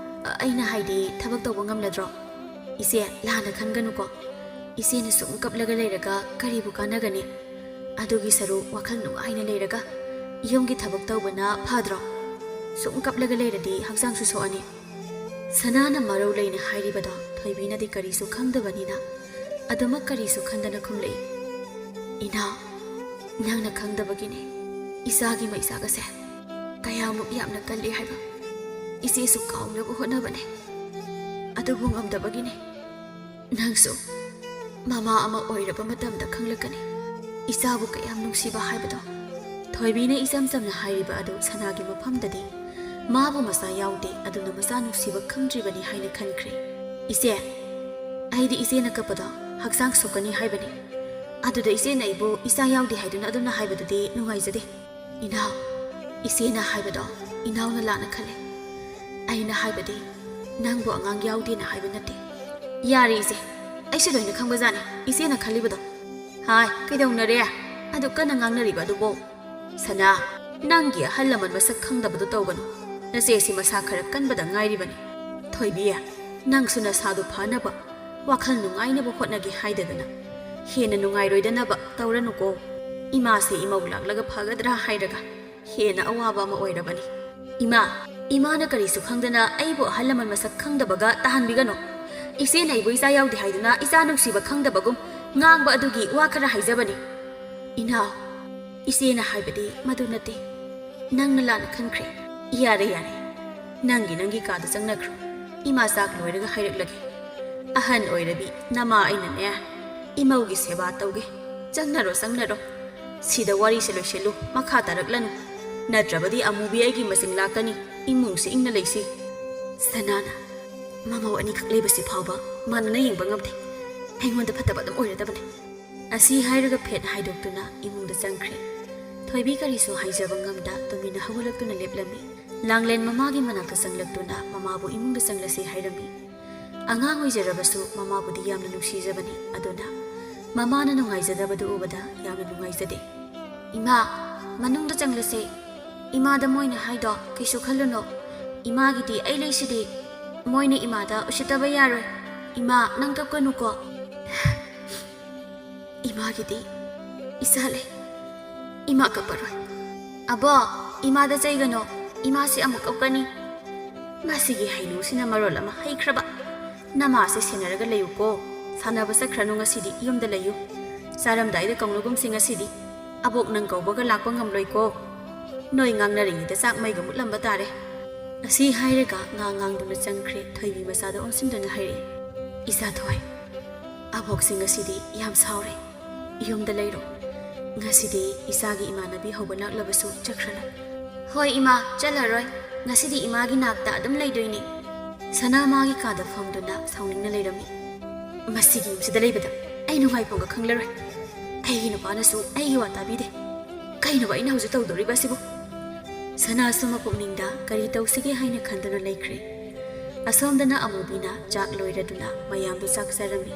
ꯑ, ꯑꯩꯅ ꯍꯥꯏꯗꯤ, ꯊꯕꯛ ꯇꯧꯕ ꯉꯝꯂꯗ꯭ꯔꯣ? ꯏꯆꯦ, ꯂꯥꯟꯅ ꯈꯟꯒꯅꯨꯀꯣ꯫ ꯏꯆꯦꯅ ꯁꯨꯝ ꯀꯞꯂꯒ ꯂꯩꯔꯒ ꯀꯔꯤꯕꯨ ꯀꯥꯟꯅꯒꯅꯤ? ꯑꯗꯨꯒꯤ ꯁꯔꯨꯛ ꯋꯥꯈꯜ ꯅꯨꯡꯉꯥꯏꯅ ꯂꯩꯔꯒ ꯌꯨꯝꯒꯤ ꯊꯕꯛ ꯇꯧꯕꯅ ꯐꯗ꯭ꯔꯣ? ꯁꯨꯝ ꯀꯞꯂꯒ ꯂꯩꯔꯗꯤ ꯍꯛꯆꯥꯡꯁꯨ ꯁꯣꯛꯑꯅꯤ꯫" ꯁꯅꯥꯅ ꯃꯔꯧ ꯂꯩꯅ ꯍꯥꯏꯔꯤꯕꯗꯣ ꯊꯣꯏꯕꯤꯅꯗꯤ ꯀꯔꯤꯁꯨ ꯈꯪꯗꯕꯅꯤꯅ ꯑꯗꯨꯃꯛ ꯀꯔꯤꯁꯨ ꯈꯟꯗꯅ ꯈꯨꯝꯂꯛꯏ꯫ "ꯏꯅꯥꯎ, ꯅꯪꯅ ꯈꯪꯗꯕꯒꯤꯅꯦ꯫ ꯏꯆꯥꯒꯤ ꯃꯩꯆꯥꯛ ꯑꯁꯦ ꯀꯌꯥꯃꯨꯛ ꯌꯥꯝꯅ ꯀꯜꯂꯤ ꯍꯥꯏꯕ ꯏꯆꯦꯁꯨ ꯀꯥꯎꯅꯕ ꯍꯣꯠꯅꯕꯅꯦ꯫ ꯑꯗꯨꯕꯨ ꯉꯝꯗꯕꯒꯤꯅꯦ꯫ ꯅꯪꯁꯨ ꯃꯃꯥ ꯑꯃ ꯑꯣꯏꯔꯕ ꯃꯇꯝꯗ ꯈꯪꯂꯛꯀꯅꯤ ꯏꯆꯥꯕꯨ ꯀꯌꯥꯝ ꯅꯨꯡꯁꯤꯕ ꯍꯥꯏꯕꯗꯣ꯫" ꯊꯣꯏꯕꯤꯅ ꯏꯆꯝ ꯆꯝꯅ ꯍꯥꯏꯔꯤꯕ ꯑꯗꯨ ꯁꯅꯥꯒꯤ ꯃꯐꯝꯗꯗꯤ ꯃꯥꯕꯨ ꯃꯆꯥ ꯌꯥꯎꯗꯦ, ꯑꯗꯨꯅ ꯃꯆꯥ ꯅꯨꯡꯁꯤꯕ ꯈꯪꯗ꯭ꯔꯤꯕꯅꯤ ꯍꯥꯏꯅ ꯈꯟꯈ꯭ꯔꯦ꯫ "ꯏꯆꯦ, ꯑꯩꯗꯤ ꯏꯆꯦꯅ ꯀꯞꯄꯗꯣ ꯍꯛꯆꯥꯡ ꯁꯣꯛꯀꯅꯤ ꯍꯥꯏꯕꯅꯤ꯫ ꯑꯗꯨꯗ ꯏꯆꯦꯅ ꯑꯩꯕꯨ ꯏꯆꯥ ꯌꯥꯎꯗꯦ ꯍꯥꯏꯗꯨꯅ ꯑꯗꯨꯝꯅ ꯍꯥꯏꯕꯗꯨꯗꯤ ꯅꯨꯡꯉꯥꯏꯖꯗꯦ꯫ ꯏꯅꯥꯎ, ꯏꯆꯦꯅ ꯍꯥꯏꯕꯗꯣ ꯏꯅꯥꯎꯅ ꯂꯥꯟꯅ ꯈꯜꯂꯦ꯫ ꯑꯩꯅ ꯍꯥꯏꯕꯗꯤ ꯅꯪꯕꯨ ꯑꯉꯥꯡ ꯌꯥꯎꯗꯦꯅ ꯍꯥꯏꯕ ꯅꯠꯇꯦ꯫" "ꯌꯥꯔꯦ ꯏꯆꯦ, ꯑꯩꯁꯨ ꯂꯣꯏꯅ ꯈꯪꯕꯖꯥꯠꯅꯤ ꯏꯆꯦꯅ ꯈꯜꯂꯤꯕꯗꯣ꯫ ꯍꯥꯏ, ꯀꯩꯗꯧꯅꯔꯦ? ꯑꯗꯨ ꯀꯟꯅ ꯉꯥꯡꯅꯔꯤꯕ ꯑꯗꯨꯕꯨ?" "ꯁꯅꯥ, ꯅꯪꯒꯤ ꯑꯍꯜ ꯂꯃꯟ ꯃꯁꯛ ꯈꯪꯗꯕꯗꯨ ꯇꯧꯒꯅꯨ꯫ ꯅꯆꯦꯁꯤ ꯃꯁꯥ ꯈꯔ ꯀꯟꯕꯗ ꯉꯥꯏꯔꯤꯕꯅꯤ꯫ ꯊꯣꯏꯕꯤ, ꯅꯪꯁꯨ ꯅꯁꯥꯗꯨ ꯐꯅꯕ, ꯋꯥꯈꯜ ꯅꯨꯡꯉꯥꯏꯅꯕ ꯍꯣꯠꯅꯒꯦ ꯍꯥꯏꯗꯗꯅ ꯍꯦꯟꯅ ꯅꯨꯡꯉꯥꯏꯔꯣꯏꯗꯅꯕ ꯇꯧꯔꯅꯨꯀꯣ꯫ ꯏꯃꯥꯁꯦ ꯏꯃꯧ ꯂꯥꯛꯂꯒ ꯐꯒꯗ꯭ꯔꯥ ꯍꯥꯏꯔꯒ ꯍꯦꯟꯅ ꯑꯋꯥꯕ ꯑꯃ ꯑꯣꯏꯔꯕꯅꯤ꯫ ꯏꯃꯥ, ꯏꯃꯥꯅ ꯀꯔꯤꯁꯨ ꯈꯪꯗꯅ ꯑꯩꯕꯨ ꯑꯍꯜ ꯂꯃꯟ ꯃꯁꯛ ꯈꯪꯗꯕꯒ ꯇꯥꯍꯟꯕꯤꯒꯅꯨ꯫ ꯏꯆꯦꯅ ꯑꯩꯕꯨ ꯏꯆꯥ ꯌꯥꯎꯗꯦ ꯍꯥꯏꯗꯨꯅ ꯏꯆꯥ ꯅꯨꯡꯁꯤꯕ ꯈꯪꯗꯕꯒꯨꯝ ꯉꯥꯡꯕ ꯑꯗꯨꯒꯤ ꯋꯥ ꯈꯔ ꯍꯥꯏꯖꯕꯅꯤ꯫" "ꯏꯅꯥꯎ, ꯏꯆꯦꯅ ꯍꯥꯏꯕꯗꯤ ꯃꯗꯨ ꯅꯠꯇꯦ꯫ ꯅꯪꯅ ꯂꯥꯟꯅ ꯈꯟꯈ꯭ꯔꯦ꯫" "ꯌꯥꯔꯦ, ꯌꯥꯔꯦ꯫ ꯅꯪꯒꯤ, ꯅꯪꯒꯤ ꯀꯥꯗ ꯆꯪꯅꯈ꯭ꯔꯣ꯫ ꯏꯃꯥ ꯆꯥꯛ ꯂꯣꯏꯔꯒ ꯍꯥꯏꯔꯛꯂꯒꯦ꯫ ꯑꯍꯟ ꯑꯣꯏꯔꯕꯤ ꯅꯃꯥ ꯑꯩꯅꯅꯦ, ꯏꯃꯧꯒꯤ ꯁꯦꯕꯥ ꯇꯧꯒꯦ꯫ ꯆꯪꯅꯔꯣ, ꯆꯪꯅꯔꯣ꯫ ꯁꯤꯗ ꯋꯥꯔꯤꯁꯦ ꯂꯣꯏꯁꯤꯜꯂꯨ, ꯃꯈꯥ ꯇꯥꯔꯛꯂꯅꯨ꯫ ꯅꯠꯇ꯭ꯔꯕꯗꯤ ꯑꯃꯨꯕꯤ ꯑꯩꯒꯤ ꯃꯆꯤꯡ ꯂꯥꯛꯀꯅꯤ꯫ ꯏꯃꯨꯡꯁꯤ ꯏꯪꯅ ꯂꯩꯁꯤ꯫" ꯁꯅꯥꯅ, "ꯃꯃꯧ ꯑꯅꯤꯈꯛ ꯂꯩꯕꯁꯤ ꯐꯥꯎꯕ ꯃꯥꯟꯅꯅ ꯌꯦꯡꯕ ꯉꯝꯗꯦ꯫ ꯑꯩꯉꯣꯟꯗ ꯐꯠꯇꯕ ꯑꯗꯨꯝ ꯑꯣꯏꯔꯗꯕꯅꯦ꯫" ꯑꯁꯤ ꯍꯥꯏꯔꯒ ꯐꯦꯠ ꯍꯥꯏꯗꯣꯛꯇꯨꯅ ꯏꯃꯨꯡꯗ ꯆꯪꯈ꯭ꯔꯦ꯫ ꯊꯣꯏꯕꯤ ꯀꯔꯤꯁꯨ ꯍꯥꯏꯖꯕ ꯉꯝꯗ ꯇꯨꯃꯤꯟꯅ ꯍꯧꯒꯠꯂꯛꯇꯨꯅ ꯂꯦꯞꯂꯝꯃꯤ꯫ ꯂꯥꯡꯂꯦꯟ ꯃꯃꯥꯒꯤ ꯃꯅꯥꯛꯇ ꯆꯪꯂꯛꯇꯨꯅ ꯃꯃꯥꯕꯨ ꯏꯃꯨꯡꯗ ꯆꯪꯂꯁꯤ ꯍꯥꯏꯔꯝꯃꯤ꯫ ꯑꯉꯥꯡ ꯑꯣꯏꯖꯔꯕꯁꯨ ꯃꯃꯥꯕꯨꯗꯤ ꯌꯥꯝꯅ ꯅꯨꯡꯁꯤꯖꯕꯅꯤ꯫ ꯑꯗꯨꯅ ꯃꯃꯥꯅ ꯅꯨꯡꯉꯥꯏꯖꯗꯕꯗꯨ ꯎꯕꯗ ꯌꯥꯝꯅ ꯅꯨꯡꯉꯥꯏꯖꯗꯦ꯫ "ꯏꯃꯥ, ꯃꯅꯨꯡꯗ ꯆꯪꯂꯁꯦ꯫ ꯏꯃꯥꯗ ꯃꯣꯏꯅ ꯍꯥꯏꯗꯣ ꯀꯩꯁꯨ ꯈꯜꯂꯨꯅꯣ꯫ ꯏꯃꯥꯒꯤꯗꯤ ꯑꯩ ꯂꯩꯁꯤꯗꯤ꯫ ꯃꯣꯏꯅ ꯏꯃꯥꯗ ꯎꯁꯤꯠꯇꯕ ꯌꯥꯔꯣꯏ꯫ ꯏꯃꯥ, ꯅꯪ ꯀꯞꯀꯅꯨꯀꯣ꯫" "ꯏꯃꯥꯒꯤꯗꯤ ꯏꯆꯥ ꯂꯩ꯫ ꯏꯃꯥ ꯀꯞꯄꯔꯣꯏ꯫" "ꯑꯕꯣ, ꯏꯃꯥꯗ ꯆꯩꯒꯅꯣ꯫ ꯏꯃꯥꯁꯤ ꯑꯃꯨꯛ ꯀꯞꯀꯅꯤ꯫" "ꯃꯁꯤꯒꯤ ꯍꯩꯅꯨꯁꯤꯅ ꯃꯔꯣꯜ ꯑꯃ ꯍꯩꯈ꯭ꯔꯕ꯫ ꯅꯃꯥꯁꯦ ꯁꯦꯟꯅꯔꯒ ꯂꯩꯌꯨꯀꯣ꯫ ꯁꯥꯟꯅꯕ ꯆꯠꯈ꯭ꯔꯅꯨ ꯉꯁꯤꯗꯤ, ꯌꯨꯝꯗ ꯂꯩꯌꯨ꯫ ꯆꯥꯔꯝꯗꯥꯏꯗ ꯀꯧꯅꯒꯨꯝꯁꯤ ꯉꯁꯤꯗꯤ꯫ ꯑꯕꯣꯛ ꯅꯪ ꯀꯧꯕꯒ ꯂꯥꯛꯄ ꯉꯝꯂꯣꯏꯀꯣ꯫ ꯅꯣꯏ ꯉꯥꯡꯅꯔꯤꯉꯩꯗ ꯆꯥꯛ ꯃꯩꯒ ꯃꯨꯠꯂꯝꯕ ꯇꯥꯔꯦ꯫" ꯑꯁꯤ ꯍꯥꯏꯔꯒ ꯉꯥꯡ ꯉꯥꯡꯗꯨꯅ ꯆꯪꯈ꯭ꯔꯦ꯫ ꯊꯣꯏꯕꯤ ꯃꯆꯥꯗ ꯑꯣꯟꯁꯤꯟꯗꯨꯅ ꯍꯥꯏꯔꯛꯏ, "ꯏꯆꯥ ꯊꯣꯏ, ꯑꯕꯣꯛꯁꯤ ꯉꯁꯤꯗꯤ ꯌꯥꯝ ꯁꯥꯎꯔꯦ꯫ ꯌꯨꯝꯗ ꯂꯩꯔꯣ꯫ "ꯉꯁꯤꯗꯤ ꯏꯆꯥꯒꯤ ꯏꯃꯥꯟꯅꯕꯤ ꯍꯧꯕ ꯂꯥꯛꯂꯕꯁꯨ ꯆꯠꯈ꯭ꯔꯅꯨ꯫" "ꯍꯣꯏ ꯏꯃꯥ, ꯆꯠꯂꯔꯣꯏ꯫ ꯉꯁꯤꯗꯤ ꯏꯃꯥꯒꯤ ꯅꯥꯛꯇ ꯑꯗꯨꯝ ꯂꯩꯗꯣꯏꯅꯤ꯫" ꯁꯅꯥ ꯃꯥꯒꯤ ꯀꯥꯗ ꯐꯝꯗꯨꯅ ꯁꯥꯎꯅꯤꯡꯅ ꯂꯩꯔꯝꯃꯤ꯫ "ꯃꯁꯤꯒꯤ ꯌꯨꯝꯁꯤꯗ ꯂꯩꯕꯗ ꯑꯩ ꯅꯨꯡꯉꯥꯏꯐꯝꯒ ꯈꯪꯂꯔꯣꯏ꯫ ꯑꯩꯒꯤ ꯅꯨꯄꯥꯅꯁꯨ ꯑꯩꯒꯤ ꯋꯥ ꯇꯥꯕꯤꯗꯦ꯫ ꯀꯩꯅꯣꯕ ꯑꯩꯅ ꯍꯧꯖꯤꯛ ꯇꯧꯗꯧꯔꯤꯕ ꯑꯁꯤꯕꯨ?" ꯁꯅꯥꯁꯨ ꯃꯄꯨꯛꯅꯤꯡꯗ ꯀꯔꯤ ꯇꯧꯁꯤꯒꯦ ꯍꯥꯏꯅ ꯈꯟꯗꯨꯅ ꯂꯩꯈ꯭ꯔꯦ꯫ ꯑꯁꯣꯝꯗꯅ ꯑꯃꯨꯕꯤꯅ ꯆꯥꯛ ꯂꯣꯏꯔꯗꯨꯅ ꯃꯌꯥꯝꯗꯨ ꯆꯥꯛ ꯆꯥꯔꯝꯃꯤ꯫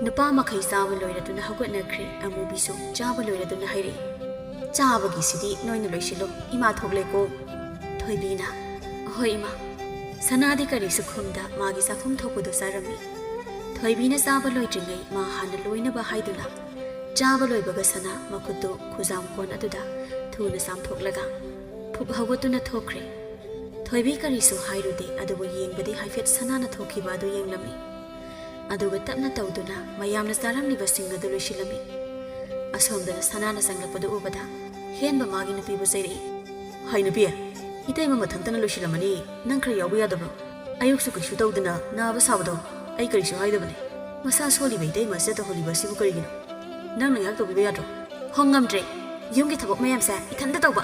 ꯅꯨꯄꯥ ꯃꯈꯩ ꯆꯥꯕ ꯂꯣꯏꯔꯗꯨꯅ ꯍꯧꯒꯠꯅꯈ꯭ꯔꯦ꯫ ꯑꯃꯨꯕꯤꯁꯨ ꯆꯥꯕ ꯂꯣꯏꯔꯗꯨꯅ ꯍꯥꯏꯔꯛꯏ, "ꯆꯥꯕꯒꯤꯁꯤꯗꯤ ꯅꯣꯏꯅ ꯂꯣꯏꯁꯤꯜꯂꯣ, ꯏꯃꯥ ꯊꯣꯛꯂꯦꯀꯣ꯫" ꯊꯣꯏꯕꯤꯅ, "ꯍꯣꯏ ꯏꯃꯥ꯫" ꯁꯅꯥꯗꯤ ꯀꯔꯤꯁꯨ ꯈꯨꯝꯗ ꯃꯥꯒꯤ ꯆꯥꯐꯝ ꯊꯣꯛꯄꯗꯨ ꯆꯥꯔꯝꯃꯤ꯫ ꯊꯣꯏꯕꯤꯅ ꯆꯥꯕ ꯂꯣꯏꯗ꯭ꯔꯤꯉꯩ ꯃꯥ ꯍꯥꯟꯅ ꯂꯣꯏꯅꯕ ꯍꯥꯏꯗꯨꯅ ꯆꯥꯕ ꯂꯣꯏꯕꯒ ꯁꯅꯥ ꯃꯈꯨꯠꯇꯨ ꯈꯨꯖꯥꯝ ꯀꯣꯟ ꯑꯗꯨꯗ ꯊꯨꯅ ꯆꯥꯝꯊꯣꯛꯂꯒ ꯐꯨꯛ ꯍꯧꯒꯠꯇꯨꯅ ꯊꯣꯛꯈ꯭ꯔꯦ꯫ ꯊꯣꯏꯕꯤ ꯀꯔꯤꯁꯨ ꯍꯥꯏꯔꯨꯗꯦ, ꯑꯗꯨꯕꯨ ꯌꯦꯡꯕꯗꯤ ꯍꯥꯏꯐꯦꯠ ꯁꯅꯥꯅ ꯊꯣꯛꯈꯤꯕ ꯑꯗꯨ ꯌꯦꯡꯂꯝꯃꯤ꯫ ꯑꯗꯨꯒ ꯇꯞꯅ ꯇꯧꯗꯨꯅ ꯃꯌꯥꯝꯅ ꯆꯥꯔꯝꯂꯤꯕꯁꯤꯡ ꯑꯗꯨ ꯂꯣꯏꯁꯤꯜꯂꯝꯃꯤ꯫ ꯑꯁꯣꯝꯗꯅ ꯁꯅꯥꯅ ꯆꯪꯂꯛꯄꯗꯨ ꯎꯕꯗ ꯍꯦꯟꯕ ꯃꯥꯒꯤ ꯅꯨꯄꯤꯕꯨ ꯆꯩꯔꯛꯏ꯫ "ꯍꯥꯏ ꯅꯨꯄꯤ, ꯏꯇꯩꯃ ꯃꯊꯟꯇꯅ ꯂꯣꯏꯁꯤꯜꯂꯝꯃꯅꯤ, ꯅꯪ ꯈꯔ ꯌꯥꯎꯕ ꯌꯥꯗꯕ꯭ꯔꯣ? ꯑꯌꯨꯛꯁꯨ ꯀꯩꯁꯨ ꯇꯧꯗꯅ ꯅꯥꯕ ꯁꯥꯕꯗꯣ ꯑꯩ ꯀꯔꯤꯁꯨ ꯍꯥꯏꯗꯕꯅꯦ꯫ ꯃꯁꯥ ꯁꯣꯜꯂꯤꯕ ꯏꯇꯩꯃ ꯑꯁꯤꯗ ꯇꯧꯍꯜꯂꯤꯕ ꯑꯁꯤꯕꯨ ꯀꯔꯤꯒꯤꯅꯣ? ꯅꯪꯅ ꯉꯥꯏꯍꯥꯛ ꯇꯧꯕꯤꯕ ꯌꯥꯗ꯭ꯔꯣ?" "ꯍꯣ, ꯉꯝꯗ꯭ꯔꯦ꯫ ꯌꯨꯝꯒꯤ ꯊꯕꯛ ꯃꯌꯥꯝꯁꯦ ꯏꯊꯟꯇ ꯇꯧꯕ꯫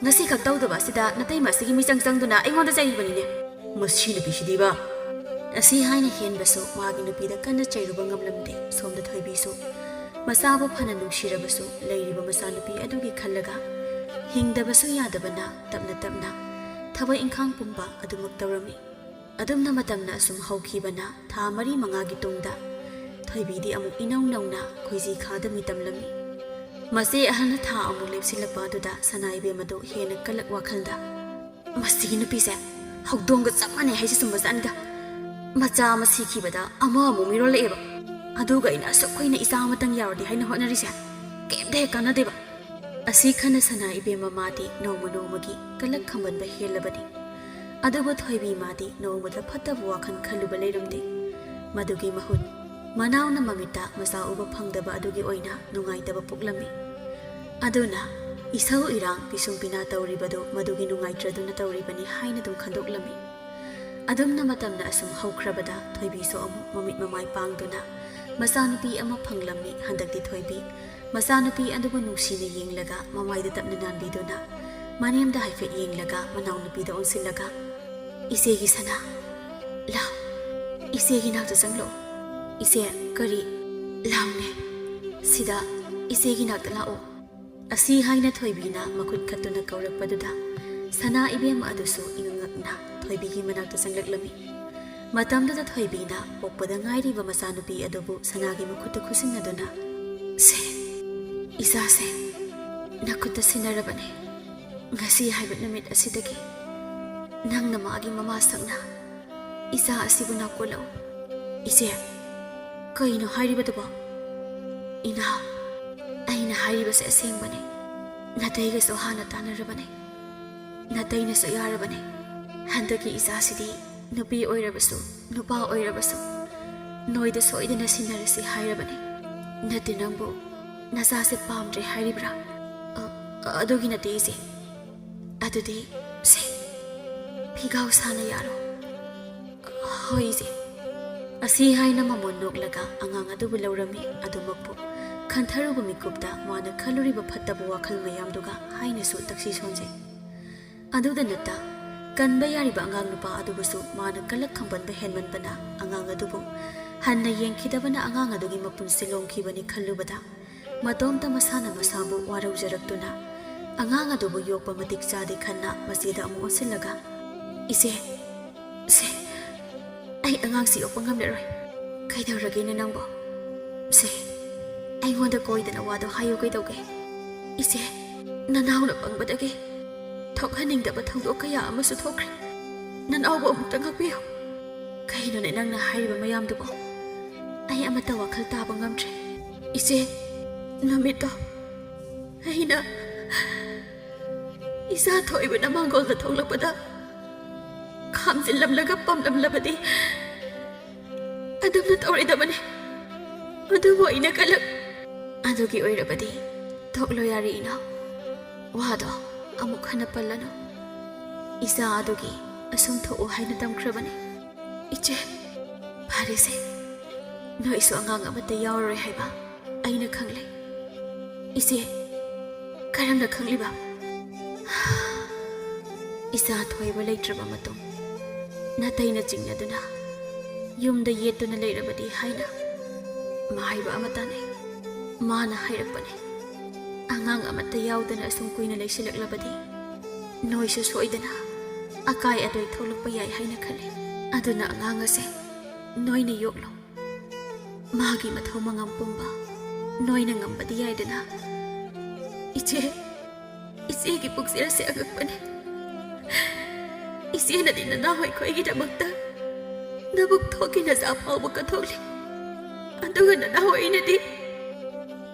ꯉꯁꯤꯈꯛ ꯇꯧꯗꯕ ꯑꯁꯤꯗ ꯅꯇꯩꯃ ꯑꯁꯤꯒꯤ ꯃꯤꯆꯪ ꯆꯪꯗꯨꯅ ꯑꯩꯉꯣꯟꯗ ꯆꯩꯔꯤꯕꯅꯤꯅꯦ꯫ ꯃꯁꯤ ꯅꯨꯄꯤꯁꯤꯗꯤꯕ!" ꯑꯁꯤ ꯍꯥꯏꯅ ꯍꯦꯟꯕꯁꯨ ꯃꯥꯒꯤ ꯅꯨꯄꯤꯗ ꯀꯟꯅ ꯆꯩꯔꯨꯕ ꯉꯝꯂꯝꯗꯦ꯫ ꯁꯣꯝꯗ ꯊꯣꯏꯕꯤꯁꯨ ꯃꯆꯥꯕꯨ ꯐꯅ ꯅꯨꯡꯁꯤꯔꯕꯁꯨ ꯂꯩꯔꯤꯕ ꯃꯆꯥꯅꯨꯄꯤ ꯑꯗꯨꯒꯤ ꯈꯜꯂꯒ ꯍꯤꯡꯗꯕꯁꯨ ꯌꯥꯗꯕꯅ ꯇꯞꯅ ꯇꯞꯅ ꯊꯕꯛ ꯏꯪꯈꯥꯡ ꯄꯨꯝꯕ ꯑꯗꯨꯃꯛ ꯇꯧꯔꯝꯃꯤ꯫ ꯑꯗꯨꯝꯅ ꯃꯇꯝꯅ ꯑꯁꯨꯝ ꯍꯧꯈꯤꯕꯅ ꯊꯥ ꯃꯔꯤ ꯃꯉꯥꯒꯤ ꯇꯨꯡꯗ ꯊꯣꯏꯕꯤꯗꯤ ꯑꯃꯨꯛ ꯏꯅꯧ ꯅꯧꯅ ꯈꯣꯏꯖꯤ ꯈꯥꯗ ꯃꯤꯇꯝꯂꯝꯃꯤ꯫ ꯃꯆꯦ ꯑꯍꯜꯅ ꯊꯥ ꯑꯃꯨꯛ ꯂꯦꯞꯁꯤꯜꯂꯛꯄ ꯑꯗꯨꯗ ꯁꯅꯥ ꯏꯕꯦꯝ ꯑꯗꯨ ꯍꯦꯟꯅ ꯀꯂꯛ ꯋꯥꯈꯜꯗ, "ꯃꯁꯤꯒꯤ ꯅꯨꯄꯤꯁꯦ ꯍꯧꯗꯣꯡꯒ ꯆꯞ ꯃꯥꯟꯅꯩ ꯍꯥꯏꯁꯦ ꯆꯨꯝꯕꯖꯥꯠꯅꯤꯗ꯫ ꯃꯆꯥ ꯑꯃ ꯁꯤꯈꯤꯕꯗ ꯑꯃ ꯑꯃꯨꯛ ꯃꯤꯔꯣꯜꯂꯛꯑꯦꯕ꯫ ꯑꯗꯨꯒ ꯑꯩꯅ ꯑꯁꯨꯛ ꯀꯨꯏꯅ ꯏꯆꯥ ꯑꯃꯇꯪ ꯌꯥꯎꯔꯗꯤ ꯍꯥꯏꯅ ꯍꯣꯠꯅꯔꯤꯁꯦ ꯀꯩꯝꯇ ꯍꯦꯛ ꯀꯥꯟꯅꯗꯦꯕ꯫" ꯑꯁꯤ ꯈꯟꯅ ꯁꯅꯥ ꯏꯕꯦꯝꯃ ꯃꯥꯗꯤ ꯅꯣꯡꯃ ꯅꯣꯡꯃꯒꯤ ꯀꯂꯛ ꯈꯝꯕꯟꯕ ꯍꯦꯜꯂꯕꯅꯤ꯫ ꯑꯗꯨꯕꯨ ꯊꯣꯏꯕꯤ ꯃꯥꯗꯤ ꯅꯣꯡꯃꯗ ꯐꯠꯇꯕ ꯋꯥꯈꯜ ꯈꯜꯂꯨꯕ ꯂꯩꯔꯝꯗꯦ꯫ ꯃꯗꯨꯒꯤ ꯃꯍꯨꯠ ꯃꯅꯥꯎꯅ ꯃꯃꯤꯠꯇ ꯃꯆꯥ ꯎꯕ ꯐꯪꯗꯕ ꯑꯗꯨꯒꯤ ꯑꯣꯏꯅ ꯅꯨꯡꯉꯥꯏꯇꯕ ꯄꯣꯛꯂꯝꯃꯤ꯫ ꯑꯗꯨꯅ ꯏꯁꯧ ꯏꯔꯥꯡ ꯄꯤꯁꯨꯝ ꯄꯤꯅꯥ ꯇꯧꯔꯤꯕꯗꯨ ꯃꯗꯨꯒꯤ ꯅꯨꯡꯉꯥꯏꯇ꯭ꯔꯗꯨꯅ ꯇꯧꯔꯤꯕꯅꯤ ꯍꯥꯏꯅ ꯑꯗꯨꯝ ꯈꯟꯗꯣꯛꯂꯝꯃꯤ꯫ ꯑꯗꯨꯝꯅ ꯃꯇꯝꯅ ꯑꯁꯨꯝ ꯍꯧꯈ꯭ꯔꯕꯗ ꯊꯣꯏꯕꯤꯁꯨ ꯑꯃꯨꯛ ꯃꯃꯤꯠ ꯃꯃꯥꯏ ꯄꯥꯡꯗꯨꯅ ꯃꯆꯥꯅꯨꯄꯤ ꯑꯃ ꯐꯪꯂꯝꯃꯤ ꯍꯟꯗꯛꯇꯤ ꯊꯣꯏꯕꯤ꯫ ꯃꯆꯥꯅꯨꯄꯤ ꯑꯗꯨꯕꯨ ꯅꯨꯡꯁꯤꯅ ꯌꯦꯡꯂꯒ, ꯃꯃꯥꯏꯗ ꯇꯞꯅ ꯅꯥꯟꯕꯤꯗꯨꯅ, ꯃꯅꯦꯝꯗ ꯍꯥꯏꯐꯦꯠ ꯌꯦꯡꯂꯒ, ꯃꯅꯥꯎꯅꯨꯄꯤꯗ ꯑꯣꯟꯁꯤꯜꯂꯒ, "ꯏꯆꯦꯒꯤ ꯁꯅꯥ, ꯂꯥꯎ, ꯏꯆꯦꯒꯤ ꯅꯥꯛꯇ ꯆꯪꯂꯛꯑꯣ꯫ ꯏꯆꯦ, ꯀꯔꯤ? ꯂꯥꯎꯅꯦ, ꯁꯤꯗ ꯏꯆꯦꯒꯤ ꯅꯥꯛꯇ ꯂꯥꯛꯑꯣ"꯫ ꯑꯁꯤ ꯍꯥꯏꯅ ꯊꯣꯏꯕꯤꯅ ꯃꯈꯨꯠ ꯈꯠꯇꯨꯅ ꯀꯧꯔꯛꯄꯗꯨꯗ, ꯁꯅꯥ ꯏꯕꯦꯝꯃ ꯑꯗꯨꯁꯨ ꯏꯉꯛ ꯉꯛꯅ ꯊꯣꯏꯕꯤꯒꯤ ꯃꯅꯥꯛꯇ ꯆꯪꯂꯛꯂꯝꯃꯤ꯫ ꯃꯇꯝꯗꯨꯗ ꯊꯣꯏꯕꯤꯅ ꯄꯣꯛꯄꯗ ꯉꯥꯏꯔꯤꯕ ꯃꯆꯥꯅꯨꯄꯤ ꯑꯗꯨꯕꯨ ꯁꯅꯥꯒꯤ ꯃꯈꯨꯠꯇ ꯈꯨꯠꯁꯤꯟꯅꯗꯨꯅ, "ꯁꯦ, ꯏꯆꯥꯁꯦ, ꯅꯈꯨꯠꯇ ꯁꯤꯟꯅꯔꯕꯅꯦ꯫ ꯉꯁꯤ ꯍꯥꯏꯕ ꯅꯨꯃꯤꯠ ꯑꯁꯤꯗꯒꯤ ꯅꯪꯅ ꯃꯥꯒꯤ ꯃꯃꯥ ꯁꯛꯅ ꯏꯆꯥ ꯑꯁꯤꯕꯨ ꯅꯥꯀꯣꯜꯂꯛꯎ"꯫ "ꯏꯆꯦ, ꯀꯩꯅꯣ ꯍꯥꯏꯔꯤꯕꯗꯨꯕꯣ?" "ꯏꯅꯥꯎ, ꯑꯩꯅ ꯍꯥꯏꯔꯤꯕꯁꯦ ꯑꯁꯦꯡꯕꯅꯦ꯫ ꯅꯥꯇꯩꯒꯁꯨ ꯍꯥꯟꯅ ꯇꯥꯟꯅꯔꯕꯅꯦ꯫ ꯅꯥꯇꯩꯅꯁꯨ ꯌꯥꯔꯕꯅꯦ꯫ ꯍꯟꯗꯛꯀꯤ ꯏꯆꯥꯁꯤꯗꯤ ꯅꯨꯄꯤ ꯑꯣꯏꯔꯕꯁꯨ, ꯅꯨꯄꯥ ꯑꯣꯏꯔꯕꯁꯨ, ꯅꯣꯏꯗ ꯁꯣꯏꯗꯅ ꯁꯤꯟꯅꯔꯁꯤ ꯍꯥꯏꯔꯕꯅꯦ꯫ ꯅꯠꯇꯦ, ꯅꯪꯕꯨ ꯅꯆꯥꯁꯦ ꯄꯥꯝꯗ꯭ꯔꯦ ꯍꯥꯏꯔꯤꯕ꯭ꯔꯥ?" "ꯑ, ꯑꯗꯨꯒꯤ ꯅꯠꯇꯦ, ꯏꯆꯦ꯫ ꯑꯗꯨꯗꯤ, ꯁꯦ, ꯐꯤꯒꯥꯎ ꯁꯥꯅ ꯌꯥꯔꯣ?" "ꯍꯣꯏ, ꯏꯆꯦ"꯫ ꯑꯁꯤ ꯍꯥꯏꯅ ꯃꯃꯣꯟ ꯅꯣꯛꯂꯒ ꯑꯉꯥꯡ ꯑꯗꯨꯕꯨ ꯂꯧꯔꯝꯃꯤ꯫ ꯑꯗꯨꯃꯛꯄꯨ ꯈꯟꯊꯔꯨꯕ ꯃꯤꯀꯨꯞꯇ ꯃꯥꯅ ꯈꯜꯂꯨꯔꯤꯕ ꯐꯠꯇꯕ ꯋꯥꯈꯜ ꯃꯌꯥꯝꯗꯨꯒ ꯍꯥꯏꯅꯁꯨ ꯇꯛꯁꯤ ꯁꯣꯟꯖꯩ꯫ ꯑꯗꯨꯗ ꯅꯠꯇ, ꯀꯟꯕ ꯌꯥꯔꯤꯕ ꯑꯉꯥꯡ ꯅꯨꯄꯥ ꯑꯗꯨꯕꯨꯁꯨ ꯃꯥꯅ ꯀꯜꯂꯛ ꯈꯝꯕꯟꯕ ꯍꯦꯟꯃꯟꯕꯅ, ꯑꯉꯥꯡ ꯑꯗꯨꯕꯨ ꯍꯟꯅ ꯌꯦꯡꯈꯤꯗꯕꯅ ꯑꯉꯥꯡ ꯑꯗꯨꯒꯤ ꯃꯄꯨꯟꯁꯤ ꯂꯣꯝꯈꯤꯕꯅꯤ ꯈꯜꯂꯨꯕꯗ, ꯃꯇꯣꯝꯇ ꯃꯁꯥꯅ ꯃꯁꯥꯕꯨ ꯋꯥꯔꯧꯖꯔꯛꯇꯨꯅ, ꯑꯉꯥꯡ ꯑꯗꯨꯕꯨ ꯌꯣꯛꯄ ꯃꯇꯤꯛ ꯆꯥꯗꯦ ꯈꯟꯅ ꯃꯆꯦꯗ ꯑꯃꯨꯛ ꯑꯣꯟꯁꯤꯜꯂꯒ, "ꯏꯆꯦ, ꯁꯦ, ꯑꯩ ꯑꯉꯥꯡꯁꯤ ꯌꯣꯛꯄ ꯉꯝꯂꯔꯣꯏ꯫ ꯀꯩꯗꯧꯔꯒꯦꯅꯦ ꯅꯪꯕꯣ? ꯁꯦ, ꯑꯩꯉꯣꯟꯗ ꯀꯣꯏꯗꯅ ꯋꯥꯗꯣ ꯍꯥꯏꯌꯨ ꯀꯩꯗꯧꯒꯦ? ꯏꯆꯦ, ꯅꯅꯥꯎꯅ ꯄꯪꯕꯗꯒꯤ ꯊꯣꯛꯍꯟꯅꯤꯡꯗꯕ ꯊꯧꯗꯣꯛ ꯀꯌꯥ ꯑꯃꯁꯨ ꯊꯣꯛꯈ꯭ꯔꯦ꯫ ꯅꯅꯥꯎꯕꯨ ꯑꯃꯨꯛꯇ ꯉꯥꯛꯄꯤꯌꯨ"꯫ "ꯀꯩꯅꯣꯅꯦ ꯅꯪꯅ ꯍꯥꯏꯔꯤꯕ ꯃꯌꯥꯝꯗꯨꯕꯣ? ꯑꯩ ꯑꯃꯠꯇ ꯋꯥꯈꯜ ꯇꯥꯕ ꯉꯝꯗ꯭ꯔꯦ꯫ ꯏꯆꯦ, ꯅꯨꯃꯤꯠꯇꯣ ꯑꯩꯅ ꯏꯆꯥ ꯊꯣꯛꯏꯕꯅ ꯃꯥꯡꯒꯣꯜꯗ ꯊꯣꯛꯂꯛꯄꯗ ꯈꯥꯝꯖꯤꯜꯂꯝꯂꯒ ꯄꯝꯂꯝꯂꯕꯗꯤ ꯑꯗꯨꯝꯅ ꯇꯧꯔꯣꯏꯗꯕꯅꯤ꯫ ꯑꯗꯨꯕꯨ ꯑꯩꯅ ꯀꯂꯛ ꯑꯗꯨꯒꯤ ꯑꯣꯏꯔꯕꯗꯤ ꯊꯣꯛꯂꯣ ꯌꯥꯔꯦ ꯏꯅꯥꯎ꯫ ꯋꯥꯗꯣ ꯑꯃꯨꯛ ꯍꯟꯅ ꯄꯜꯂꯅꯨ꯫ ꯏꯆꯥ ꯑꯗꯨꯒꯤ ꯑꯁꯨꯝ ꯊꯣꯛꯎ ꯍꯥꯏꯅ ꯇꯝꯈ꯭ꯔꯕꯅꯤ꯫ ꯏꯆꯦ, ꯐꯔꯦꯁꯦ, ꯅꯣꯏꯁꯨ ꯑꯉꯥꯡ ꯑꯃꯠꯇ ꯌꯥꯎꯔꯔꯣꯏ ꯍꯥꯏꯕ ꯑꯩꯅ ꯈꯪꯂꯦ꯫ ꯏꯆꯦ, ꯀꯔꯝꯅ ꯈꯪꯂꯤꯕ? ꯏꯆꯥ ꯊꯣꯏꯕ ꯂꯩꯇ꯭ꯔꯕ ꯃꯇꯨꯡ ꯅꯥꯇꯩꯅ ꯆꯤꯡꯅꯗꯨꯅ ꯌꯨꯝꯗ ꯌꯦꯠꯇꯨꯅ ꯂꯩꯔꯕꯗꯤ ꯍꯥꯏꯅ ꯃꯍꯥꯏꯕ ꯑꯃ ꯇꯥꯅꯩ꯫ ꯃꯥꯅ ꯍꯥꯏꯔꯛꯄꯅꯦ, "ꯑꯉꯥꯡ ꯑꯃꯠꯇ ꯌꯥꯎꯗꯅ ꯑꯁꯨꯝ ꯀꯨꯏꯅ ꯂꯩꯁꯤꯜꯂꯛꯂꯕꯗꯤ ꯅꯣꯏꯁꯨ ꯁꯣꯏꯗꯅ ꯑꯀꯥꯏ ꯑꯇꯣꯏ ꯊꯣꯛꯂꯛꯄ ꯌꯥꯏ ꯍꯥꯏꯅ ꯈꯜꯂꯤ꯫ ꯑꯗꯨꯅ ꯑꯉꯥꯡ ꯑꯁꯦ ꯅꯣꯏꯅ ꯌꯣꯛꯂꯣ꯫ ꯃꯥꯒꯤ ꯃꯊꯧ ꯃꯉꯝ ꯄꯨꯝꯕ ꯅꯣꯏꯅ ꯉꯝꯕꯗꯤ ꯌꯥꯏꯗꯅ?" "ꯏꯆꯦ, ꯏꯆꯦꯒꯤ ꯄꯨꯛꯆꯦꯜꯁꯦ ꯑꯉꯛꯄꯅꯦ꯫ ꯏꯆꯦꯅꯗꯤ ꯅꯅꯥꯎ ꯑꯩꯈꯣꯏꯒꯤꯗꯃꯛꯇ ꯅꯕꯨꯛ ꯊꯣꯛꯀꯤ ꯅꯆꯥ ꯐꯥꯎꯕ ꯀꯠꯊꯣꯛꯂꯤ, ꯑꯗꯨꯒ ꯅꯅꯥꯎ ꯑꯩꯅꯗꯤ"꯫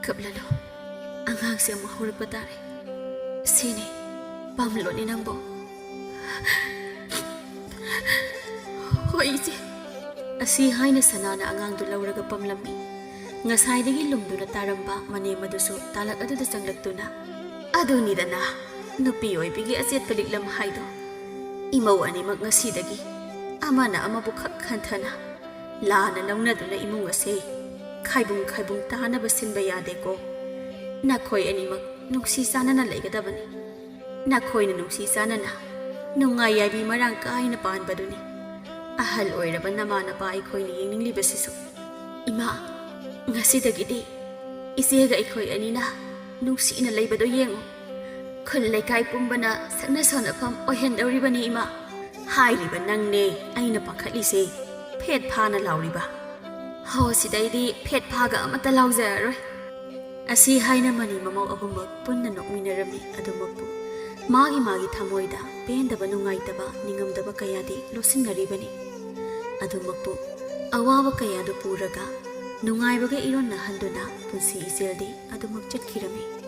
"ꯀꯞꯂꯅꯨ, ꯑꯉꯥꯡꯁꯦ ꯑꯃꯨꯛ ꯍꯧꯔꯛꯄ ꯇꯥꯔꯦ꯫ ꯁꯤꯅꯤ ꯄꯥꯝꯂꯣꯅꯤ ꯅꯪꯕꯨ"꯫ "ꯍꯣꯏ ꯏꯆꯦ"꯫ ꯑꯁꯤ ꯍꯥꯏꯅ ꯁꯅꯥꯅ ꯑꯉꯥꯡꯗꯨ ꯂꯧꯔꯒ ꯄꯝꯂꯝꯃꯤ꯫ ꯉꯁꯥꯏꯗꯒꯤ ꯂꯨꯝꯗꯨꯅ ꯇꯥꯔꯝꯕ ꯃꯅꯦꯝ ꯑꯗꯨꯁꯨ ꯇꯥꯂꯛ ꯑꯗꯨꯗ ꯆꯪꯂꯛꯇꯨꯅ, "ꯑꯗꯨꯅꯤꯗꯅ ꯅꯨꯄꯤ ꯑꯣꯏꯕꯤꯒꯤ ꯑꯆꯦꯠꯄ ꯂꯤꯛꯂꯝ ꯍꯥꯏꯗꯣ꯫ ꯏꯃꯧ ꯑꯅꯤꯃꯛ ꯉꯁꯤꯗꯒꯤ ꯑꯃꯅ ꯑꯃꯕꯨ ꯈꯛ ꯈꯟꯊꯅ ꯂꯥꯟꯅ ꯂꯧꯅꯗꯨꯅ ꯏꯃꯨꯡ ꯑꯁꯦ ꯈꯥꯏꯕꯨꯡ ꯈꯥꯏꯕꯨꯡ ꯇꯥꯅꯕ ꯁꯤꯟꯕ ꯌꯥꯗꯦꯀꯣ꯫ ꯅꯈꯣꯏ ꯑꯅꯤꯃꯛ ꯅꯨꯡꯁꯤ ꯆꯥꯟꯅꯅ ꯂꯩꯒꯗꯕꯅꯤ꯫ ꯅꯈꯣꯏꯅ ꯅꯨꯡꯁꯤ ꯆꯥꯟꯅꯅ ꯅꯨꯡꯉꯥꯏ ꯌꯥꯏꯕꯤ ꯃꯔꯥꯡ ꯀꯥꯏꯅ ꯄꯥꯟꯕꯗꯨꯅꯤ ꯑꯍꯜ ꯑꯣꯏꯔꯕ ꯅꯃꯥ ꯅꯄꯥ ꯑꯩꯈꯣꯏꯅ ꯌꯦꯡꯅꯤꯡꯂꯤꯕꯁꯤꯁꯨ"꯫ "ꯏꯃꯥ, ꯉꯁꯤꯗꯒꯤꯗꯤ ꯏꯆꯦꯒ ꯑꯩꯈꯣꯏ ꯑꯅꯤꯅ ꯅꯨꯡꯁꯤꯅ ꯂꯩꯕꯗꯣ ꯌꯦꯡꯉꯨ꯫ ꯈꯨꯜ ꯂꯩꯀꯥꯏ ꯄꯨꯝꯕꯅ ꯁꯛꯅ ꯁꯣꯟꯅꯐꯝ ꯑꯣꯏꯍꯟꯗꯧꯔꯤꯕꯅꯤ ꯏꯃꯥ꯫ ꯍꯥꯏꯔꯤꯕ ꯅꯪꯅꯦ ꯑꯩꯅ ꯄꯥꯈꯠꯂꯤꯁꯦ, ꯐꯦꯠ ꯐꯥꯅ ꯂꯥꯎꯔꯤꯕ꯫ ꯍꯣ, ꯁꯤꯗꯩꯗꯤ ꯐꯦꯠ ꯐꯥꯒ ꯑꯃꯠꯇ ꯂꯥꯎꯖꯔꯔꯣꯏ"꯫ ꯑꯁꯤ ꯍꯥꯏꯅ ꯃꯅꯤ ꯃꯃꯧ ꯑꯍꯨꯝꯃꯛ ꯄꯨꯟꯅ ꯅꯣꯛꯃꯤꯟꯅꯔꯝꯃꯤ꯫ ꯑꯗꯨꯃꯛꯄꯨ ꯃꯥꯒꯤ ꯃꯥꯒꯤ ꯊꯃꯣꯏꯗ ꯄꯦꯟꯗꯕ, ꯅꯨꯡꯉꯥꯏꯇꯕ, ꯅꯤꯡꯉꯝꯗꯕ ꯀꯌꯥꯗꯤ ꯂꯣꯠꯁꯤꯟꯅꯔꯤꯕꯅꯤ꯫ ꯑꯗꯨꯃꯛꯄꯨ ꯑꯋꯥꯕ ꯀꯌꯥꯗꯨ ꯄꯨꯔꯒ ꯅꯨꯡꯉꯥꯏꯕꯒ ꯏꯔꯣꯟꯅꯍꯟꯗꯨꯅ ꯄꯨꯟꯁꯤ ꯏꯆꯦꯜꯗꯤ ꯑꯗꯨꯃꯛ ꯆꯠꯈꯤꯔꯝꯃꯤ꯫